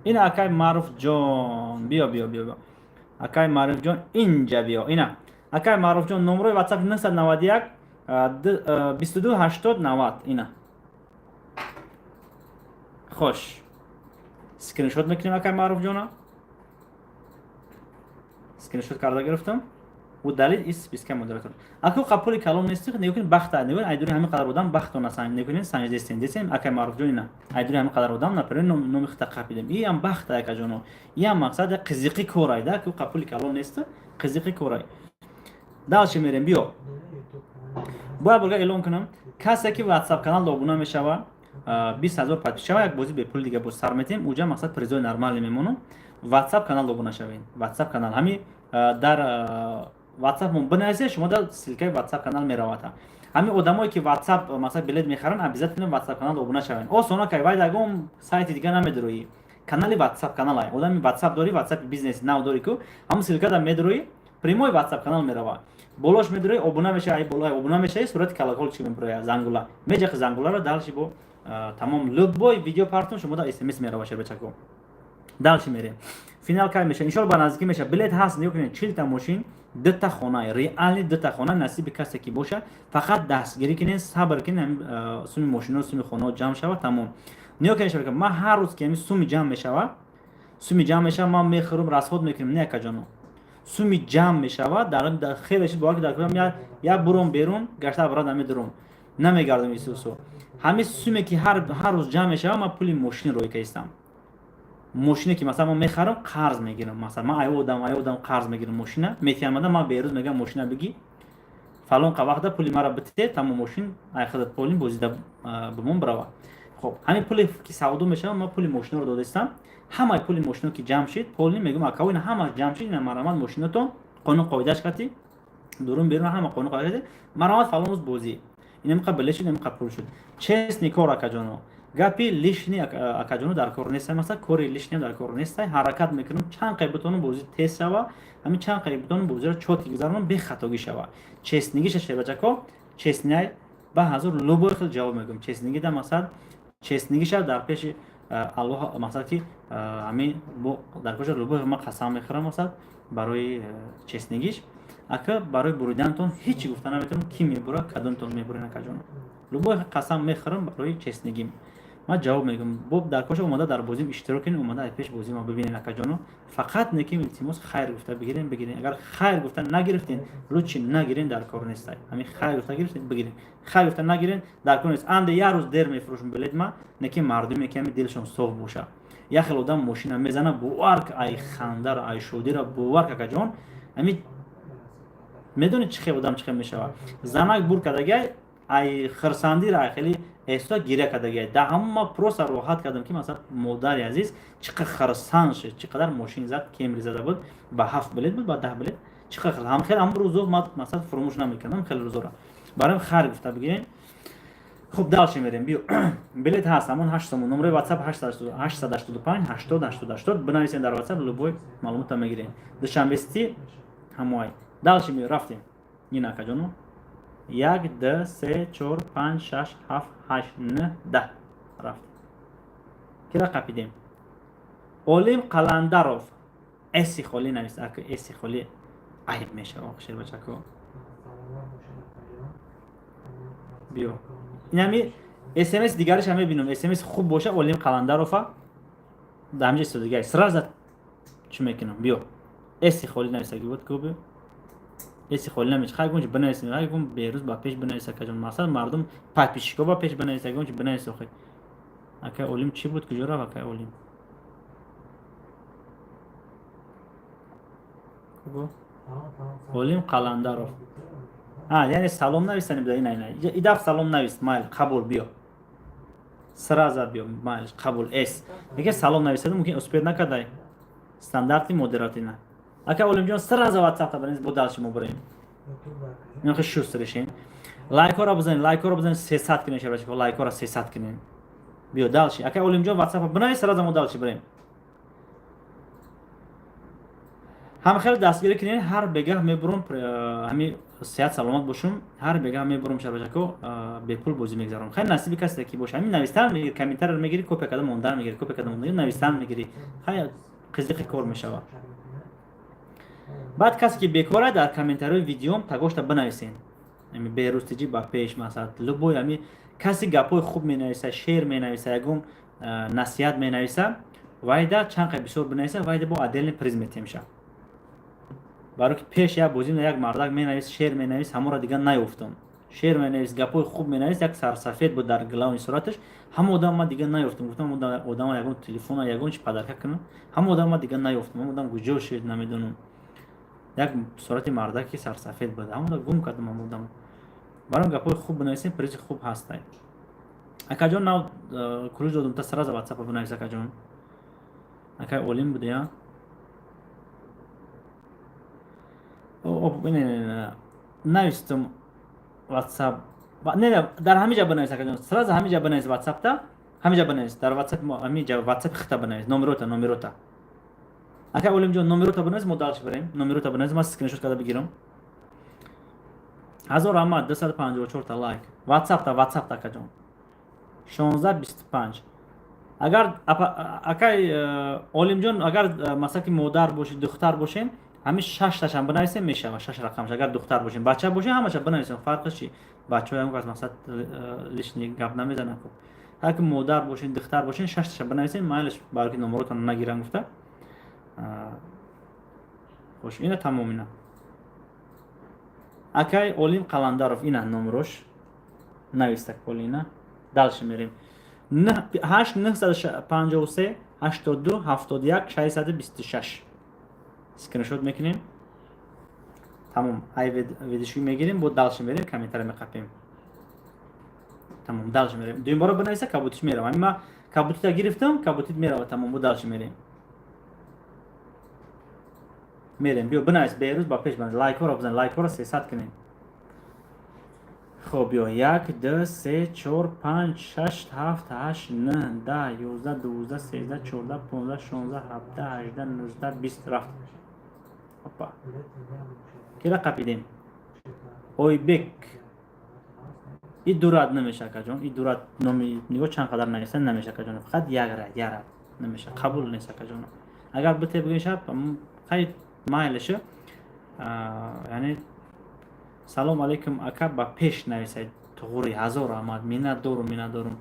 Ина, акай Маруфҷон, биё, биё, биё, акай Маруфҷон, инҷа биё. Ина, акай Маруфҷон, номрои WhatsApp 991 22 80 90. Ина, хош, скриншот мекунем. Акай Маъруфҷона скриншот карда гирифтам. Удалить из списка модератор. Аку қапули калон нести, нигоҳ бахта, нигоҳ, айдури ҳамин қадар одам бахтона сан нигоҳ санҷдестен десем. Акай Маъруфҷон, ина, айдури ҳамин қадар одам, например, номи хита қапидем. Иам бахта, акаҷоно, иам мақсад қизиқи корай да. Аку қапули калон нест, қизиқи корай. Дальше мерем, биё. Бояд бурга эълон кунам: касе ки ватсап канал обуна мешава, 20 000 подписчик шава, як бозӣ бепули дига боз сар метем. Уҷа мақсад призои нормалӣ мемонам. Ватсап канал обуна шавед, ватсап канал ҳами дар ватсапмон бинависед, шумо дар ссылкаи ватсап канал меравад. Ҳамин одамое ки ватсап масалан билет мехаранд, обязательно ватсап канал обуна шавед. Осона кай, вай ягон сайти дига намедуроӣ, канали ватсап канал. Одами ватсап дорӣ, ватсапи бизнеси нав дорӣ ку, ҳамун ссылкада медуроӣ, прямой ватсап канал мерава. Болош медуроӣ, обуна мешавӣ, боло обуна мешавӣ, сурати колокольчик мебуроя, зангула меҷахи, зангуларо дальше бо тамом, любой видео партон, шумо да смс мерава, шербачако. Дальше мерем. Финал кай меша? Иншолло, ба наздикӣ меша. Билет ҳаст, нигоҳ кунед, 40-та мошин, дута хона, реально дута хона насиби касе ки боша. Фақат дастгирӣ кунед, сабр кунед, ҳамин суми мошино, суми хонаҳо ҷамъ шава, тамом. Нигоҳ кунед, шабака, ман ҳар рӯз ки ҳамин суми ҷамъ мешава, суми ҷамъ мешава, ман мехӯрам, расход мекунем. Не, акаҷоно, суми ҷамъ мешава, дар хеле чиз бовар ки дар як буром берун гашта, обрат намедурум, намегардам исусу. Ҳамин суме ки ҳар рӯз ҷамъ мешава, ман пули мошин рӯй каистам. Мошине ки масалан ман мехарам, қарз мегирам. Масалан, ман ай одам қарз мегирам, мошина метиҳамада. Ман берӯз мегӯям: «Мошина бигӣ, фалон қа вақта пули мара бите, тамом, мошин ай худат, полный бозида бимон, бирава». Хоб, ҳамин пуле ки савдо мешава, ман пули мошинаро додастам. Ҳамаи пули мошино ки ҷамъ шид, полный мегӯям: «Акао, ина ҳамаш ҷамъ шид, ина марамат, мошинатон қонун қоидаш кати, дурун берун ҳама қонун қоидаш кати, марамат, фалон рӯз бозӣ, инамиқа билет шуд, инамиқа пул шуд». Честный кор, акаҷоно, гапи лишний, акаҷоно, дар кор неста, масалан, кори лишний дар кор неста. Ҳаракат мекунам, чанд қай бутонам бозӣ тез шава, ҳамин чанд қай бутонам бозиро чётко гузаронам, бехатогӣ шава. Честныйгиша, шербачако, честныйай ба ҳазур любой хел ҷавоб мегӯям. Честныйгида мақсад честныйгиша дар пеши Аллоҳ, мақсад ки ҳамин дар коша любой ман қасам мехӯрам, мақсад барои честныйгиш. Ака, барои буридантон ҳеҷ гуфта наметавонам, ки мебура, кадомтон мебурен, акаҷоно. Любой қасам мехӯрам барои честныйгим. Ман ҷавоб мегӯям, боб дар коша омада дар бозим иштирок кунед, омада ай пеш бозима бибинед, акаҷоно. Фақат неким, илтимос, хайр гуфта бигирен, бигирен. Агар хайр гуфта нагирифтен, лучше нагирен, дар кор нестай. Ҳамин хайр гуфта гирифтен, бигирен, хайр гуфта нагирен, дар кор нест. Анде як рӯз дер мефурӯшм билет ма, неки мардуме ки ҳами дилшон соф боша. Як хел одам мошина мезана, бовар, ай хандара, ай шодира, бовар, акаҷон, ҳами медонед, чӣ хел одам, чӣ хел мешавад. Занак бур кардагай, ай хирсандира, ай хеле эҳсос гиря кардагай. Да ҳама просто роҳат кардам, ки масалан модари азиз чӣ қадр хирсанд шуд, чӣ қадар мошин зад. Кемри зада буд, ба ҳафт билет буд, ба 10 билет. Чӣ қадр ҳам хел ҳам рӯзо ма масалан фуромӯш намекардам хеле рӯзора. Барои хайр гуфта бигирем. Хуб, дальше мерем. Биё, билет ҳаст, ҳамон 8 сомон. Номраи WhatsApp 885 80 80 80. Бинависем дар WhatsApp, любой маълумота мегирем. Душанбести ҳамоай. Дальше ми рафтем. Ин, акаҷоно, як, д, се, чор, панҷ, шаш, ҳафт, ҳашт, нӯҳ, 10. Рафт. Кира қапидем? Олим Қаландаров. Эси холӣ навист. Ака, эси холӣ айб мешава, шербачако. Биё, инами смс дигараша мебинам. Смс хуб боша, Олим Қаландарова дар ҳамҷа истодагай, сразу чӣ мекунам. Биё, эси холӣ нависаги буд куби. Эси холӣ намеш. Хай, гунч бинависем. Хай, гун берӯз ба пеш бинавис, акаҷон. Масалан, мардум, подписчико ба пеш бинавис, гунч бинавис. Охи, акай Олим чӣ буд? Куҷо рафт акай Олим? Олим Қаландаров, яъне салом нависани буда. Ина, ина, и даф салом навис, майл, қабул. Биё, сразу биё, майл, қабул. Эс мега салом нависаду, мумкин успеть накардай. Стандарти модератина. Ака Олимҷон, сразу ватсапта бинавис, бо дальше мо бурем. Инхе шустр решем. Лайкҳоро бизанед, лайкҳоро бизанед, 300 кунед, шабачако, лайкҳоро 300 кунед. Биё, дальше. Ака Олимҷон, ватсапа бинавис, сразу мо дальше бурем. Ҳам хеле дастгирӣ кунед. Ҳар бегаҳ мебурам, ҳами сеҳат саломат бошум, ҳар бегаҳ мебурам, шабачако, бепул бозӣ мегзарам. Хеле насиби касе ки боша, ҳамин навистан мегири, комментарро мегири, копия карда мондан мегири, копия карда мондан, навистан мегири. Хай, қизиқи кор мешавад. Баъд касе ки бекора, дар комментариҳои видеом тагошта бинависен, ами берустиҷӣ ба пеш, масалан, любой ами касе гапҳои хуб менависа, шеър менависа, ягон насиҳат менависа, вайда чанд қай бисёр бинависа, вайда бо отдельный приз метемша. Барои ки пеш як бозӣ як мардак менавис, шеър менавис, ҳамонро дигар наёфтам. Шеър менавис, гапҳои хуб менавис, як сарсафед буд дар главни сураташ. Ҳама одам ман дигар наёфтам. Гуфтам, одама ягон телефона, ягон чи подарка кунам. Ҳама одам ман дигар наёфтам. Ҳама одам куҷо шуд, намедонам. Як сурати мардаки сарсафед буд, ҳамонда гум кардам ҳама одам. Баром гапҳои хуб бинависем, призи хуб ҳастай. Акаҷон, нав ключ додум, та сразу ватсапа бинавис, акаҷон. Акай Олим буде, навистум ватсап. Не, дар ҳамин ҷа бинавис, акаҷон, сразу ҳамин ҷа бинавис, ватсапта ҳамин ҷа бинавис, дар ватсап ҳамин ҷа ватсапи хита бинавис. Номерота, номерота, ака Олимҷон, номерота бинавис, мо дальше барем. Номерота бинавис, ман скриншот карда бигирам. Ҳазор раҳмат, 254 та лайк. Ватсапта, ватсапта, акаҷон, 16 25. Агар акай Олимҷон, агар масалан ки модар бошед, духтар бошем, ҳамин шашташам бинависем, мешавад, шаш рақамш. Агар духтар бошем, бача бошем, ҳамаша бинависем. Фарқаш чи? Бачаҳо ягон кас мақсад лишний гап намезананд. Хуб, ҳар ки модар бошен, духтар бошен, шашташа бинависем, майлаш, барои ки номеротон нагирам гуфта. Хош, ина тамом. Ина акай Олим Қаландаров, ина номерош навистак полина. Дальше мерем. 8 953 82 71 626. Скриншот мекунем, тамом. Ай видиши мегирем, бо дальше мерем, комментарий меқапем. Тамом, дальше мерем. Дуюм бора бинависа, кабутиш мерава. Ами ма кабутита гирифтам, кабутит мерава. Тамом, бо дальше мерем. Мерем. Биё, бинавис, берӯз ба пеш бинавис. Лайкҳоро бизан, лайкҳоро 300 кунем. Хоб, биё: як, ду, се, чор, панҷ, шаш, ҳафт, ҳашт, нӯҳ, 10, 11, 12, 13, 14, 15, 16, 17, 18, 19, 20. Рафт. Опа, кира қапидем? Ойбек. И ду рад намеша, акаҷон, и ду рад номи нигоҳ чанд қадар нависа, намеша, акаҷон. Фақат як рад, як рад намеша, қабул нест, акаҷон. Агар бите бигӯен, шаб хай, майлаша. Яъне салом алейкум, ака, ба пеш нависед. Туғури, ҳазор раҳмат, миннат дорум, миннат дорум.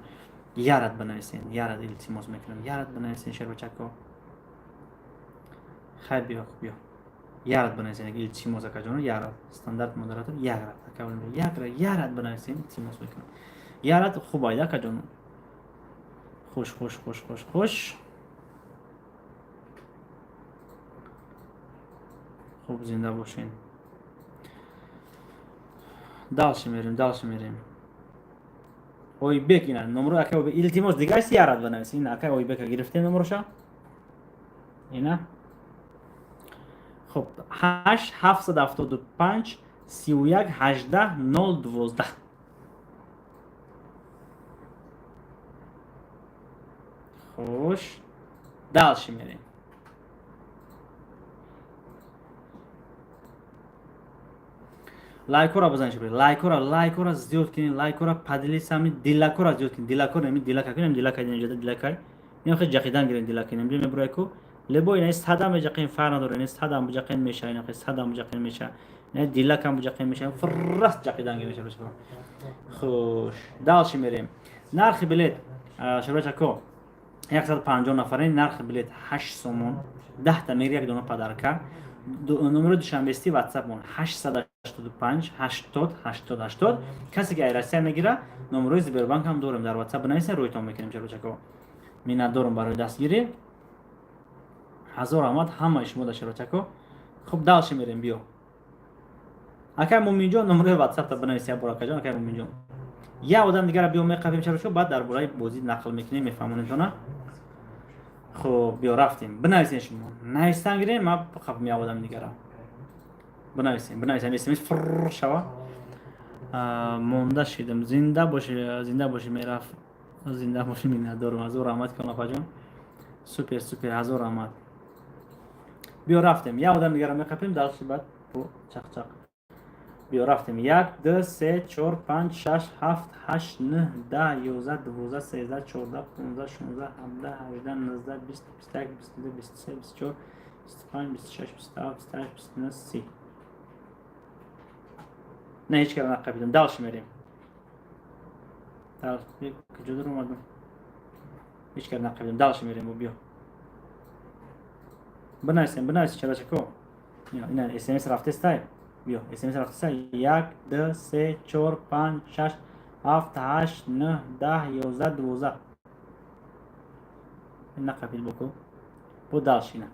Ярат бинависен, ярат, илтимос мекунам, ярат бинависен, шербачако. Хай, биё, биё, ярат бинависен, илтимос, акаҷоно, ярат. Стандарт модератор, ярат, ака, ярат бинависен, илтимос мекунам, ярат. Хуб айда, акаҷоно. Хуш, хуш, хуш, хуш, хуш. Хуб, зинда бошен. Дальше мерем, дальше мерем. Ойбек, ина номро акай Ойбек, илтимос, дигарси ярат бинавис. Ина, акай Ойбека гирифтем номроша, ина. Хуб, 8 775 31 18 0 12. Хуш, дальше мерем. Лайкора бизанед, шукр, лайкора, лайкора зиёд кунед, лайкора, поделиться, ами дилакора зиёд кунед. Дилакора, ами дилака кунем, дилака инҷода, дилакай ин хе ҷақидан гирен, дилака инам ҷо мебурайку лебо. Ина садам ҷақин, фарқ надора, ина садам ҷақин меша, ина хе садам ҷақин меша, ина дилакам ҷақин меша, фрраст ҷақидан гирен, шукр. Хуш, дальше мерем. Нархи билет, шурбачако, 150 нафарин, нархи билет 8 сомон, 10 та мегири, як дона подарка. Номеро душанбести ватсапмон 885 80 80 80. Касе ки ай Россия мегира, номерои Сбербанк ҳам дорем, дар ватсап бинависен, рӯйтон мекунем. Шербачако, миннатдорум барои дастгирӣ, ҳазор раҳмат ҳамаи шумо да, шербачако. Хуб, дальше мерем. Биё, акай Муминҷон, номерои ватсапта бинавис як бор, акаҷон, акай Муминҷон. Як одам дигара биё меқапем, шербачако, баъд дар бораи бозӣ нақл мекунем, мефаҳмонем. Хуб, биё, рафтем. Бинависен, шумо навистан гирем, ман қапм як одам дигара. Бинависем, бинависем, смс фрр шава. Монда шидам. Зинда боши, зинда боши, мераф, зинда боши. Миннатдорум, ҳазор раҳмат, калон апаҷон. Супер, супер, ҳазор раҳмат. Биё, рафтем, як одам дигара меқапем, дальше баъд бо чақчақ. Биё, рафтем. Як, ду, се, чор, панҷ, шаш, ҳафт, ҳашт, нӯҳ, 10, 11, 12, 13, 14, 15, 16, 17, 18, 19, 20, 21, 22, 23, 24, 25, 26, 27, 28, 29, 30. Не, ҳеҷ кара нақапидам. Дальше мерем. Куҷо дар омадам? Ҳеҷ кара нақапидам. Дальше мерем. Биё, бинависем, бинависем, чарачако. Ина смс рафтестай, биё, смс рафтестай. Як, ду, се, чор, панҷ, шаш, ҳафт, ҳашт, нӯҳ, 10, 11, 12. Нақапид боку бо. Дальше ина: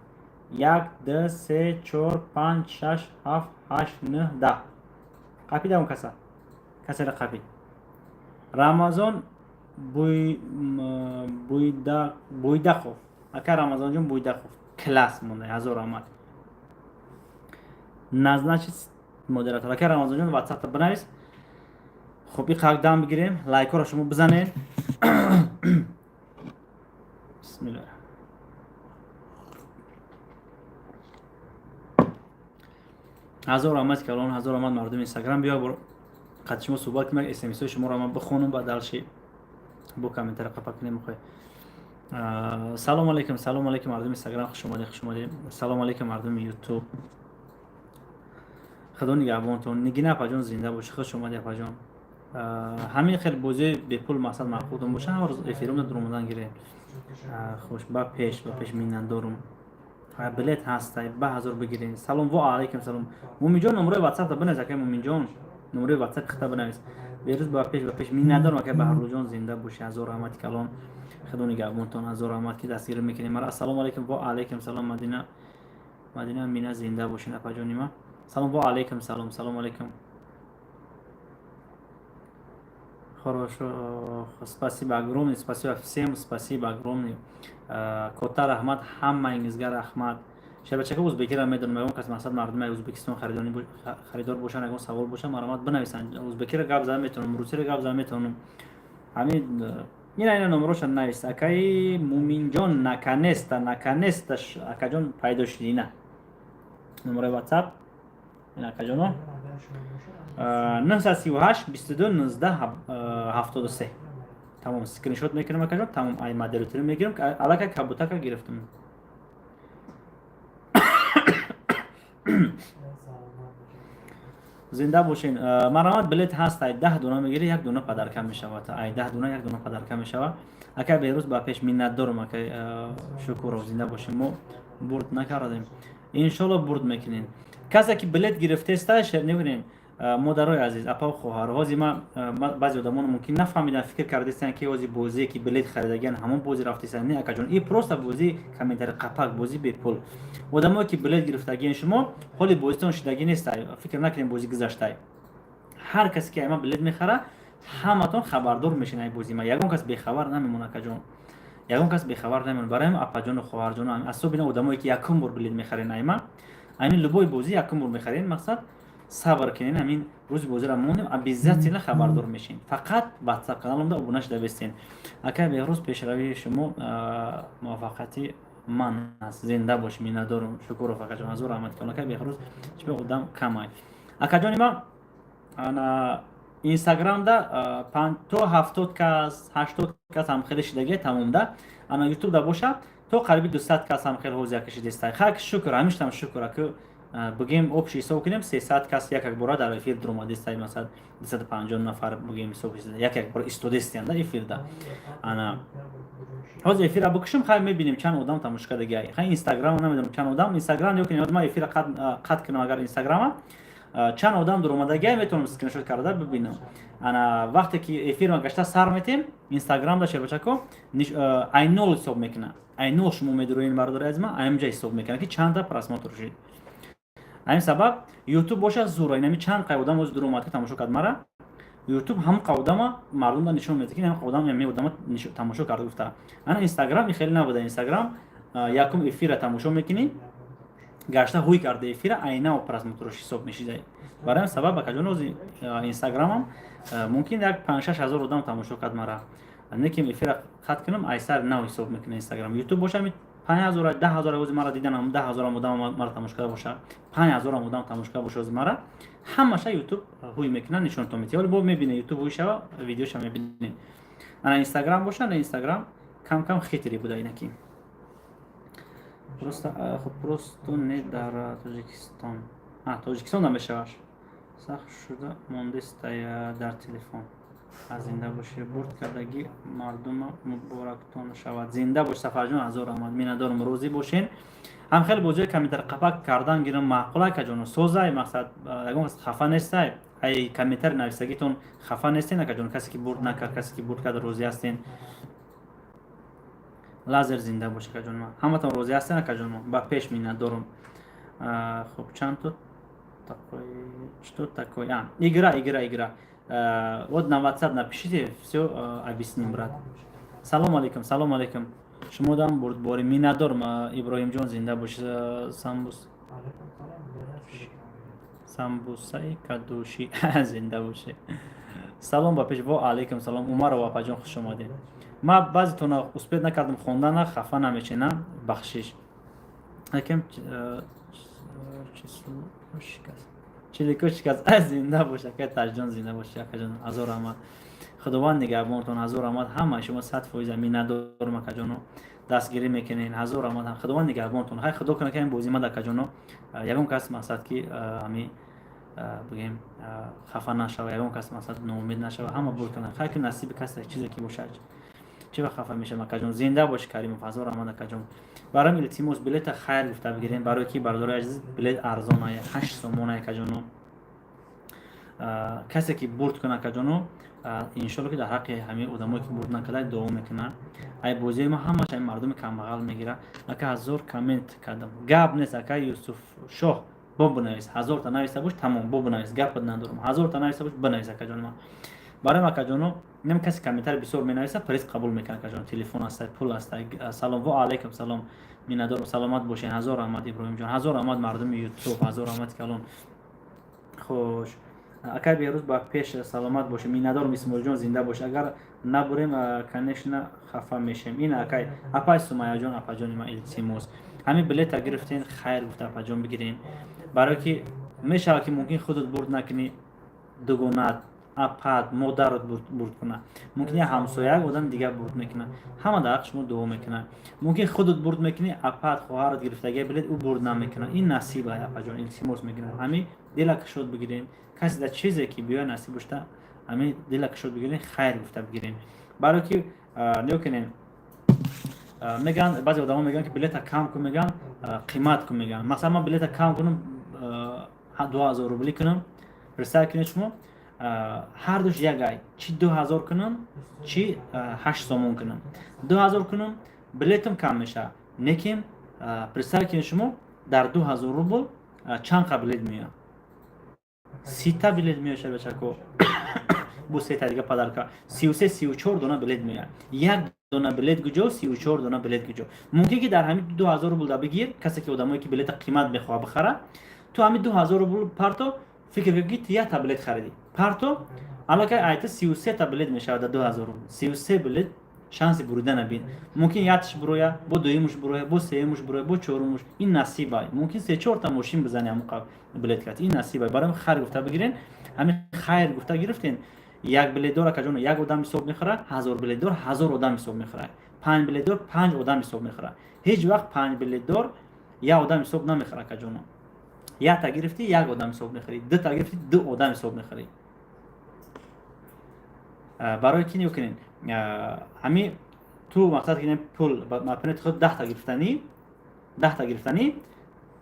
як, ду, се, чор, панҷ, шаш, ҳафт, ҳашт, нӯҳ, 10. Қапидам каса, касера қапид. Рамазон Буйдақов, ака Рамазонҷон Буйдақов, класс монда, ҳазор раҳмат. Назначить модератор, ака Рамазонҷон, ватсапта бинавис. Хуб, и қак дам бигирем, лайкҳоро шумо бизанед. Бисмилла. Ҳазор раҳмат калон, ҳазор раҳмат, мардуми Инстаграм. Биё, бор қад шумо суҳбат кунем, смсҳои шуморо ман бихонам, ба дальше бо комментари қапа кунем. Мехоҳед. Салом алейкум, салом алейкум, мардуми Инстаграм, хуш омадед, хуш омадед. Салом алейкум, мардуми Ютуб, худо нигаҳбонтон. Нигина апаҷон, зинда бошӣ, хуш омадӣ, апаҷон. Ҳамин хел бозии бепул мақсад маъқултон боша, ҳар рӯз эфирумда дуромадан гирем. Хуш, ба пеш, ба пеш. Миннатдорум. Билет ҳастай, ба ҳазор бигирен. Салом, во алайкум салом. Муминҷон, номерои ватсапта бинавис, акай Муминҷон, номерои ватсап хита бинавис. Берӯз, ба пеш, ба пеш. Миннатдорум, акай Баҳрулҷон, зинда бошӣ, ҳазор раҳмати калон, худо нигаҳбонтон, ҳазор раҳмат, ки дастгирӣ мекунем мара. Ассалому алайкум, во алайкум салом. Мадина, Мадина Мина, зинда бошин, апаҷони ма. Салом, во алайкум салом, салом алайкум. Хорошо, спасибо огромное, спасибо всем, спасибо огромное. Кота раҳмат, ҳамаингизга раҳмат. Шабачака, узбекиро медонам, ягон кас мақсад мардуми Узбекистон харидор бошанд, ягон савол бошанд, марҳамат, бинависанд. Узбекиро гап зада метавонам, русиро гап зада метавонам. Ҳамин ина номероша навис, акаи Муминҷон. Наконец-то, наконец-то, акаҷон, пайдо шуди. Ина номерои ватсап, ина, акаҷоно: 938 22 19 73. Тамом, скриншот мекунам, акаҷон. Тамом, ай модератори мегирам. Аллакай кабутака гирифтам. Зинда бошен. Марҳамат, билет ҳаст, ай 10 дона мегирӣ, як дона подарка мешавад. Ай 10 дона як дона подарка мешавад. Акай Беҳрӯз, ба пеш! Миннатдорам, акай Шукуров, зинда бошем. Мо бурд накардем, иншолло, бурд мекунем. Касе ки билет гирифтеста, небинен, модарои азиз, апау хоҳар, ҳози ма баъзе одамон мумкин нафаҳмидан, фикр кардастанд, ки ҳози бозие ки билет харидагиан, ҳамон бозӣ рафтесан. Не, акаҷон, и просто бозии комментари қапак, бозӣ бепул. Одамое ки билет гирифтагиен, шумо ҳоли бозитон шидагӣ нестай, фикр накунем, бозӣ гузаштай. Ҳар касе ки ама билет мехара, ҳаматон хабардор мешин ай бози ма. Ягон кас бехабар намемон, акаҷон, ягон кас бехабар намемон. Барои апаҷону хоҳарҷону, особенно одамое ки якум бор билет мехарен, айма аймин любой бозӣ якум бор мехарен, мақсад, сабр кунен, ҳамин рӯзи бозиро монем, обязательно хабардор мешин. Фақат Ватсап каналомда обуна шуда бестен. Акай Беҳрӯз, пешравии шумо муваффақияти ман аст. Зинда бош, миннатдорум, Шукуров акаҷон, ҳазор раҳмат кун. Акай Беҳрӯз, чӣ одам камай, акаҷони ман. Ана Инстаграмда то 70 кас, 80 кас ҳам хеле шидагия, тамомда. Ана Ютубда боша, то қариби 200 кас ҳам хеле ҳозир кашидестай. Хак, шукр, ҳамиштам шукр. Аку бигем, общий ҳисоб кунем, 300 кас як як бора дар эфир дуромадестай, масалан, 250 нафар, бигем, ҳисоб як як бора истодестиян дар эфирда. Ана ҳозир эфира бикушем, хай, мебинем, чанд одам тамошо кардагиай. Хай, Инстаграм намедонам чанд одам. Инстаграм ё ки ман эфира қатъ кунам, агар Инстаграма чанд одам дуромадагиай, метавонам скриншот карда бибинам. Ана вақте ки эфирма гашта сар метем, Инстаграмда, шербачако, ай нол ҳисоб мекуна. Ай нол шумо медуроин, бародари азима, аймҷа ҳисоб мекуна, ки чанда просмотр шуд. Ҳамин сабаб Ютуб боша, зура инами чанд қай одам ози дуромад, ки тамошо кард мара. Ютуб ҳам қа одама мардумда нишон медиҳад, ки ҳам қа одам ами одама тамошо карда гуфта. Ана Инстаграм хеле набуда. Инстаграм якум эфира тамошо мекунӣ, гашта ҳуй карда эфира, айнав просмотрош ҳисоб мешида. Барои ҳамин сабаб, акаҷон, ози Инстаграмам мумкин як 5-6 ҳазор одам тамошо кард мара, неким эфира қатъ кунам, айсар нав ҳисоб мекунад Инстаграм. Ютуб боша, 5000, 10 000 ози мара дидан, 10 000 одам мара тамошо карда боша, 5000 одам тамошо карда боша ози мара, ҳамаша Ютуб ҳуй мекунад, нишонтон метиҳад. Вале бо мебине, Ютуб ҳуй шава, видеоша мебинем. Ана Инстаграм боша, на, Инстаграм кам кам хитри буда инаки. Просто хуб, просто не дар Тоҷикистон, Тоҷикистон намешаваш, сахт шуда мондестай дар телефон. Аз зинда бошӣ, бурд кардагӣ мардума муборактон шавад. Зинда бош, Сафарҷон, ҳазор раҳмат, миннатдорум, розӣ бошен. Ҳам хеле бозиҳои комментар қапак кардан гирам, маъқул, акаҷоно, созай, мақсад, ягон кас хафа нестай. Ай комментари нависагитон хафа нестен, акаҷон? Касе ки бурд накард, касе ки бурд кард, розӣ ҳастен? Лазер, зинда бош, акаҷон. Ҳаматон розӣ ҳастен, акаҷон? Ба пеш, миннатдорум. Хуб, чанд то такой, что такое? А, игра, игра, игра. Вот на WhatsApp напишите, все объясним, брат. Салом алейкум, салом алейкум. Шумо дам бурдборӣ, миннатдорм, Иброҳимҷон, зинда бош. Самбус, самбусаи кадушӣ, зинда бошед. Салом, ба пеш! Во алейкум салом, Умарова апаҷон, хуш омадед. Ма баъзетона успеть накардам хондана, хафа намечена, бахшиш. Акем число шикаст, чилико шикаст. Зинда бош, акай Таҷҷон, зинда бош, акаҷон, ҳазор раҳмат, Худованд нигаҳбонтон. Ҳазор раҳмат, ҳамаи шумо 100%, миннатдорм, акаҷоно, дастгирӣ мекунед. Ҳазор раҳмат, Худованд нигаҳбонтон. Хай, Худо кунад, ки ин бозӣ мад, акаҷоно, ягон кас, мақсад, ки ҳами бигем, хафа нашава, ягон кас, мақсад, ноумед нашава, ҳама бурд кунад. Хай, ки насиби касе чизе ки бошад, чӣ вақт хафа мешавам, акаҷон? Зинда боши, Каримов, ҳазор раҳмат, акаҷон. Барои илтимос, билета хайр гуфта бигирем, барое ки, бародарои азиз, билет арзонае, 8 сомонае, акаҷоно. Касе ки бурд кунад, акаҷоно, иншолло, ки дар ҳаққи ҳамин одамое ки бурд накарда, дуо мекунад. Ай бозиҳои ма ҳамаш ҳамин мардуми камбағал мегирад. Ака, ҳазор коммент кардам, гап нест. Ака Юсуфшоҳ, бо бинавис, ҳазорта нависта бош, тамом, бо бинавис, гапат надорам. Ҳазорта нависта бош, бинавис, акаҷони ман. Барои акаҷоно, нем, касе комментари бисёр менависа, приз қабул мекунад, акаҷон. Телефон ҳастай, пул ҳастай. Салом, во алайкум салом, миннатдорам, саломат бошед. Ҳазор раҳмат, Иброҳимҷон, ҳазор раҳмат, мардуми Ютуб, ҳазор раҳмати калон. Хуш, акай Беҳрӯз, ба пеш, саломат бошед. Миннатдорам, Исмоилҷон, зинда бош. Агар набурем, конечно, хафа мешем. Ин акай, апай Сумаяҷон, апаҷони ман, илтимос, ҳамин билета гирифтен, хайр гуфта, апаҷон, бигирен, барое ки мешавад, ки мумкин худат бурд накунӣ, дугонат, апат, модарат бурд кунад, мумкин як ҳамсоя, як одами дигар бурд мекунад, ҳама дар ҳаққи шумо дуо мекунад. Мумкин худат бурд мекунӣ, апат, хоҳарат гирифтагия билет, ӯ бурд намекунад. Ин насиба, апаҷон, илтимос мекунам, ҳамин дила кушод бигирен. Касе дар чизе ки биёя, насиб бошта, ҳамин дила кушод бигирем, хайр гуфта бигирем. Барое ки нигоҳ кунем, мегӯянд, баъзе одамо мегӯянд, ки билета кам кун, мегӯянд, қимат кун, мегӯянд. Масалан, ман билета кам кунам, 2000 рубли кунам, представь кунед шумо, ҳардуш як ай: чи 2000 кунам, чи 8 сомон кунам. 2000 кунам, билетам кам мешавад, лекин представь кунед шумо, дар 2000 рубл чанд қа билет меояд? 30-та билет меояд, бачако, бу сета дига подарка, 33, 34 дона билет меояд. Як дона билет куҷо, 34 дона билет куҷо? Мумкин ки дар ҳамин 2000 рубл да бигир. Касе ки, одамое ки билета қимат мехоҳад бихара, ту ҳамин 2000 рубл парто, фикр кун, ки ту якта билет харидӣ, парто, аллакай айта 33-та билет мешавад. Дар 2000 рубл 33 билет, шанси буридана бин. Мумкин якташ буроя, бо дуюмуш буроя, бо сеюмуш буроя, бо чорумуш. Ин насибай. Мумкин се чорта мошин бизани ҳамон билет кат. Ин насибай. Барои хайр гуфта бигирен. Ҳамин хайр гуфта гирифтен. Як билетдор, акаҷон, як одам ҳисоб мехӯрад, 1000 билетдор 1000 одам ҳисоб мехӯрад, панҷ билетдор панҷ одам ҳисоб мехӯрад. Ҳеҷ вақт панҷ билетдор як одам ҳисоб намехӯрад, акаҷоно. Якта гирифтӣ, як одам ҳисоб мехӯрӣ, дута гирифтӣ, ду одам ҳисоб мехӯрӣ. Барои ки нигоҳ кунед, ҳами ту мақсад ки пул, например, худ 10-та гирифтанӣ, 10-та гирифтанӣ,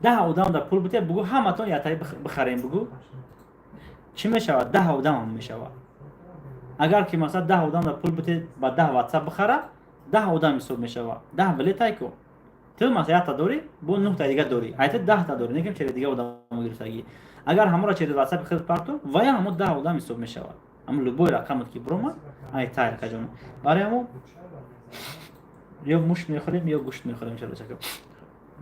10 одам дар пул бутя, бугӯ, ҳаматон яктаи бихарем, бугӯ, чӣ мешавад? 10 одамам мешавад. Агар ки масалан 10 одам дар пул бутед, ба 10 ватсап бихара, 10 одам ҳисоб мешавад. 10 билетай ку. Ту масалан якта дорӣ, бо нӯҳта дига дорӣ, айта 10-та дорӣ, неким через дига одамо гирифтагӣ. Агар ҳаморо через ватсапи худ парту, вая ҳамо 10 одам ҳисоб мешавад. Ҳамо любой рақамот ки биромад, ай тай, акаҷон. Барои ҳамо ё муш мехӯрем, ё гӯшт мехӯрем, чаро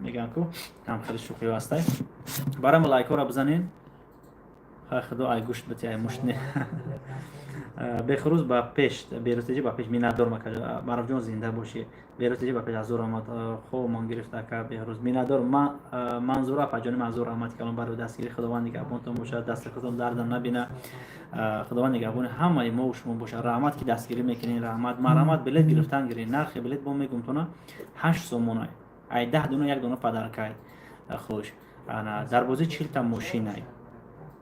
мегӯям ку, ҳам хеле шӯхиё ҳастай. Барои мо лайкҳоро бизанен. Хай, худо ай гӯшт бити, ай мушт не. Бехрӯз ба пеш, Берӯзтеҷи ба пеш. Миннатдор, Марафҷон, зинда бошӣ. Берӯзтеҷи ба пеш, азур омад, хобмон гирифта, ака Беҳрӯз. Миннатдор, Манзура апаҷони, Манзур, раҳмати калон барои дастгирӣ. Худованд нигаҳбонтон бошад, дасти худтон дардам набина. Худованд нигаҳбони ҳамаи мову шумо бошад. Раҳмат, ки дастгирӣ мекунед, раҳмат, марҳамат, билет гирифтан гиред. Нархи билет бо мегумтона 8 сомона, ай 10 дона як дона подаркай. Хуш, дар бозӣ 40-та мошинай.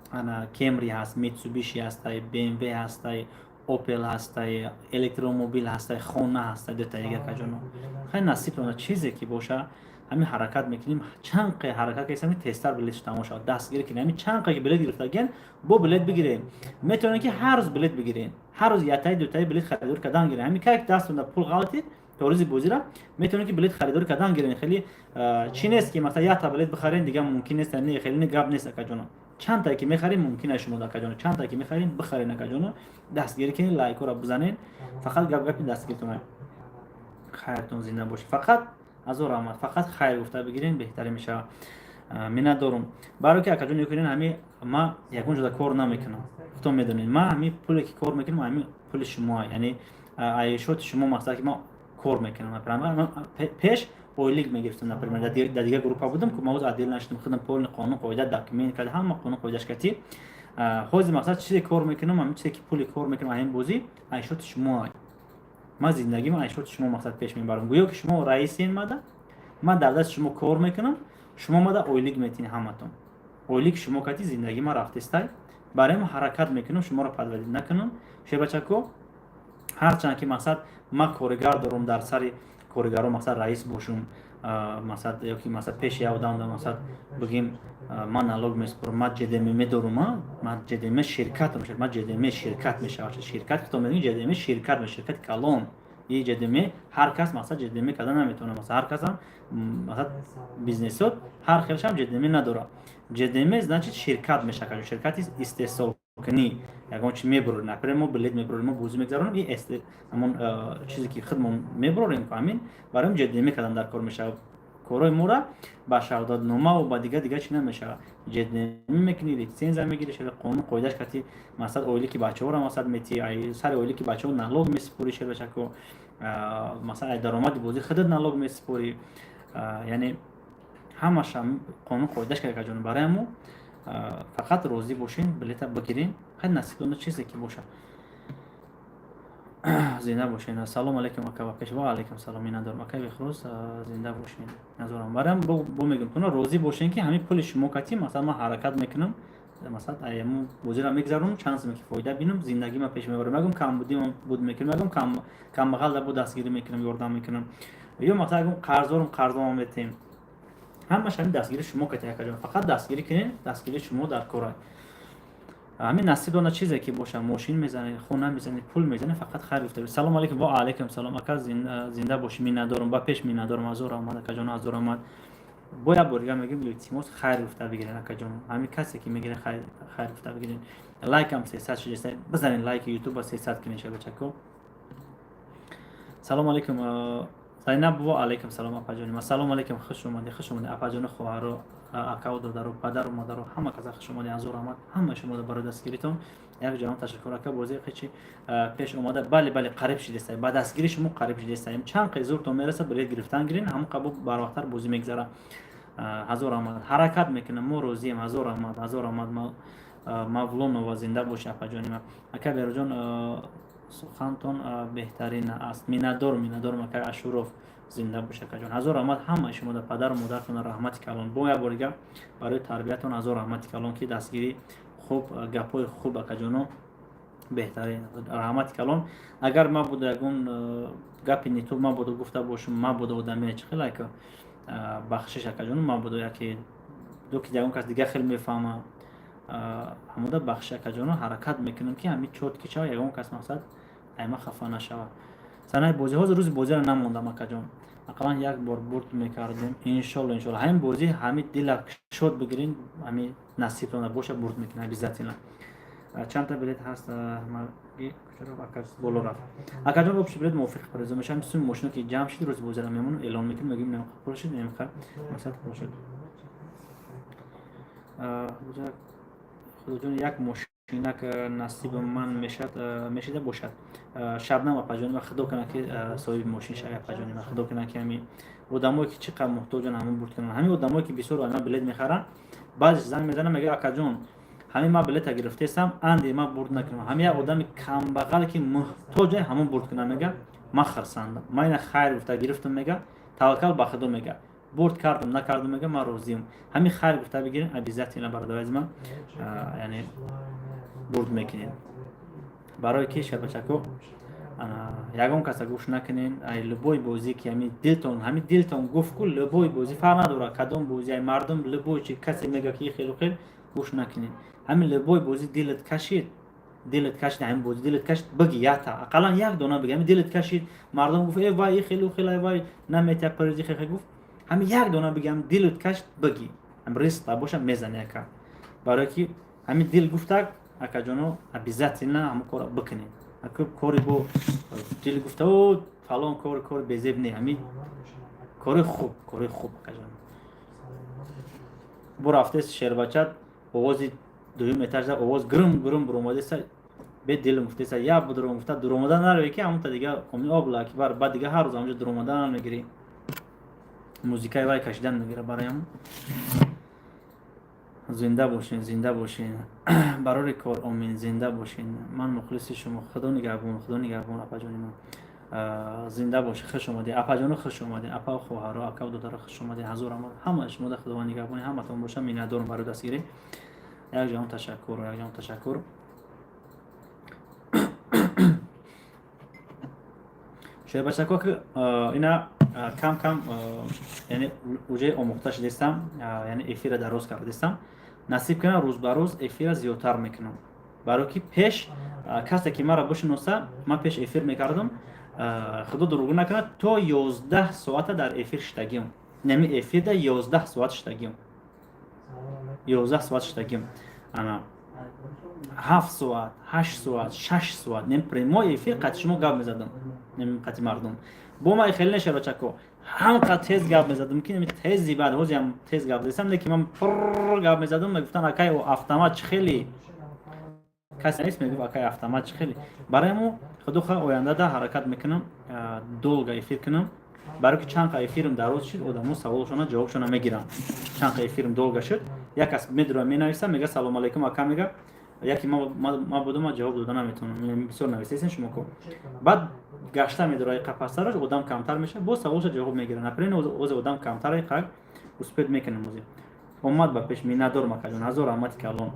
Ана Кемри ҳаст, Митсубиши ҳастай, БМВ ҳастай, Опел ҳастай, электромобил ҳастай, хона ҳастай, дута дига. Каҷоно, хай, насибтона чизе ки боша. Ҳамин ҳаракат мекунем, чанд қай ҳаракат кардем, тезтар билетш тамом шавад. Дастгирӣ кунем. Ҳамин чанд қай ки билет гирифтагиен, бо билет бигирем. Метавонем ки ҳар рӯз билет бигирем, ҳар рӯз яктаи, дутаи билет харидорӣ кардан гирем. Ҳамин кай дастонда пул ғалтид, то рӯзи бозира метавонем ки билет харидорӣ кардан гирем. Хеле чӣ нест, ки масалан якта билет бихарем, дига мумкин нест. Не, хеле гап нест, акаҷоно. Чандтае ки мехарем, мумкин аст шумо, акаҷоно, чандтае ки мехарем, бихарен. Акаҷоно, дастгирӣ кунед, лайкҳоро бизанед. Фақат гап гапи дастгиритон. Хайртон, зинда бошед. Фақат ҳазор раҳмат, фақат хайр гуфта бигирен, беҳтарин мешавад. Миннатдорум. Барое ки, акаҷон, нигоҳ кунед, ҳами ма ягон ҷода кор намекунам, худтон медонед. Ма ҳами пуле ки кор мекунам, ҳами пули шумо, яъне айшоти шумо. Мақсад ки ма кор мекунам, пеш ойлик мегирифтам, например, дар дигар группа будам ку, ма ҳоз отдел нашудам, худам полный қонун қоида, документ карда, ҳама қонун қоидаш кати. Ҳозир мақсад чизе кор мекунам, ҳамин чизе ки пули кор мекунам, ҳамин бозӣ айшоти шумо. Ман зиндагима айшоти шумо мақсад пеш мебарам. Гӯё ки шумо раисен мада, ман дар дасти шумо кор мекунам, шумо мада ойлик метинед ҳаматон. Ойлик шумо кати зиндагима рафтестай. Барои ма ҳаракат мекунам, шуморо подводить накунам, шебачако. Ҳарчанд ки мақсад ман коригар дорум, дар сари коригаро мақсад раис бошум, мақсад ёки мақсад пеши як одам мақсад бигем, ман налог месупорам, ман ЖДМ медорум, ман ЖДМ ширкат, ман ЖДМ ширкат мешавад. Ширкат хито медонӣ, ЖДМ ширкат, ширкати калон. И ЖДМ ҳар кас мақсад ЖДМ карда наметавонад. Масалан, ҳар касам мақсад бизнесот ҳар хелшам ЖДМ надорад. ЖДМ значит ширкат мешавад, ширкати истеҳсолкунӣ. Ягон чи мебурорем, например, мо билет мебурорем, мо бозӣ мегзаронем, и ҳамон чизе ки худмон мебурорем, ҳамин барои ЖДМ кардан дар кор мешавад. Корҳои мора ба шаҳодатномаву ба дига дига чи намешавад. ЖДМ мекунӣ, литсензия мегирӣ, қонун қоидаш кати. Мақсад ойлики бачаҳоро мақсад метӣ, сари ойлики бачаҳо налог месупорӣ, шербачако. Масалан, ай даромади бозӣ худат налог месупорӣ, яъне ҳамаша қонун қоидаш карда. Барои мо фақат розӣ бошен, билета бигирен. Хай, насибона чизе ки бошад. Зинда бошен. Ассалому алайкум, ака, ба пеш. Ва алайкум салом. Миннатдорам, акай Бехрӯз, зинда бошен. Назорам барам бо мегӯм, туна розӣ бошен, ки ҳамин пули шумо кати масалан ман ҳаракат мекунам. Масалан, аямо бозиро мегзаронам, чанд суме ки фоида бинам, зиндагима пеш мебарам. Ягон камбудиам буд, мекунам, ягон камбағал буд, дастгирӣ мекунам, ёрдам мекунам, ё масалан, ягон қарздорам, қарзома метем. Ҳамаш ҳамин дастгири шумо кати, акаҷон. Фақат дастгирӣ кунед, дастгирии шумо дар кора. Ҳамин насиб дона чизе ки боша, мошин мезанед, хона мезанед, пул мезанед, фақат хайр гуфта. Салому алейкум. Ва алейкум салом, ака, зинда бошӣ. Миннатдорам, ба пеш, миннатдорам. Ҳазор раҳмат, акаҷон, ҳазор раҳмат. Бо як бор дига мегӯем, илтимос, хайр гуфта бигирен, акаҷон. Ҳамин касе ки мегирен, хайр гуфта бигирен. Лайкам 300 шуда, бизанен лайки ютуба, 300 кунен, шабачако. Салому алейкум, Зайнаб. Ва алейкум салом, апаҷони. Ассалому алейкум, хуш омадӣ, хуш омадӣ, апаҷони, хоҳаро, акаву додару, падару модару, ҳама каса хуш омадӣ. Ҳазор раҳмат ҳама шумо барои дастгиритон, як ҷаҳон ташаккур. Ака, бозӣ қичи пеш омада. Бале, бале, қариб шидестаем, ба дастгири шумо қариб шидестаем. Чанд қи зуртон мерасад, билет гирифтан гирин, ҳамон қабул барвақттар бозӣ мегзара. Ҳазор раҳмат, ҳаракат мекунам, мо розием. Ҳазор раҳмат, ҳазор раҳмат. Мавлонова, зинда боши, апаҷони ман. Ака Бероҷон, сухантон беҳтарин аст. Миннатдорум, миннатдорум, ака Ашуров, зинда бош, акаҷон. Ҳазор раҳмат ҳамаи шумо, да падару модаратон раҳмати калон. Бо як бор дига барои тарбиятон ҳазор раҳмати калон, ки дастгирӣ хуб, гапҳои хуб, акаҷоно, беҳтарин, раҳмати калон. Агар мабудо ягон гапи ниту мабудо гуфта бошум, мабудо одамие чӣ хел, ака, бахшиш, акаҷоно, мабудо яке ду ки ягон кас дига хел мефаҳма, ҳамода бахшиш, акаҷоно. Ҳаракат мекунам, ки ҳамин чёткий шава, ягон кас, мақсад, айма хафа нашава. Санаи бозӣ ҳозир, рӯзи бозиро намондам, акаҷон. Ақаллан як бор бурд мекардем. Иншолло, иншолло, ҳамин бозӣ, ҳамин дила шод бигирин, ҳамин насибтона боша, бурд мекунем обязательно. Чандта билет ҳаст? Боло рафт, акаҷон. Общий билет мувофиқи призо мешавам. Суми мошино ки ҷамъ шид, рӯзи бозиро мемонам, эълон мекунем, мегӯем, немқа пул шид, немқа, масад, пул шуд. Худоҷон, як мошинак насиби ман мешад, мешида бошад. Шабнам, апаҷони ма, худо кунад, ки соҳиби мошин шави, апаҷони ма. Худо кунад, ки ҳамин одамое ки чӣ қадр муҳтоҷанд, ҳамон бурд кунанд. Ҳамин одамое ки бисёр ама билет мехаранд, баъзеш занг мезанам, мега: «Акаҷон, ҳамин ман билета гирифтесам, анди ман бурд накунам, ҳамин як одами камбағале ки муҳтоҷе, ҳамон бурд кунам», мега, ман хурсандам, ман ина хайр гуфта гирифтам, мега, таваккал ба худо, мега, бурд кардам, накардам, мега, ман розиам. Ҳамин хайр гуфта бигирем, обязательно, бародари азиз ман, яъне бурд мекунем. Барои ки, шабачако, ягон каса гӯш накунен. Ай любой бозӣ ки ҳамин дилтон, ҳамин дилтон гуфт ку, любой бозӣ, фарқ надорад кадом бозӣ, ай мардум, любой чи касе мега, ки хелу хел, гӯш накунен. Ҳамин любой бозӣ дилат кашид, дилат кашид, ҳамин бозӣ дилат кашид, биги, ята ақаллан як дона биги. Ҳамин дилат кашид, мардум гуфт: «Э вай, хелу хел, ай вай наметя призи хе», гуфт, ҳамин як дона биги, ҳамин дилат кашид, биги, ҳам риск боша, мезани, ака. Барое ки ҳамин дил гуфтак, акаҷоно, обязательно ҳамон кора бикунед. Кори бо дил гуфта, о фалон кор, кори безеб не, ҳамин кори хуб, кори хуб, акаҷон. Бо рафтест шербачат, овози дуюм этажда овоз грм грм буромадеса, бе дилм гуфтеса, я будуром гуфта, дуромада нараве, ки ҳамонта дига обла ки бар баъд дига ҳар рӯз ҳамонҷо дуромада мегирӣ, музикаи вай кашидан мегира. Барои зинда бошен, зинда бошен, барори кор, омин, зинда бошен. Ман мухлиси шумо, худо нигаҳбон, худо нигаҳбон, апаҷони ман, зинда бошед. Хуш омадед, апаҷоно, хуш омадед, апа, хоҳаро, акаву додаро, хуш омадед. Ҳазор раҳмат ҳама шумо да, худованд нигаҳбони ҳаматон боша. Миннатдорам барои дастгирӣ, як ҷаҳон ташаккур, як ҷаҳон ташаккур. Шербачако, ки ина кам кам, яъне уже омӯхта шудестам, яъне эфира дароз кардестам. Насиб кунам, рӯз ба рӯз эфира зиёдтар мекунам. Барое ки пеш касе ки маро бишиноса, ман пеш эфир мекардам, худо дурӯғ накунад, то 11 соата дар эфир шитагиам. Нами эфирда 11 соат шитагиам, 11 соат шитагиам, ана 7 соат, 8 соат, 6 соат нем прямой эфир қати шумо гап мезадам, нем қати мардум. Бо ман хеле нешавачако, ҳамқад тез гап мезадам, ки тези баъд ҳозиам тез гап задам, леки ман пурр гап мезадам. Мегуфтан: «Акай, автомат чӣ хели?» Касе нест, мегуфт: «Акай, автомат чӣ хели?» Барои мо, худо хоҳ, ояндада ҳаракат мекунам долго эфир кунам. Барои ки чанд қа эфирм дароз шуд, одамо саволшона, ҷавобшона мегиранд. Чанд қа эфирм долго шуд, як кас медура, менависа, мега: «Салому алайкум, ака», мега, яке ма будам, ма ҷавоб дода наметавонам. Бисёр нависесен шумо ко. Баъд гашта медора, қапастараш одам камтар мешавад, боз саволша ҷавоб мегирад. Например, озе одам камтар, қак успеть мекунам. Озе омад ба пеш. Миннатдорам, акаҷон, ҳазор раҳмати калон.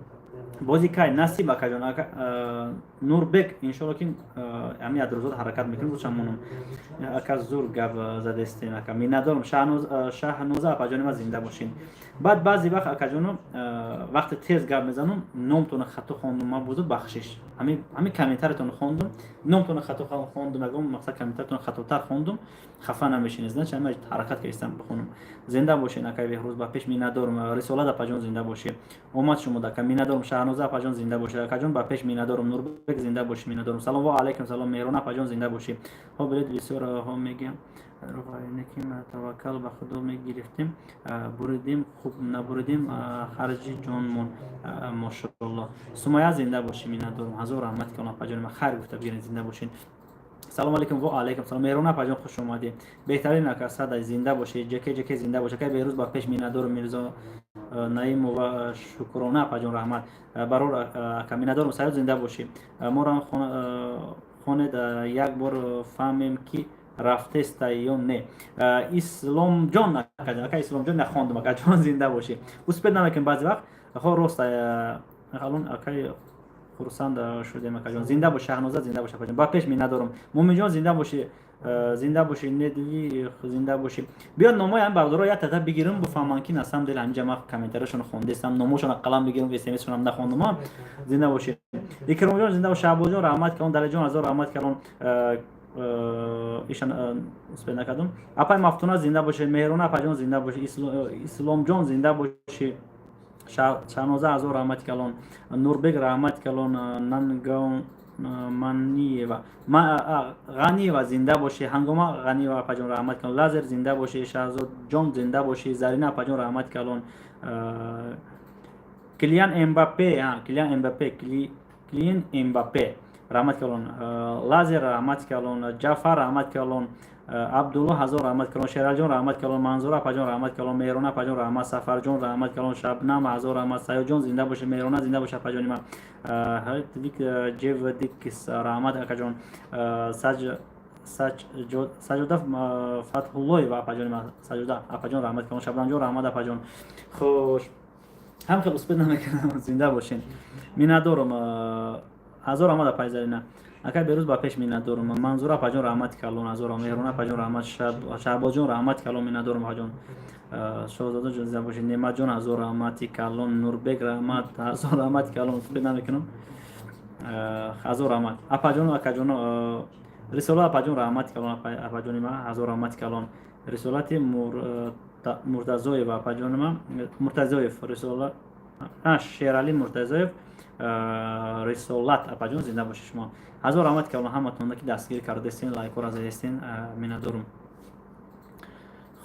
Бози кай насиб, акаҷон Нурбек, иншолло, ки ҳами як рӯзот ҳаракат мекунем, рӯзшам монам. Ака, зур гап задестем, ака, миннатдорам. Шаҳноза апаҷони ма, зинда бошин. Баъд баъзе вақт, акаҷоно, вақте тез гап мезанам, номтона хато хондум, ман бузу бахшиш. Ҳами комментариятонро хондум, номтона хато хондум, ягон мақсад комментариятонро хатотар хондум, хафа намешинед. Значит, ҳама ҳаракат кардистам бихонам. Зинда бошен, акай Беҳрӯз, ба пеш, миннатдорум. Рисолат апаҷон, зинда бошӣ. Омад шумо, ака, миннатдорум. Шаҳноза апаҷон, зинда бошӣ. Акаҷон, ба пеш, миннатдорум. Нурбек, зинда бошӣ, миннатдорум. Салом, ва алайкум салом. Меҳрон апаҷон, зинда бошӣ. Ҳо, билет бисёр ҳо мегӯям, таваккал ба Худо мегирифтем, буридем, хуб набуридем, харҷи ҷонмон, мошоалло. Сумая, зинда бошӣ, миннатдорум. Ҳазор раҳмат ки апаҷони ман, хайр гуфта бигиред, зинда бошед. Салом алейкум, ва алейкум салом. Меҳрон апаҷон, хуш омадӣ. Беҳтарин, ака Сада, зинда бошӣ. Ҷеке, ҷеке, зинда бош. Акай Беҳрӯз, ба пеш, миннатдорум. Мирзо Наимова Шукрона апаҷон, раҳмат. Барор ака, миннатдорум. Саёд, зинда бошӣ. Моро хонед, як бор фаҳмем, ки рафтеста ё не. Исломҷон, ака Исломҷон, нахондум, акаҷон, зинда бошӣ. Успеть намекунем баъзе вақт. Хо, рост, алон, акай, хурсанд шудем, акаҷон, зинда бош. Шаҳноза, зинда бош, акаҷон, ба пеш, миннатдорум. Муминҷон, зинда бошӣ, зинда бошӣ. Недви, зинда бошӣ. Биё, номои ҳами бародаро як тата бигирам, бифаҳмам, ки на самом деле ҳаминҷа ман комментарияшонро хондестам, номошонро қалам бигирам, смсшонам нахондум. Зинда бошӣ, Икромҷон, зинда бош. Шаҳбозҷон, раҳмат калон. Далеҷон, ҳазор раҳмат калон. Ишан успеть накардам. Апай Мафтуна, зинда бошед. Меҳрона апаҷон, зинда бошӣ. Исломҷон, зинда бошӣ. Шаҳноза, ҳазор раҳмати калон. Нурбек, раҳмати калон. Нангон Маниева, Ғаниева, зинда бошӣ. Ҳангома Ғаниева апаҷон, раҳмат калон. Лазер, зинда бошӣ. Шаҳзодҷон, зинда бошӣ. Зарина апаҷон, раҳмати калон. Килиан Эмбапе, Килиан Эмбапе, Килиан Эмбапе, раҳмат калон. Лазер, раҳмати калон. Ҷафар, раҳмат калон. Абдулло, ҳазор раҳмат калон. Шералиҷон, раҳмат калон. Манзура апаҷон, раҳмат калон. Меҳрона апаҷон, раҳмат. Сафарҷон, раҳмат калон. Шабнам, ҳазор раҳмат. Саёдҷон, зинда бошед. Меҳрона, зинда бошед, апаҷони ман. Ҷевдикс, раҳмат, акаҷон. Саҷода Фатҳуллоева апаҷони ман, Саҷода апаҷон, раҳмат калон. Шабнамҷон, раҳмат, апаҷон. Хуш, ҳам хел успеть намекунам. Зинда бошед, миннатдорум. Ҳазор раҳмат, апаи Зарина. Акай Берӯз, ба пеш, миннатдорум. Манзура апаҷон, раҳмати калон. Ҳазор, Меҳрона апаҷон, раҳмат. Шаҳбозҷон, раҳмати калон, миннатдорум, апаҷон. Шоҳзодаҷон, зинда бошед. Неъматҷон, ҳазор раҳмати калон. Нурбек, раҳмат, ҳазор раҳмати калон. Успеть намекунам. Ҳазор раҳмат, апаҷону акаҷоно. Рисола апаҷон, раҳмати калон. Апаҷони ман, ҳазор раҳмати калон. Рисолати Муртазоева апаҷони ман, Муртазоев Рисола, Шералӣ Муртазоев Рисолат апаҷон, зинда бошед шумо. Ҳазор раҳмати калон ҳаматонда, ки дастгирӣ кардастин, лайкҳоро задастин, миннатдорум.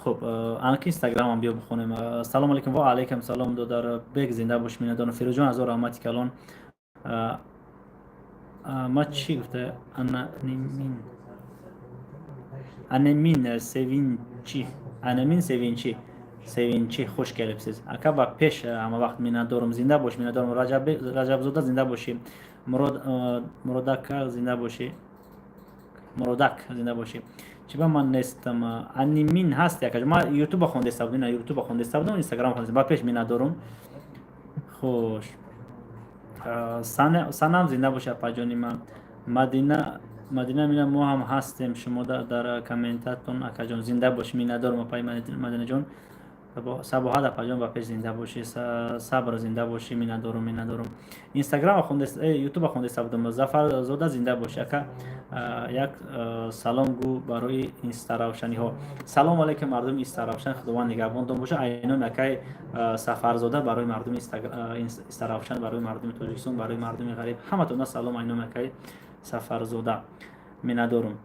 Хуб, анаки Инстаграмам биё бихонем. Салому алейкум, ва алейкум салом. Додарбек, зинда бош, миннатдорум. Фирӯзҷон, ҳазор раҳмати калон. Ма чӣ гуфта? Ананемин, Анемин Севинчи, Анемин Севинчи, Севинчи, хуш келибсиз, ака, ба пеш, ҳама вақт миннатдорум. Зинда бош, миннатдорум. Раҷабзода, зинда бошӣ. Муродака, зинда бошӣ. Муродак, зинда бошӣ. Чиба ман нестам? Анимин ҳаст, яка ма Ютуба хондаиста будам, ина Ютуба хондаиста будам, Инстаграм хондаиста. Ба пеш, миннатдорум. Хуш, Санам, зинда боши, апаҷони ман. Мадина, Мадина мина, мо ҳам ҳастем шумо дар комментатон, акаҷон, зинда бош, миннатдорум, апаи Мадинаҷон. Сабоҳат апаҷон, ба пеш, зинда бошӣ. Сабр, зинда бошӣ, миннатдорум, миннатдорум. Инстаграма хонда, Ютуба хондаиста будам. Зафарзода, зинда бошӣ, ака. Як салом гӯ барои Истаравшаниҳо. Салом алейкум, мардуми Истаравшан, Худованд нигаҳбонтон боша. Айноми акаи Сафарзода барои мардуми Истаравшан, барои мардуми Тоҷикистон, барои мардуми ғариб, ҳаматона салом, айноми акаи Сафарзода, миннатдорум.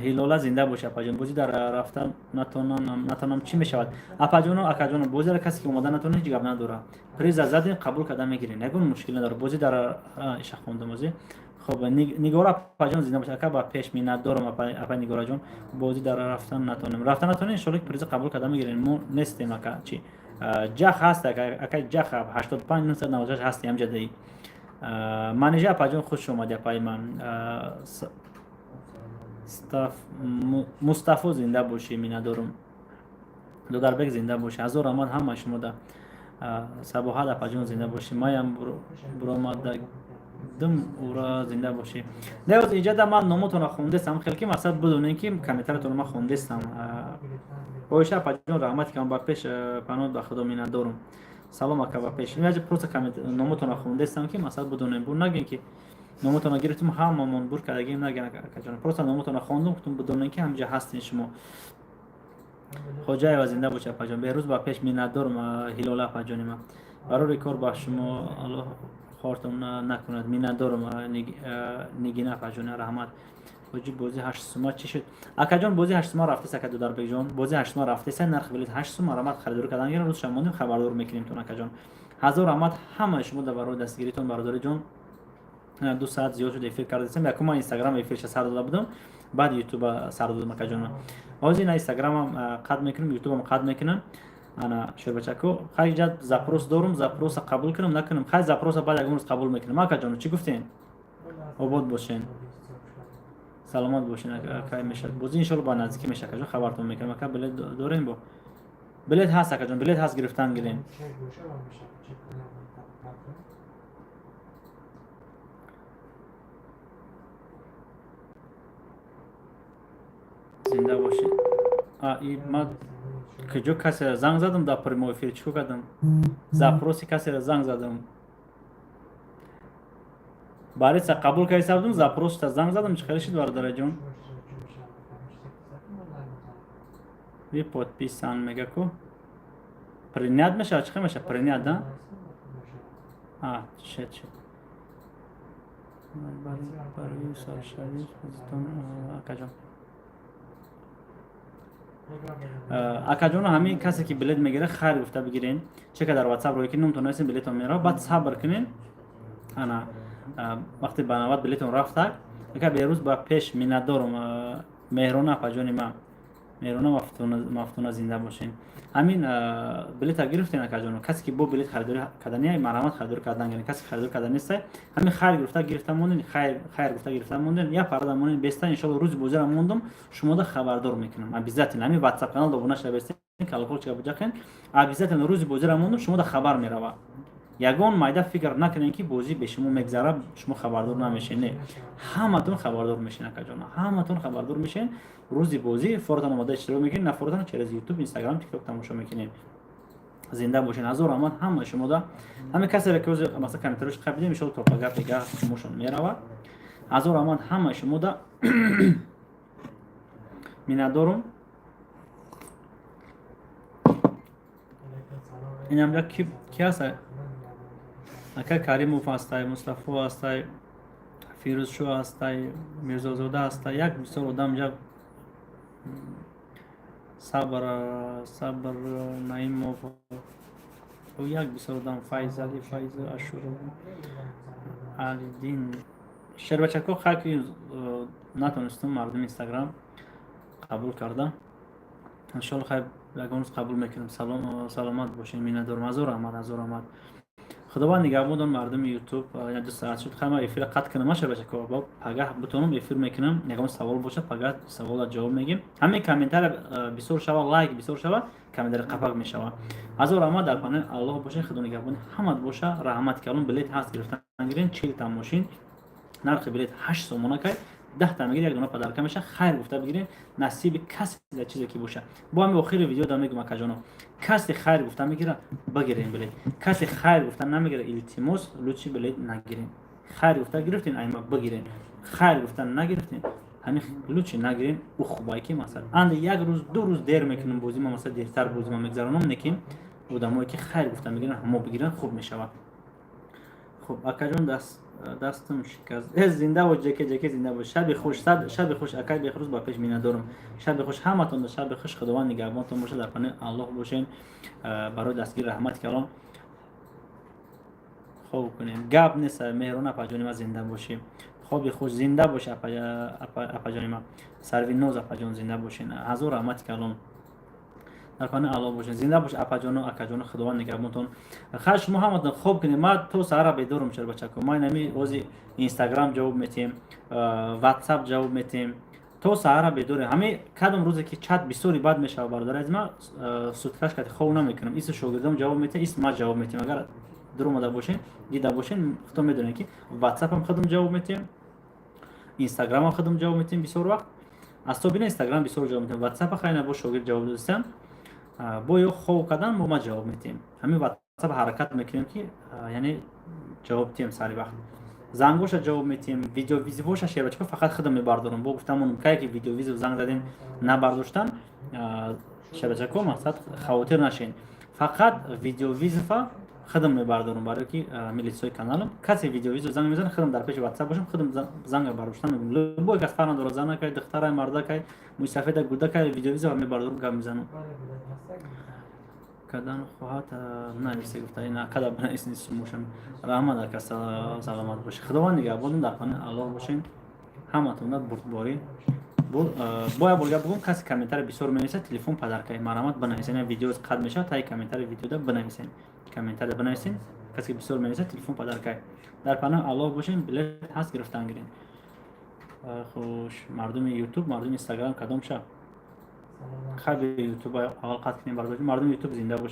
Ҳилола, зинда бош, апаҷон. Бозӣ дар рафта натонам, чӣ мешавад, апаҷону акаҷону? Бозиро касе ки омода натонад, ҳеҷ гап надорад. Приза задем, қабул карда мегирем, ягон мушкил надорад. Бозӣ дар иша хондам бозӣ. Хоб, Нигора апаҷон, зинда бош, ака, ба пеш, миннатдорум, апа Нигораҷон. Бозӣ дар рафтан натонем, рафта натонем, иншолло, ки приза қабул карда мегирем. Мо нестем, ака. Чи ҷах ҳаст, ака? Ҷах 85 996 ҳасти ҳамҷадаи. Манижа апаҷон, хуш омади, апаи ман. Мустафо, зинда бошӣ, миннатдорум. Додарбек, зинда бошӣ. Ҳазор раҳмат ҳама шумода. Сабоҳат апаҷон, зинда бошӣ. Маям буромаддум, ура, зинда бошӣ. Не, иҷада ман номотонро хондестам, хел ки мақсад бидонем, ки комментариятонро ман хондестам. Оиша апаҷон, раҳмати кам, ба пеш, паноҳ ба Худо, миннатдорум. Салом, ака, ба пеш. Инаҷа просто номотонро хондестам, ки мақсад бидонем, бур нагӯем, ки номотонро гирифтем, ҳамамон бур кардагим, нагӯем, акаҷон. Просто номотонро хондум, гуфтум бидонем, ки ҳамҷа ҳастин шумо. Хоҷаева, зинда боши, апаҷон. Беҳрӯз, ба пеш, миннатдорум. Ҳилола апаҷони ман, барори кор ба шумо, Аллоҳ хортон накунад, миннатдорум. Нигина апаҷони, раҳмат. Ҳоҷи, бозӣ 8 сума чӣ шуд? Акаҷон, бозӣ 8 сума рафтест, ака Дударбекҷон, бозӣ 8 сума рафтест, нархи билет 8 сум. Раҳмат, харидорӣ кардан гирам, рӯзша мондем, хабардор мекунем тон, акаҷон. Ҳазор раҳмат ҳамаи шумо дар барои дастгиритон, бародари ҷон. 2 саат зиёд шуд эфир кардастем. Якум ман Инстаграм эфирша сар дода будам, баъд Ютуба сар додам, акаҷон. Ҳозир ина Инстаграмам қат мекунам, Ютубам қат мекунам. Ана, шербачако, хайҷа запрос дорум, запроса қабул кунам, накунам? Хай, запроса баъд ягон рӯз қабул мекунам, акаҷон. Чӣ гуфтем? Обод бошен, саломат бошен. Кай мешавад бозӣ? Иншолло, ба наздикӣ мешавад, акаҷон, хабартон мекунам. Ака, билет дорем? Бо билет ҳаст, акаҷон, билет ҳаст, гирифтан гирем. Чек боша ва мешавад. Чек кунам, картон. Зинда бошед. А и ма куҷо касеро занг задам дар прямой эфир? Чӣ кор кардам? Запроси касеро занг задам, бариса қабул карда будам, запроста занг задам. Чӣ хеле шуд, бародараҷон? Ви подписан мега ку, принять мешавад? Чӣ хел мешавад принять, да? А, шед, шед. Барои саршавӣ акаҷон, акаҷоно, ҳамин касе ки билет мегирад, хайр гуфта бигирен. Чека дар Ватсап рӯй ки номтон нависен, билетон меравад. Баъд сабр кунен, ана вақте ба навбат билетон рафтак. Ака Берӯз, ба пеш, миннатдорум. Меҳрона апаҷони ман, меҳрона Мафтуна, зинда бошен. Ҳамин билета гирифтен, акаҷоно. Касе ки бо билет харидорӣ кардания, марҳамат, харидорӣ кардан гирен. Касе харидорӣ карда неста, ҳамин хайр гуфта гирифта монден, хайр гуфта гирифта монден, як парада монен беста. Иншолло, рӯзи бозиро мондум, шумода хабардор мекунам обязательно. Ҳамин Ватсап канал обуна шава, колокольчика буҷақен. Обязательно рӯзи бозиро мондум, шумода хабар мерава. Ягон майда фикр накунем, ки бозӣ бе шумо мегзара, шумо хабардор намешен. Не, ҳаматон хабардор мешен, акаҷона, ҳаматон хабардор мешен. Рӯзи бозӣ форотон омода иштирок мекунед, нафоротон через Ютуб, Инстаграм, Тикток тамошо мекунед. Зинда бошен. Ҳазор раҳмат ҳамаи шумода. Ҳамин касере ки ҳозир масалан комментариёш қабидем, иншолло, то пага бега шумошон меравад. Ҳазор раҳмат ҳамаи шумода, миннатдорум. Инамҷа ки ҳаст? Ака Каримов ҳастай, Мустафо ҳастай, Фирӯзшо ҳастай, Мирзозода ҳастай, як бисёр одам ҷа. Сабр, Сабр Наимов, як бисёр одам, Файзали, Файз Ашуров, Алидин. Шербачако, хаки натонистум мардуми Инстаграм қабул карда. Иншолло, хайр, ягон рӯз қабул мекунем. Саломат бошед, миннатдорум. Ҳазор раҳмат, ҳазор раҳмат. Худованд нигаҳбон, мардуми Ютуб. 2 саат шуд, хай, эфира қатъ кунам, шербачако. Пагаҳ бутонам эфир мекунам. Ягон савол бошад, пагаҳ савола ҷавоб мегим. Ҳамин комментария бисёр шава, лайк бисёр шава, комментария қапак мешава. Ҳазор раҳмат, дар паноҳи Аллоҳ бошед, Худо нигаҳбони ҳамат боша. Раҳмат калон. Билет ҳаст, гирифтан гирен. 40 та мошин, нархи билет 8 сомона кай, 10 та мегиред, як дона подарка меша. Хайр гуфта бигирен, насиби касе дар чизе ки боша. Бо ҳами охири видео да мегӯм, акаҷоно, касе хайр гуфта мегира, багирен билет. Касе хайр гуфта намегира, илтимос, лучше билет нагирен. Хайр гуфта гирифтен, айма бигирен. Хайр гуфта нагирифтен, ҳамин лучше нагирен. Ӯ хубай ки масалан анде як рӯз, 2 рӯз дер мекунам бозӣ ма, масалан дертар бозӣ ма мегзаронам, лекин одамое ки хайр гуфта мегиранд, ҳамо бигиранд, хуб мешавад. Хуб, акаҷон, дастам шикаст. Зинда бош, ҷеке, ҷеке, зинда бош. Шаби хуш, шаби хуш, акай Бехрӯз, ба пеш, миннатдорум. Шаби хуш ҳаматон, шаби хуш. Худованд нигаҳбонтон боша, дар паноҳи Аллоҳ бошен. Барои дастгири раҳмати калон. Хоб кунем, гап нест. Меҳрон апаҷони ма, зинда бошӣ. Хоби хуш, зинда бош, апаҷони ма. Сарвиноз апаҷон, зинда бошен. Ҳазор раҳмати калон, дар паноҳи Аллоҳ бошед. Зинда бош, апаҷону акаҷону, худованд нигаҳбонтон. Хайр, шумо ҳаматон хоб кунед, ман то саҳара бедорум. Шербачако, ман ами ҳози Инстаграм ҷавоб метиҳем, Ватсап ҷавоб метиҳем. То саҳара бедорем. Ҳами кадом рӯзе ки чат бисёри бад мешавад, бародари азиз, ма суткаш кати хов намекунам. Ису шогирдам ҷавоб метиҳам, ис ма ҷавоб метиҳам. Агар дуромада бошен, дида бошен, худто медонем, ки Ватсапам худам ҷавоб метиҳем, Инстаграмам худам ҷавоб метиҳем. Бисёр вақт особенно Инстаграм бисёр ҷавоб метиҳем. Ватсапа хайна бо шогирд ҷавоб додистам. Бо ё хов кардан мо ма ҷавоб метиҳем. Ҳамин Ватсап ҳаракат мекунем, ки яъне ҷавоб диҳем сари вақт. Зангоша ҷавоб метиҳем, видеовызовоша, шербачако, фақат худам мебардорам. Бо гуфтамон, кае ки видеовызов занг задем, набардоштан, шербачако, мақсад, хавотир нашен. Фақат видеовызова худам мебардорам, барое ки милитсои каналам. Касе видеовызов занг мезанад, худам дар пеши Ватсап бошам, худам занга бардоштан мегӯм. Любой кас, фарқ надорад, занакай, духтарай, мардакай, мӯйсафеда, гудакай, видеовызова мебардорам, гап мезанам. Кадан хоҳад, нависе, гуфта ина када бинависни сумошам. Раҳмат, ака, саломат бошед. Худованд нигаҳбонум, дар паноҳи Аллоҳ бошед. Ҳаматонда бурдборӣ. Бо як борга бугум: касе комментарий бисёр менависад, телефон подаркай. Марҳамат, бинависен. Видео қад мешавад, таи комментари видеода бинависен, комментария бинависен. Касе ки бисёр менависад, телефон подаркай. Дар паноҳи Аллоҳ бошен. Билет ҳаст, гирифтан гирен. Хуш, мардуми Ютуб, мардуми Инстаграм, кадом ша? Хаби Ютуб аввал қатъ кунем, бародар. Мардуми Ютуб, зинда бош.